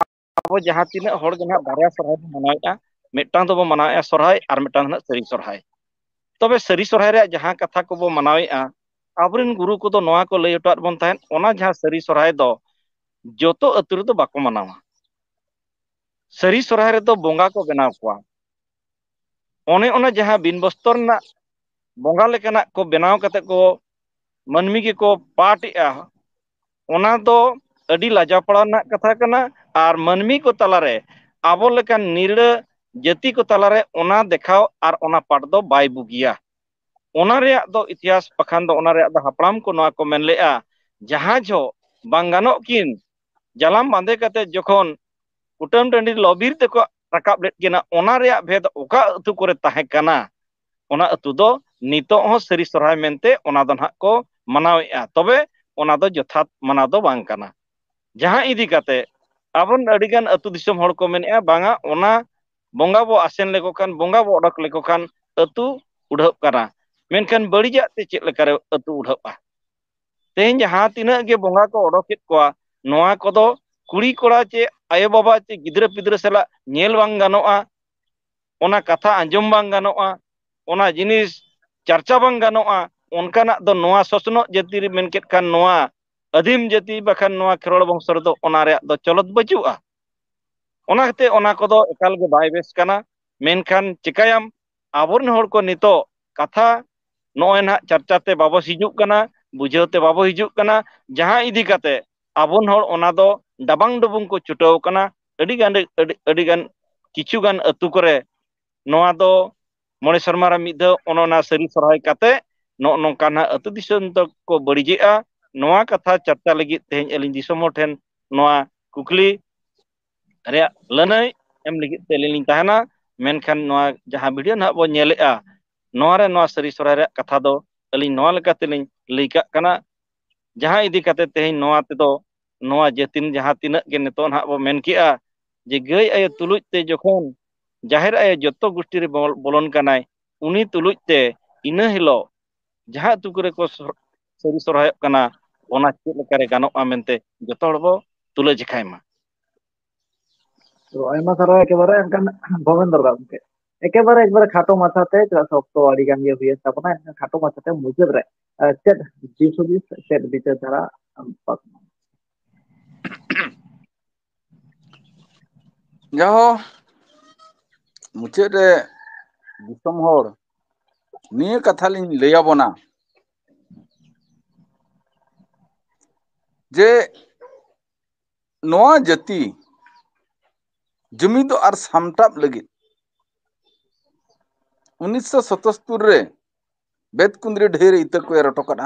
ᱟᱵᱚ ᱡᱟᱦᱟᱸ ᱛᱤᱱᱟᱹᱜ ᱦᱚᱲ ᱜᱮ ᱱᱟᱦᱟᱜ ᱵᱟᱨᱭᱟ ᱥᱚᱨᱦᱟᱭ ᱵᱚᱱ ᱢᱟᱱᱟᱣᱮᱫᱼᱟ, ᱢᱤᱫᱴᱟᱝ ᱫᱚᱵᱚ ᱢᱟᱱᱟᱣᱮᱫᱼᱟ ᱥᱚᱨᱦᱟᱭ ᱟᱨ ᱢᱤᱫᱴᱟᱝ ᱫᱚ ᱱᱟᱦᱟᱜ ᱥᱟᱹᱨᱤ ᱥᱚᱨᱦᱟᱭ᱾ ᱛᱚᱵᱮ ᱥᱟᱹᱨᱤ ᱥᱚᱨᱦᱟᱭ ᱨᱮᱭᱟᱜ ᱡᱟᱦᱟᱸ ᱠᱟᱛᱷᱟ ᱠᱚᱵᱚ ᱢᱟᱱᱟᱣᱮᱫᱼᱟ, ᱟᱵᱚᱨᱮᱱ ᱜᱩᱨᱩ ᱠᱚᱫᱚ ᱱᱚᱣᱟ ᱠᱚ ᱞᱟᱹᱭ ᱦᱚᱴᱚᱣᱟᱫ ᱵᱚᱱ ᱛᱟᱦᱮᱸᱫ, ᱚᱱᱟ ᱡᱟᱦᱟᱸ ᱥᱟᱹᱨᱤ ᱥᱚᱨᱦᱟᱭ ᱫᱚ ᱡᱚᱛᱚ ᱟᱹᱛᱩ ᱨᱮᱫᱚ ᱵᱟᱠᱚ ᱢᱟᱱᱟᱣᱟ᱾ ᱥᱟᱹᱨᱤ ᱥᱚᱨᱦᱟᱭ ᱨᱮᱫᱚ ᱵᱚᱸᱜᱟ ᱠᱚ ᱵᱮᱱᱟᱣ ᱠᱚᱣᱟ᱾ ᱚᱱᱮ ᱚᱱᱟ ᱡᱟᱦᱟᱸ ᱵᱤᱱ ᱵᱚᱥᱛᱚᱨ ᱨᱮᱱᱟᱜ ᱵᱚᱸᱜᱟ ᱞᱮᱠᱟᱱᱟᱜ ᱠᱚ ᱵᱮᱱᱟᱣ ᱠᱟᱛᱮ ᱠᱚ ᱢᱟᱹᱱᱢᱤ ᱜᱮᱠᱚ ᱯᱟᱴ ᱮᱜᱼᱟ, ᱚᱱᱟ ᱫᱚ ᱟᱹᱰᱤ ᱞᱟᱡᱟᱣ ᱯᱟᱲᱟᱣ ᱨᱮᱱᱟᱜ ᱠᱟᱛᱷᱟ ᱠᱟᱱᱟ᱾ ᱟᱨ ᱢᱟᱹᱱᱢᱤ ᱠᱚ ᱛᱟᱞᱟᱨᱮ ᱟᱵᱚ ᱞᱮᱠᱟᱱ ᱱᱤᱨᱲᱟᱹ ᱡᱟᱹᱛᱤ ᱠᱚ ᱛᱟᱞᱟᱨᱮ ᱚᱱᱟ ᱫᱮᱠᱷᱟᱣ ᱟᱨ ᱚᱱᱟ ᱯᱟᱴ ᱫᱚ ᱵᱟᱭ ᱵᱩᱜᱤᱭᱟ᱾ ᱚᱱᱟ ᱨᱮᱭᱟᱜ ᱫᱚ ᱤᱛᱤᱦᱟᱥ ᱵᱟᱠᱷᱟᱱ ᱫᱚ ᱚᱱᱟ ᱨᱮᱭᱟᱜ ᱫᱚ ᱦᱟᱯᱲᱟᱢ ᱠᱚ ᱱᱚᱣᱟ ᱠᱚ ᱢᱮᱱ ᱞᱮᱜᱼᱟ, ᱡᱟᱦᱟᱸ ᱡᱚᱦᱚᱜ ᱵᱟᱝ ᱜᱟᱱᱚᱜ ᱠᱤᱱ ᱡᱟᱞᱟᱢ ᱵᱟᱸᱫᱮ ᱠᱟᱛᱮ ᱡᱚᱠᱷᱚᱱ ᱠᱩᱴᱟᱹᱢ ᱴᱟᱺᱰᱤ ᱞᱚᱵᱤᱨ ᱛᱮᱠᱚ ᱨᱟᱠᱟᱵ ᱞᱮᱫ ᱠᱤᱱᱟ, ᱚᱱᱟ ᱨᱮᱭᱟᱜ ᱵᱷᱮᱫ ᱚᱠᱟ ᱟᱹᱛᱩ ᱠᱚᱨᱮ ᱛᱟᱦᱮᱸ ᱠᱟᱱᱟ, ᱚᱱᱟ ᱟᱹᱛᱩ ᱫᱚ ᱱᱤᱛᱚᱜ ᱦᱚᱸ ᱥᱟᱹᱨᱤ ᱥᱚᱨᱦᱟᱭ ᱢᱮᱱᱛᱮ ᱚᱱᱟ ᱫᱚ ᱱᱟᱦᱟᱜ ᱠᱚ ᱢᱟᱱᱟᱣᱮᱫᱼᱟ᱾ ᱛᱚᱵᱮ ᱚᱱᱟ ᱫᱚ ᱡᱚᱛᱷᱟᱛ ᱢᱟᱱᱟᱣ ᱫᱚ ᱵᱟᱝ ᱠᱟᱱᱟ᱾ ᱡᱟᱦᱟᱸ ᱤᱫᱤ ᱠᱟᱛᱮ ᱟᱵᱚᱨᱮᱱ ᱟᱹᱰᱤᱜᱟᱱ ᱟᱹᱛᱩ ᱫᱤᱥᱚᱢ ᱦᱚᱲ ᱠᱚ ᱢᱮᱱᱮᱫᱼᱟ, ᱵᱟᱝᱟ, ᱚᱱᱟ ᱵᱚᱸᱜᱟ ᱵᱚ ᱟᱥᱮᱱ ᱞᱮᱠᱚ ᱠᱷᱟᱱ, ᱵᱚᱸᱜᱟ ᱵᱚ ᱚᱰᱚᱠ ᱞᱮᱠᱚ ᱠᱷᱟᱱ ᱟᱹᱛᱩ ᱩᱰᱷᱟᱹᱜ ᱠᱟᱱᱟ᱾ ᱢᱮᱱᱠᱷᱟᱱ ᱵᱟᱹᱲᱤᱡᱟᱜ ᱛᱮ ᱪᱮᱫ ᱞᱮᱠᱟᱨᱮ ᱟᱹᱛᱩ ᱩᱰᱷᱟᱹᱜᱼᱟ? ᱛᱮᱦᱮᱧ ᱡᱟᱦᱟᱸ ᱛᱤᱱᱟᱹᱜ ᱜᱮ ᱵᱚᱸᱜᱟ ᱠᱚ ᱚᱰᱚᱠᱮᱫ ᱠᱚᱣᱟ, ᱱᱚᱣᱟ ᱠᱚᱫᱚ ᱠᱩᱲᱤ ᱠᱚᱲᱟ ᱪᱮ ᱟᱭᱳᱼᱵᱟᱵᱟ ᱪᱮ ᱜᱤᱫᱽᱨᱟᱹ ᱯᱤᱫᱽᱨᱟᱹ ᱥᱟᱞᱟᱜ ᱧᱮᱞ ᱵᱟᱝ ᱜᱟᱱᱚᱜᱼᱟ, ᱚᱱᱟ ᱠᱟᱛᱷᱟ ᱟᱸᱡᱚᱢ ᱵᱟᱝ ᱜᱟᱱᱚᱜᱼᱟ, ᱚᱱᱟ ᱡᱤᱱᱤᱥ ᱪᱟᱨᱪᱟ ᱵᱟᱝ ᱜᱟᱱᱚᱜᱼᱟ᱾ ᱚᱱᱠᱟᱱᱟᱜ ᱫᱚ ᱱᱚᱣᱟ ᱥᱚᱥᱱᱚᱜ ᱡᱟᱹᱛᱤ ᱨᱮ ᱢᱮᱱ ᱠᱮᱫ ᱠᱷᱟᱱ, ᱱᱚᱣᱟ ᱟᱹᱫᱤᱢ ᱡᱟᱹᱛᱤ ᱵᱟᱠᱷᱟᱱ ᱱᱚᱣᱟ ᱠᱷᱮᱨᱣᱟᱲ ᱵᱚᱝᱥᱚ ᱨᱮᱫᱚ ᱚᱱᱟ ᱨᱮᱭᱟᱜ ᱫᱚ ᱪᱚᱞᱚᱛ ᱵᱟᱹᱪᱩᱜᱼᱟ᱾ ᱚᱱᱟ ᱠᱷᱟᱹᱛᱤᱨ ᱚᱱᱟ ᱠᱚᱫᱚ ᱮᱠᱟᱞ ᱜᱮ ᱵᱟᱭ ᱵᱮᱥ ᱠᱟᱱᱟ᱾ ᱢᱮᱱᱠᱷᱟᱱ ᱪᱤᱠᱟᱹᱭᱟᱢ, ᱟᱵᱚᱨᱮᱱ ᱦᱚᱲ ᱠᱚ ᱱᱤᱛᱚᱜ ᱠᱟᱛᱷᱟ ᱱᱚᱜᱼᱚᱭ ᱱᱟᱦᱟᱜ ᱪᱟᱨᱪᱟ ᱛᱮ ᱵᱟᱵᱚ ᱦᱤᱡᱩᱜ ᱠᱟᱱᱟ, ᱵᱩᱡᱷᱟᱹᱣ ᱛᱮ ᱵᱟᱵᱚ ᱦᱤᱡᱩᱜ ᱠᱟᱱᱟ, ᱡᱟᱦᱟᱸ ᱤᱫᱤ ᱠᱟᱛᱮ ᱟᱵᱚᱨᱮᱱ ᱦᱚᱲ ᱚᱱᱟ ᱫᱚ ᱰᱟᱵᱟᱝ ᱰᱩᱵᱩᱝ ᱠᱚ ᱪᱷᱩᱴᱟᱹᱣ ᱠᱟᱱᱟ᱾ ᱟᱹᱰᱤ ᱜᱟᱱ, ᱟᱹᱰᱤ, ᱟᱹᱰᱤ ᱜᱟᱱ, ᱠᱤᱪᱷᱩ ᱜᱟᱱ ᱟᱹᱛᱩ ᱠᱚᱨᱮ ᱱᱚᱣᱟ ᱫᱚ ᱢᱚᱬᱮ ᱥᱮᱨᱢᱟ ᱨᱮ ᱢᱤᱫ ᱫᱷᱟᱣ ᱚᱱᱮ ᱚᱱᱟ ᱥᱟᱹᱨᱤ ᱥᱚᱨᱦᱟᱭ ᱠᱟᱛᱮ ᱱᱚᱜᱼᱚ ᱱᱚᱝᱠᱟ ᱱᱟᱦᱟᱜ ᱟᱹᱛᱩ ᱫᱤᱥᱚᱢ ᱫᱚᱠᱚ ᱵᱟᱹᱲᱤᱡᱮᱜᱼᱟ᱾ ᱱᱚᱣᱟ ᱠᱟᱛᱷᱟ ᱪᱟᱨᱪᱟ ᱞᱟᱹᱜᱤᱫ ᱛᱮᱦᱮᱧ ᱟᱹᱞᱤᱧ ᱫᱤᱥᱚᱢ ᱦᱚᱲ ᱴᱷᱮᱱ ᱱᱚᱣᱟ ᱠᱩᱠᱞᱤ ᱨᱮᱭᱟᱜ ᱞᱟᱹᱱᱟᱹᱭ ᱮᱢ ᱞᱟᱹᱜᱤᱫ ᱛᱮ ᱟᱹᱞᱤᱧ ᱞᱤᱧ ᱛᱟᱦᱮᱱᱟ᱾ ᱢᱮᱱᱠᱷᱟᱱ ᱱᱚᱣᱟ ᱡᱟᱦᱟᱸ ᱵᱷᱤᱰᱤᱭᱳ ᱱᱟᱦᱟᱜ ᱵᱚᱱ ᱧᱮᱞᱮᱜᱼᱟ, ᱱᱚᱣᱟ ᱨᱮ ᱱᱚᱣᱟ ᱥᱟᱹᱨᱤ ᱥᱚᱨᱦᱟᱭ ᱨᱮᱭᱟᱜ ᱠᱟᱛᱷᱟ ᱫᱚ ᱟᱹᱞᱤᱧ ᱱᱚᱣᱟ ᱞᱮᱠᱟ ᱛᱮᱞᱤᱧ ᱞᱟᱹᱭ ᱠᱟᱜ ᱠᱟᱱᱟ, ᱡᱟᱦᱟᱸ ᱤᱫᱤ ᱠᱟᱛᱮ ᱛᱮᱦᱮᱧ ᱱᱚᱣᱟ ᱛᱮᱫᱚ ᱱᱚᱣᱟ ᱡᱟᱹᱛᱤᱱ ᱡᱟᱦᱟᱸ ᱛᱤᱱᱟᱹᱜ ᱜᱮ ᱱᱤᱛᱚᱜ ᱱᱟᱦᱟᱜ ᱵᱚ ᱢᱮᱱ ᱠᱮᱜᱼᱟ ᱡᱮ ᱜᱟᱹᱭ ᱟᱭᱳ ᱛᱩᱞᱩᱡ ᱛᱮ ᱡᱚᱠᱷᱚᱱ ᱡᱟᱦᱮᱨ ᱟᱭᱳ ᱡᱚᱛᱚ ᱜᱩᱥᱴᱤ ᱨᱮ ᱵᱚᱞ-, ᱵᱚᱞᱚᱱ ᱠᱟᱱᱟᱭ, ᱩᱱᱤ ᱛᱩᱞᱩᱡ ᱛᱮ ᱤᱱᱟᱹ ᱦᱤᱞᱳᱜ ᱡᱟᱦᱟᱸ ᱟᱹᱛᱩ ᱠᱚᱨᱮ ᱠᱚ ᱥᱚᱨ-, ᱥᱟᱹᱨᱤ ᱥᱚᱨᱦᱟᱭᱚᱜ ᱠᱟᱱᱟ, ᱚᱱᱟ ᱪᱮᱫ ᱞᱮᱠᱟᱨᱮ ᱜᱟᱱᱚᱜᱼᱟ ᱢᱮᱱᱛᱮ ᱡᱚᱛᱚ ᱦᱚᱲ ᱵᱚ ᱛᱩᱞᱟᱹ ᱡᱮᱠᱷᱟᱭ ᱢᱟ᱾ ᱛᱚ, ᱟᱭᱢᱟ ᱥᱟᱨᱦᱟᱣ ᱮᱠᱮᱵᱟᱨᱮ ᱮᱱᱠᱷᱟᱱ ᱵᱷᱚᱵᱮᱱᱫᱨᱚ ᱜᱚᱢᱠᱮ᱾ ᱮᱠᱮᱵᱟᱨᱮ ᱮᱠᱵᱟᱨᱮ ᱠᱷᱟᱴᱚ ᱢᱟᱪᱷᱟᱛᱮ, ᱪᱮᱫᱟᱜ ᱥᱮ ᱚᱠᱛᱚ ᱟᱹᱰᱤ ᱜᱟᱱ ᱜᱮ ᱦᱩᱭᱮᱱ ᱛᱟᱵᱚᱱᱟ, ᱮᱱᱠᱷᱟᱱ ᱠᱷᱟᱴᱚ ᱢᱟᱪᱷᱟᱛᱮ ᱢᱩᱪᱟᱹᱫ ᱨᱮ, ᱟᱨ ᱪᱮᱫ ᱫᱤᱥ ᱦᱩᱫᱤᱥ, ᱪᱮᱫ ᱵᱤᱪᱟᱹᱨ ᱫᱷᱟᱨᱟ ᱟᱢ ᱯᱟᱥᱱᱟᱣ? ᱡᱟᱦᱳ, ᱢᱩᱪᱟᱹᱫ ᱨᱮ ᱫᱤᱥᱚᱢ ᱦᱚᱲ ᱱᱤᱭᱟᱹ ᱠᱟᱛᱷᱟ ᱞᱤᱧ ᱞᱟᱹᱭ ᱟᱵᱚᱱᱟ ᱡᱮ ᱱᱚᱣᱟ ᱡᱟᱹᱛᱤ ᱡᱩᱢᱤᱫᱚᱜ ᱟᱨ ᱥᱟᱢᱴᱟᱣ ᱞᱟᱹᱜᱤᱫ ᱩᱱᱤᱥᱥᱚ ᱥᱟᱛᱟᱛᱛᱳᱨ ᱨᱮ ᱵᱮᱛᱠᱩᱸᱫᱽᱨᱤ ᱰᱟᱹᱦᱤ ᱨᱮ ᱤᱛᱟᱹ ᱠᱚ ᱮᱨ ᱦᱚᱴᱚ ᱠᱟᱫᱼᱟ᱾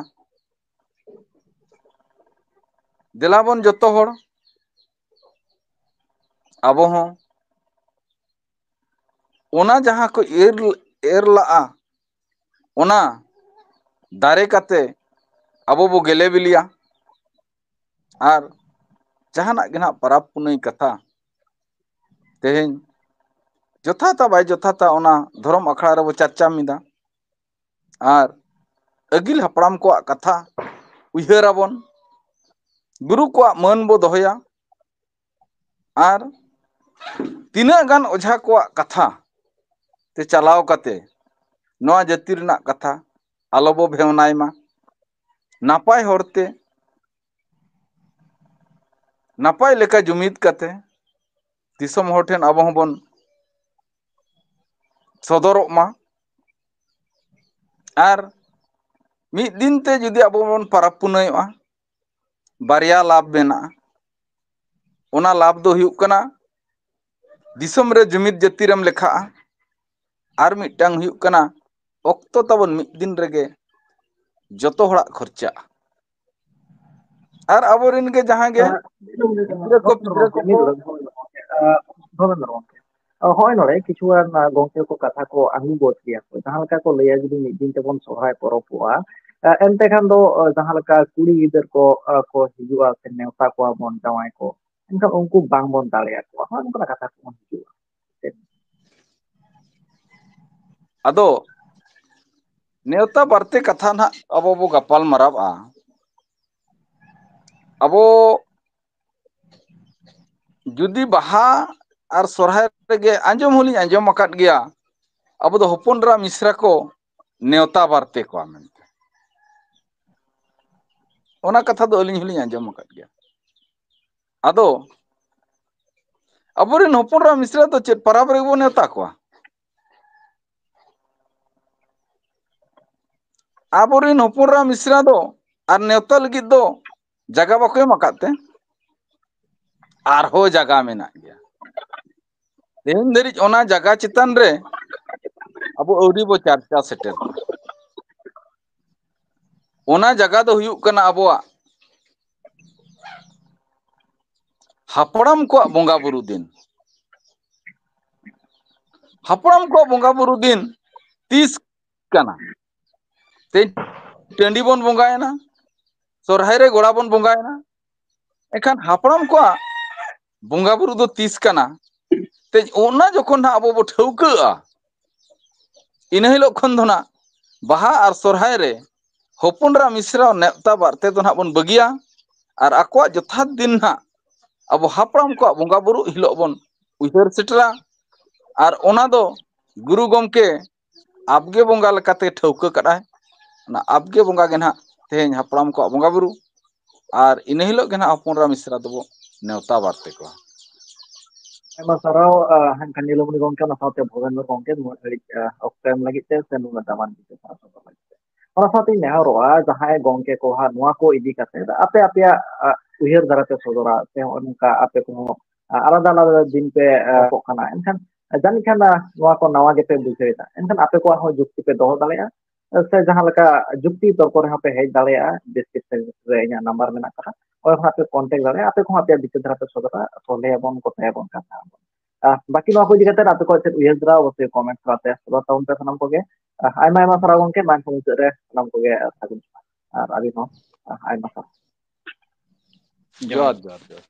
ᱫᱮᱞᱟ ᱵᱚᱱ ᱡᱚᱛᱚ ᱦᱚᱲ, ᱟᱵᱚ ᱦᱚᱸ ᱚᱱᱟ ᱡᱟᱦᱟᱸ ᱠᱚ ᱮᱨ, ᱮᱨ ᱞᱟᱜᱼᱟ, ᱚᱱᱟ ᱫᱟᱨᱮ ᱠᱟᱛᱮ ᱟᱵᱚ ᱵᱚ ᱜᱮᱞᱮ ᱵᱤᱞᱤᱭᱟ᱾ ᱟᱨ ᱡᱟᱦᱟᱱᱟᱜ ᱜᱮ ᱱᱟᱦᱟᱜ ᱯᱟᱨᱟᱵᱽ ᱯᱩᱱᱟᱹᱭ ᱠᱟᱛᱷᱟ ᱛᱮᱦᱮᱧ ᱡᱚᱛᱷᱟᱛᱟ ᱵᱟᱭ ᱡᱚᱛᱷᱟᱛᱟ, ᱚᱱᱟ ᱫᱷᱚᱨᱚᱢ ᱟᱠᱷᱲᱟ ᱨᱮᱵᱚ ᱪᱟᱨᱪᱟ ᱢᱤᱫᱟ᱾ ᱟᱨ ᱟᱹᱜᱤᱞ ᱦᱟᱯᱲᱟᱢ ᱠᱚᱣᱟᱜ ᱠᱟᱛᱷᱟ ᱩᱭᱦᱟᱹᱨ ᱟᱵᱚᱱ, ᱜᱩᱨᱩ ᱠᱚᱣᱟᱜ ᱢᱟᱹᱱ ᱵᱚ ᱫᱚᱦᱚᱭᱟ᱾ ᱟᱨ ᱛᱤᱱᱟᱹᱜ ᱜᱟᱱ ᱚᱡᱷᱟ ᱠᱚᱣᱟᱜ ᱠᱟᱛᱷᱟ ᱛᱮ ᱪᱟᱞᱟᱣ ᱠᱟᱛᱮ ᱱᱚᱣᱟ ᱡᱟᱹᱛᱤ ᱨᱮᱱᱟᱜ ᱠᱟᱛᱷᱟ ᱟᱞᱚ ᱵᱚ ᱵᱷᱮᱣᱱᱟᱭ ᱢᱟ, ᱱᱟᱯᱟᱭ ᱦᱚᱨᱛᱮ ᱱᱟᱯᱟᱭ ᱞᱮᱠᱟ ᱡᱩᱢᱤᱫ ᱠᱟᱛᱮ ᱫᱤᱥᱚᱢ ᱦᱚᱲ ᱴᱷᱮᱱ ᱟᱵᱚ ᱦᱚᱸᱵᱚᱱ ᱥᱚᱫᱚᱨᱚᱜ ᱢᱟ᱾ ᱟᱨ ᱢᱤᱫ ᱫᱤᱱ ᱛᱮ ᱡᱩᱫᱤ ᱟᱵᱚ ᱵᱚᱱ ᱯᱟᱨᱟᱵᱽ ᱯᱩᱱᱟᱹᱭᱚᱜᱼᱟ, ᱵᱟᱨᱭᱟ ᱞᱟᱵᱷ ᱢᱮᱱᱟᱜᱼᱟ᱾ ᱚᱱᱟ ᱞᱟᱵᱷ ᱫᱚ ᱦᱩᱭᱩᱜ ᱠᱟᱱᱟ, ᱫᱤᱥᱚᱢ ᱨᱮ ᱡᱩᱢᱤᱫ ᱡᱟᱹᱛᱤ ᱨᱮᱢ ᱞᱮᱠᱷᱟᱜᱼᱟ, ᱟᱨ ᱢᱤᱫᱴᱟᱝ ᱦᱩᱭᱩᱜ ᱠᱟᱱᱟ, ᱚᱠᱛᱚ ᱛᱟᱵᱚᱱ ᱢᱤᱫ ᱫᱤᱱ ᱨᱮᱜᱮ ᱡᱚᱛᱚ ᱦᱚᱲᱟᱜ ᱠᱷᱚᱨᱪᱟᱜᱼᱟ᱾ ᱟᱨ ᱟᱵᱚᱨᱮᱱ ᱜᱮ ᱡᱟᱦᱟᱸ ᱜᱮ ᱟᱨ ᱜᱤᱫᱽᱨᱟᱹ ᱠᱚ, ᱯᱤᱫᱽᱨᱟᱹ ᱠᱚ, ᱢᱤᱫ ᱠᱚ ᱨᱚᱠᱚᱢ ᱜᱚᱢᱠᱮ, ᱟᱨ ᱫᱷᱚᱨᱢᱮᱱᱫᱨᱚ ᱜᱚᱢᱠᱮ, ᱦᱚᱸᱜᱼᱚᱭ ᱱᱚᱰᱮ ᱠᱤᱪᱷᱩ ᱜᱟᱱ ᱜᱚᱢᱠᱮ ᱠᱚ ᱠᱟᱛᱷᱟ ᱠᱚ ᱟᱹᱜᱩ ᱜᱚᱫ ᱜᱮᱭᱟ ᱠᱚ, ᱡᱟᱦᱟᱸ ᱞᱮᱠᱟ ᱠᱚ ᱞᱟᱹᱭᱟ ᱡᱩᱫᱤ ᱢᱤᱫ ᱫᱤᱱ ᱛᱮᱵᱚᱱ ᱥᱚᱨᱦᱟᱭ ᱯᱚᱨᱚᱵᱚᱜᱼᱟ, ᱮᱱᱛᱮ ᱠᱷᱟᱱ ᱫᱚ ᱡᱟᱦᱟᱸ ᱞᱮᱠᱟ ᱠᱩᱲᱤ ᱜᱤᱫᱟᱹᱨ ᱠᱚ ᱠᱚ ᱦᱤᱡᱩᱜᱼᱟ, ᱥᱮ ᱱᱮᱣᱛᱟ ᱠᱚᱣᱟ ᱵᱚᱱ ᱡᱟᱶᱟᱭ ᱠᱚ, ᱮᱱᱠᱷᱟᱱ ᱩᱱᱠᱩ ᱵᱟᱝᱵᱚᱱ ᱫᱟᱲᱮᱭᱟᱠᱚᱣᱟ, ᱦᱚᱸᱜᱼᱚ ᱱᱚᱝᱠᱟᱱᱟᱜ ᱠᱟᱛᱷᱟ ᱠᱚᱵᱚᱱ ᱦᱤᱡᱩᱜᱼᱟ᱾ ᱟᱫᱚ ᱱᱮᱣᱛᱟ ᱵᱟᱨᱛᱮ ᱠᱟᱛᱷᱟ ᱱᱟᱦᱟᱜ ᱟᱵᱚ ᱵᱚ ᱜᱟᱯᱟᱞ ᱢᱟᱨᱟᱣᱟ᱾ ᱟᱵᱚ ᱡᱩᱫᱤ ᱵᱟᱦᱟ ᱟᱨ ᱥᱚᱨᱦᱟᱭ ᱨᱮᱜᱮ ᱟᱸᱡᱚᱢ ᱦᱚᱸᱞᱤᱧ ᱟᱸᱡᱚᱢ ᱟᱠᱟᱫ ᱜᱮᱭᱟ, ᱟᱵᱚ ᱫᱚ ᱦᱚᱯᱚᱱ ᱮᱨᱟ ᱢᱤᱥᱨᱟ ᱠᱚ ᱱᱮᱣᱛᱟ ᱵᱟᱨᱛᱮ ᱠᱚᱣᱟ ᱢᱮᱱᱛᱮ᱾ ᱚᱱᱟ ᱠᱟᱛᱷᱟ ᱫᱚ ᱟᱹᱞᱤᱧ ᱦᱚᱸᱞᱤᱧ ᱟᱸᱡᱚᱢ ᱟᱠᱟᱫ ᱜᱮᱭᱟ᱾ ᱟᱫᱚ ᱟᱵᱚᱨᱮᱱ ᱦᱚᱯᱚᱱ ᱮᱨᱟ ᱢᱤᱥᱨᱟ ᱫᱚ ᱪᱮᱫ ᱯᱟᱨᱟᱵᱽ ᱨᱮᱜᱮ ᱵᱚᱱ ᱱᱮᱣᱛᱟ ᱠᱚᱣᱟ? ᱟᱵᱚᱨᱮᱱ ᱦᱚᱯᱚᱱ ᱮᱨᱟ ᱢᱤᱥᱨᱟ ᱫᱚ ᱟᱨ ᱱᱮᱣᱛᱟ ᱞᱟᱹᱜᱤᱫ ᱫᱚ ᱡᱟᱭᱜᱟ ᱵᱟᱠᱚ ᱮᱢ ᱟᱠᱟᱫ ᱛᱮ ᱟᱨᱦᱚᱸ ᱡᱟᱭᱜᱟ ᱢᱮᱱᱟᱜ ᱜᱮᱭᱟ᱾ ᱛᱮᱦᱮᱧ ᱫᱷᱟᱹᱨᱤᱡ ᱚᱱᱟ ᱡᱟᱭᱜᱟ ᱪᱮᱛᱟᱱ ᱨᱮ ᱟᱵᱚ ᱟᱹᱣᱨᱤ ᱵᱚ ᱪᱟᱨᱪᱟ ᱥᱮᱴᱮᱨ ᱠᱚᱣᱟ᱾ ᱚᱱᱟ ᱡᱟᱭᱜᱟ ᱫᱚ ᱦᱩᱭᱩᱜ ᱠᱟᱱᱟ ᱟᱵᱚᱣᱟᱜ ᱦᱟᱯᱲᱟᱢ ᱠᱚᱣᱟᱜ ᱵᱚᱸᱜᱟ ᱵᱩᱨᱩ ᱫᱤᱱ᱾ ᱦᱟᱯᱲᱟᱢ ᱠᱚᱣᱟᱜ ᱵᱚᱸᱜᱟ ᱵᱩᱨᱩ ᱫᱤᱱ ᱛᱤᱥ ᱠᱟᱱᱟ? ᱛᱮᱦᱮᱧ ᱴᱟᱺᱰᱤ ᱵᱚᱱ ᱵᱚᱸᱜᱟᱭᱮᱱᱟ, ᱥᱚᱨᱦᱟᱭ ᱨᱮ ᱜᱚᱲᱟ ᱵᱚᱱ ᱵᱚᱸᱜᱟᱭᱮᱱᱟ, ᱮᱱᱠᱷᱟᱱ ᱦᱟᱯᱲᱟᱢ ᱠᱚᱣᱟᱜ ᱵᱚᱸᱜᱟ ᱵᱩᱨᱩ ᱫᱚ ᱛᱤᱥ ᱠᱟᱱᱟ? ᱛᱮᱦᱮᱧ ᱚᱱᱟ ᱡᱚᱠᱷᱚᱱ ᱱᱟᱦᱟᱜ ᱟᱵᱚ ᱵᱚ ᱴᱷᱟᱹᱣᱠᱟᱹᱜᱼᱟ, ᱤᱱᱟᱹ ᱦᱤᱞᱳᱜ ᱠᱷᱚᱱ ᱫᱚ ᱱᱟᱦᱟᱜ ᱵᱟᱦᱟ ᱟᱨ ᱥᱚᱨᱦᱟᱭ ᱨᱮ ᱦᱚᱯᱚᱱ ᱮᱨᱟ ᱢᱤᱥᱨᱟ ᱱᱮᱣᱛᱟ ᱵᱟᱨᱛᱮ ᱫᱚ ᱱᱟᱦᱟᱜ ᱵᱚᱱ ᱵᱟᱹᱜᱤᱭᱟ ᱟᱨ ᱟᱠᱚᱣᱟᱜ ᱡᱚᱛᱷᱟᱛ ᱫᱤᱱ ᱱᱟᱦᱟᱜ ᱟᱵᱚ ᱦᱟᱯᱲᱟᱢ ᱠᱚᱣᱟᱜ ᱵᱚᱸᱜᱟ ᱵᱩᱨᱩ ᱦᱤᱞᱳᱜ ᱵᱚᱱ ᱩᱭᱦᱟᱹᱨ ᱥᱮᱴᱮᱨᱟ᱾ ᱟᱨ ᱚᱱᱟ ᱫᱚ ᱜᱩᱨᱩ ᱜᱚᱢᱠᱮ ᱟᱵᱜᱮ ᱵᱚᱸᱜᱟ ᱞᱮᱠᱟᱛᱮ ᱴᱷᱟᱹᱣᱠᱟᱹ ᱠᱟᱫᱟᱭ᱾ ᱚᱱᱟ ᱟᱵᱜᱮ ᱵᱚᱸᱜᱟ ᱜᱮ ᱱᱟᱦᱟᱜ ᱛᱮᱦᱮᱧ ᱦᱟᱯᱲᱟᱢ ᱠᱚᱣᱟᱜ ᱵᱚᱸᱜᱟ ᱵᱩᱨᱩ, ᱟᱨ ᱤᱱᱟᱹ ᱦᱤᱞᱳᱜ ᱜᱮ ᱱᱟᱦᱟᱜ ᱦᱚᱯᱚᱱ ᱮᱨᱟ ᱢᱤᱥᱨᱟ ᱫᱚᱵᱚ ᱱᱮᱣᱛᱟ ᱵᱟᱨᱛᱮ ᱠᱚᱣᱟ᱾ ᱟᱭᱢᱟ ᱥᱟᱨᱦᱟᱣ, ᱟᱦ, ᱦᱟᱱᱠᱷᱟᱱ ᱱᱤᱞᱚᱢᱚᱱᱤ ᱜᱚᱢᱠᱮ, ᱚᱱᱟ ᱥᱟᱶᱛᱮ ᱵᱷᱩᱵᱮᱱᱫᱨᱚ ᱜᱚᱢᱠᱮ, ᱱᱩᱱᱟᱹᱜ ᱜᱷᱟᱹᱲᱤᱡ, ᱟᱦ, ᱚᱠᱛᱚ ᱮᱢ ᱞᱟᱹᱜᱤᱫ ᱛᱮ ᱥᱮ ᱱᱩᱱᱟᱹᱜ ᱫᱟᱢᱟᱱ ᱠᱤᱪᱷᱩ ᱥᱟᱨᱦᱟᱣ ᱥᱚᱫᱚᱨ ᱞᱟᱹᱜᱤᱫ ᱛᱮ᱾ ᱚᱱᱟ ᱥᱟᱶᱛᱮᱧ ᱱᱮᱦᱚᱨᱚᱜᱼᱟ, ᱡᱟᱦᱟᱸᱭ ᱜᱚᱢᱠᱮ ᱠᱚ ᱦᱟᱸᱜ ᱱᱚᱣᱟ ᱠᱚ ᱤᱫᱤ ᱠᱟᱛᱮ ᱟᱯᱮ ᱟᱯᱮᱭᱟᱜ, ᱟᱦ, ᱩᱭᱦᱟᱹᱨ ᱫᱷᱟᱨᱟ ᱯᱮ ᱥᱚᱫᱚᱨᱟ, ᱥᱮ ᱱᱚᱜᱼᱚ ᱱᱚᱝᱠᱟ ᱟᱯᱮ ᱠᱚᱦᱚᱸ, ᱟᱦ, ᱟᱞᱟᱫᱟ ᱟᱞᱟᱫᱟ ᱫᱤᱱ ᱯᱮ, ᱟᱦ, ᱠᱚᱜ ᱠᱟᱱᱟ, ᱮᱱᱠᱷᱟᱱ ᱡᱟᱹᱱᱤᱡ ᱠᱷᱟᱱ, ᱟᱦ, ᱱᱚᱣᱟ ᱠᱚ ᱱᱟᱣᱟ ᱜᱮᱯᱮ ᱵᱩᱡᱷᱟᱹᱣ ᱮᱫᱟ, ᱮᱱᱠᱷᱟᱱ ᱟᱯᱮ ᱠᱚᱣᱟᱜ ᱦᱚᱸ ᱡᱩᱠᱛᱤ ᱯᱮ ᱫᱚᱦᱚ ᱫᱟᱲᱮᱭᱟᱜᱼᱟ᱾ ᱥᱮ ᱡᱟᱦᱟᱸ ᱞᱮᱠᱟ ᱡᱩᱠᱛᱤ ᱛᱚᱨᱠᱚ ᱨᱮᱦᱚᱸ ᱯᱮ ᱦᱮᱡ ᱫᱟᱲᱮᱭᱟᱜᱼᱟ, description ᱨᱮ ᱤᱧᱟᱹᱜ number ᱢᱮᱱᱟᱜ ᱟᱠᱟᱫᱟ, ᱚᱸᱰᱮ ᱠᱷᱚᱱᱟᱜ ᱯᱮ contact ᱫᱟᱲᱮᱭᱟᱜᱼᱟ, ᱟᱯᱮ ᱠᱚᱦᱚᱸ ᱟᱯᱮᱭᱟᱜ ᱵᱤᱪᱟᱹᱨ ᱫᱷᱟᱨᱟ ᱯᱮ ᱥᱚᱫᱚᱨᱟ, ᱥᱚᱞᱦᱮᱭᱟᱵᱚᱱ, ᱜᱚᱴᱟᱭᱟᱵᱚᱱ, ᱠᱟᱛᱷᱟ ᱟᱵᱚᱱ᱾ ᱟᱨ ᱵᱟᱹᱠᱤ ᱱᱚᱣᱟ ᱠᱚ ᱤᱫᱤ ᱠᱟᱛᱮ ᱟᱯᱮ ᱠᱚᱣᱟᱜ ᱪᱮᱫ ᱩᱭᱦᱟᱹᱨ ᱫᱷᱟᱨᱟ, ᱚᱵᱚᱥᱥᱳᱭ comment ᱛᱟᱞᱟ ᱛᱮ ᱥᱚᱫᱚᱨ ᱛᱟᱵᱚᱱ ᱯᱮ ᱥᱟᱱᱟᱢ ᱠᱚᱜᱮ᱾ ᱟᱨ ᱟᱭᱢᱟ ᱟᱭᱢᱟ ᱥᱟᱨᱦᱟᱣ ᱜᱚᱢᱠᱮ, ᱢᱟ ᱮᱱᱠᱷᱟᱱ ᱢᱩᱪᱟᱹᱫ ᱨᱮ ᱥᱟᱱᱟᱢ ᱠᱚᱜᱮ ᱥᱟᱹᱜᱩᱱ ᱡᱚᱦᱟᱨ᱾ ᱟᱨ ᱟᱹᱵᱤᱱ ᱦᱚᱸ, ᱟᱨ ᱟᱭᱢᱟ ᱥᱟᱨᱦᱟᱣ᱾ ᱡᱚᱦᱟᱨ, ᱡᱚᱦᱟᱨ, ᱡᱚᱦᱟᱨ᱾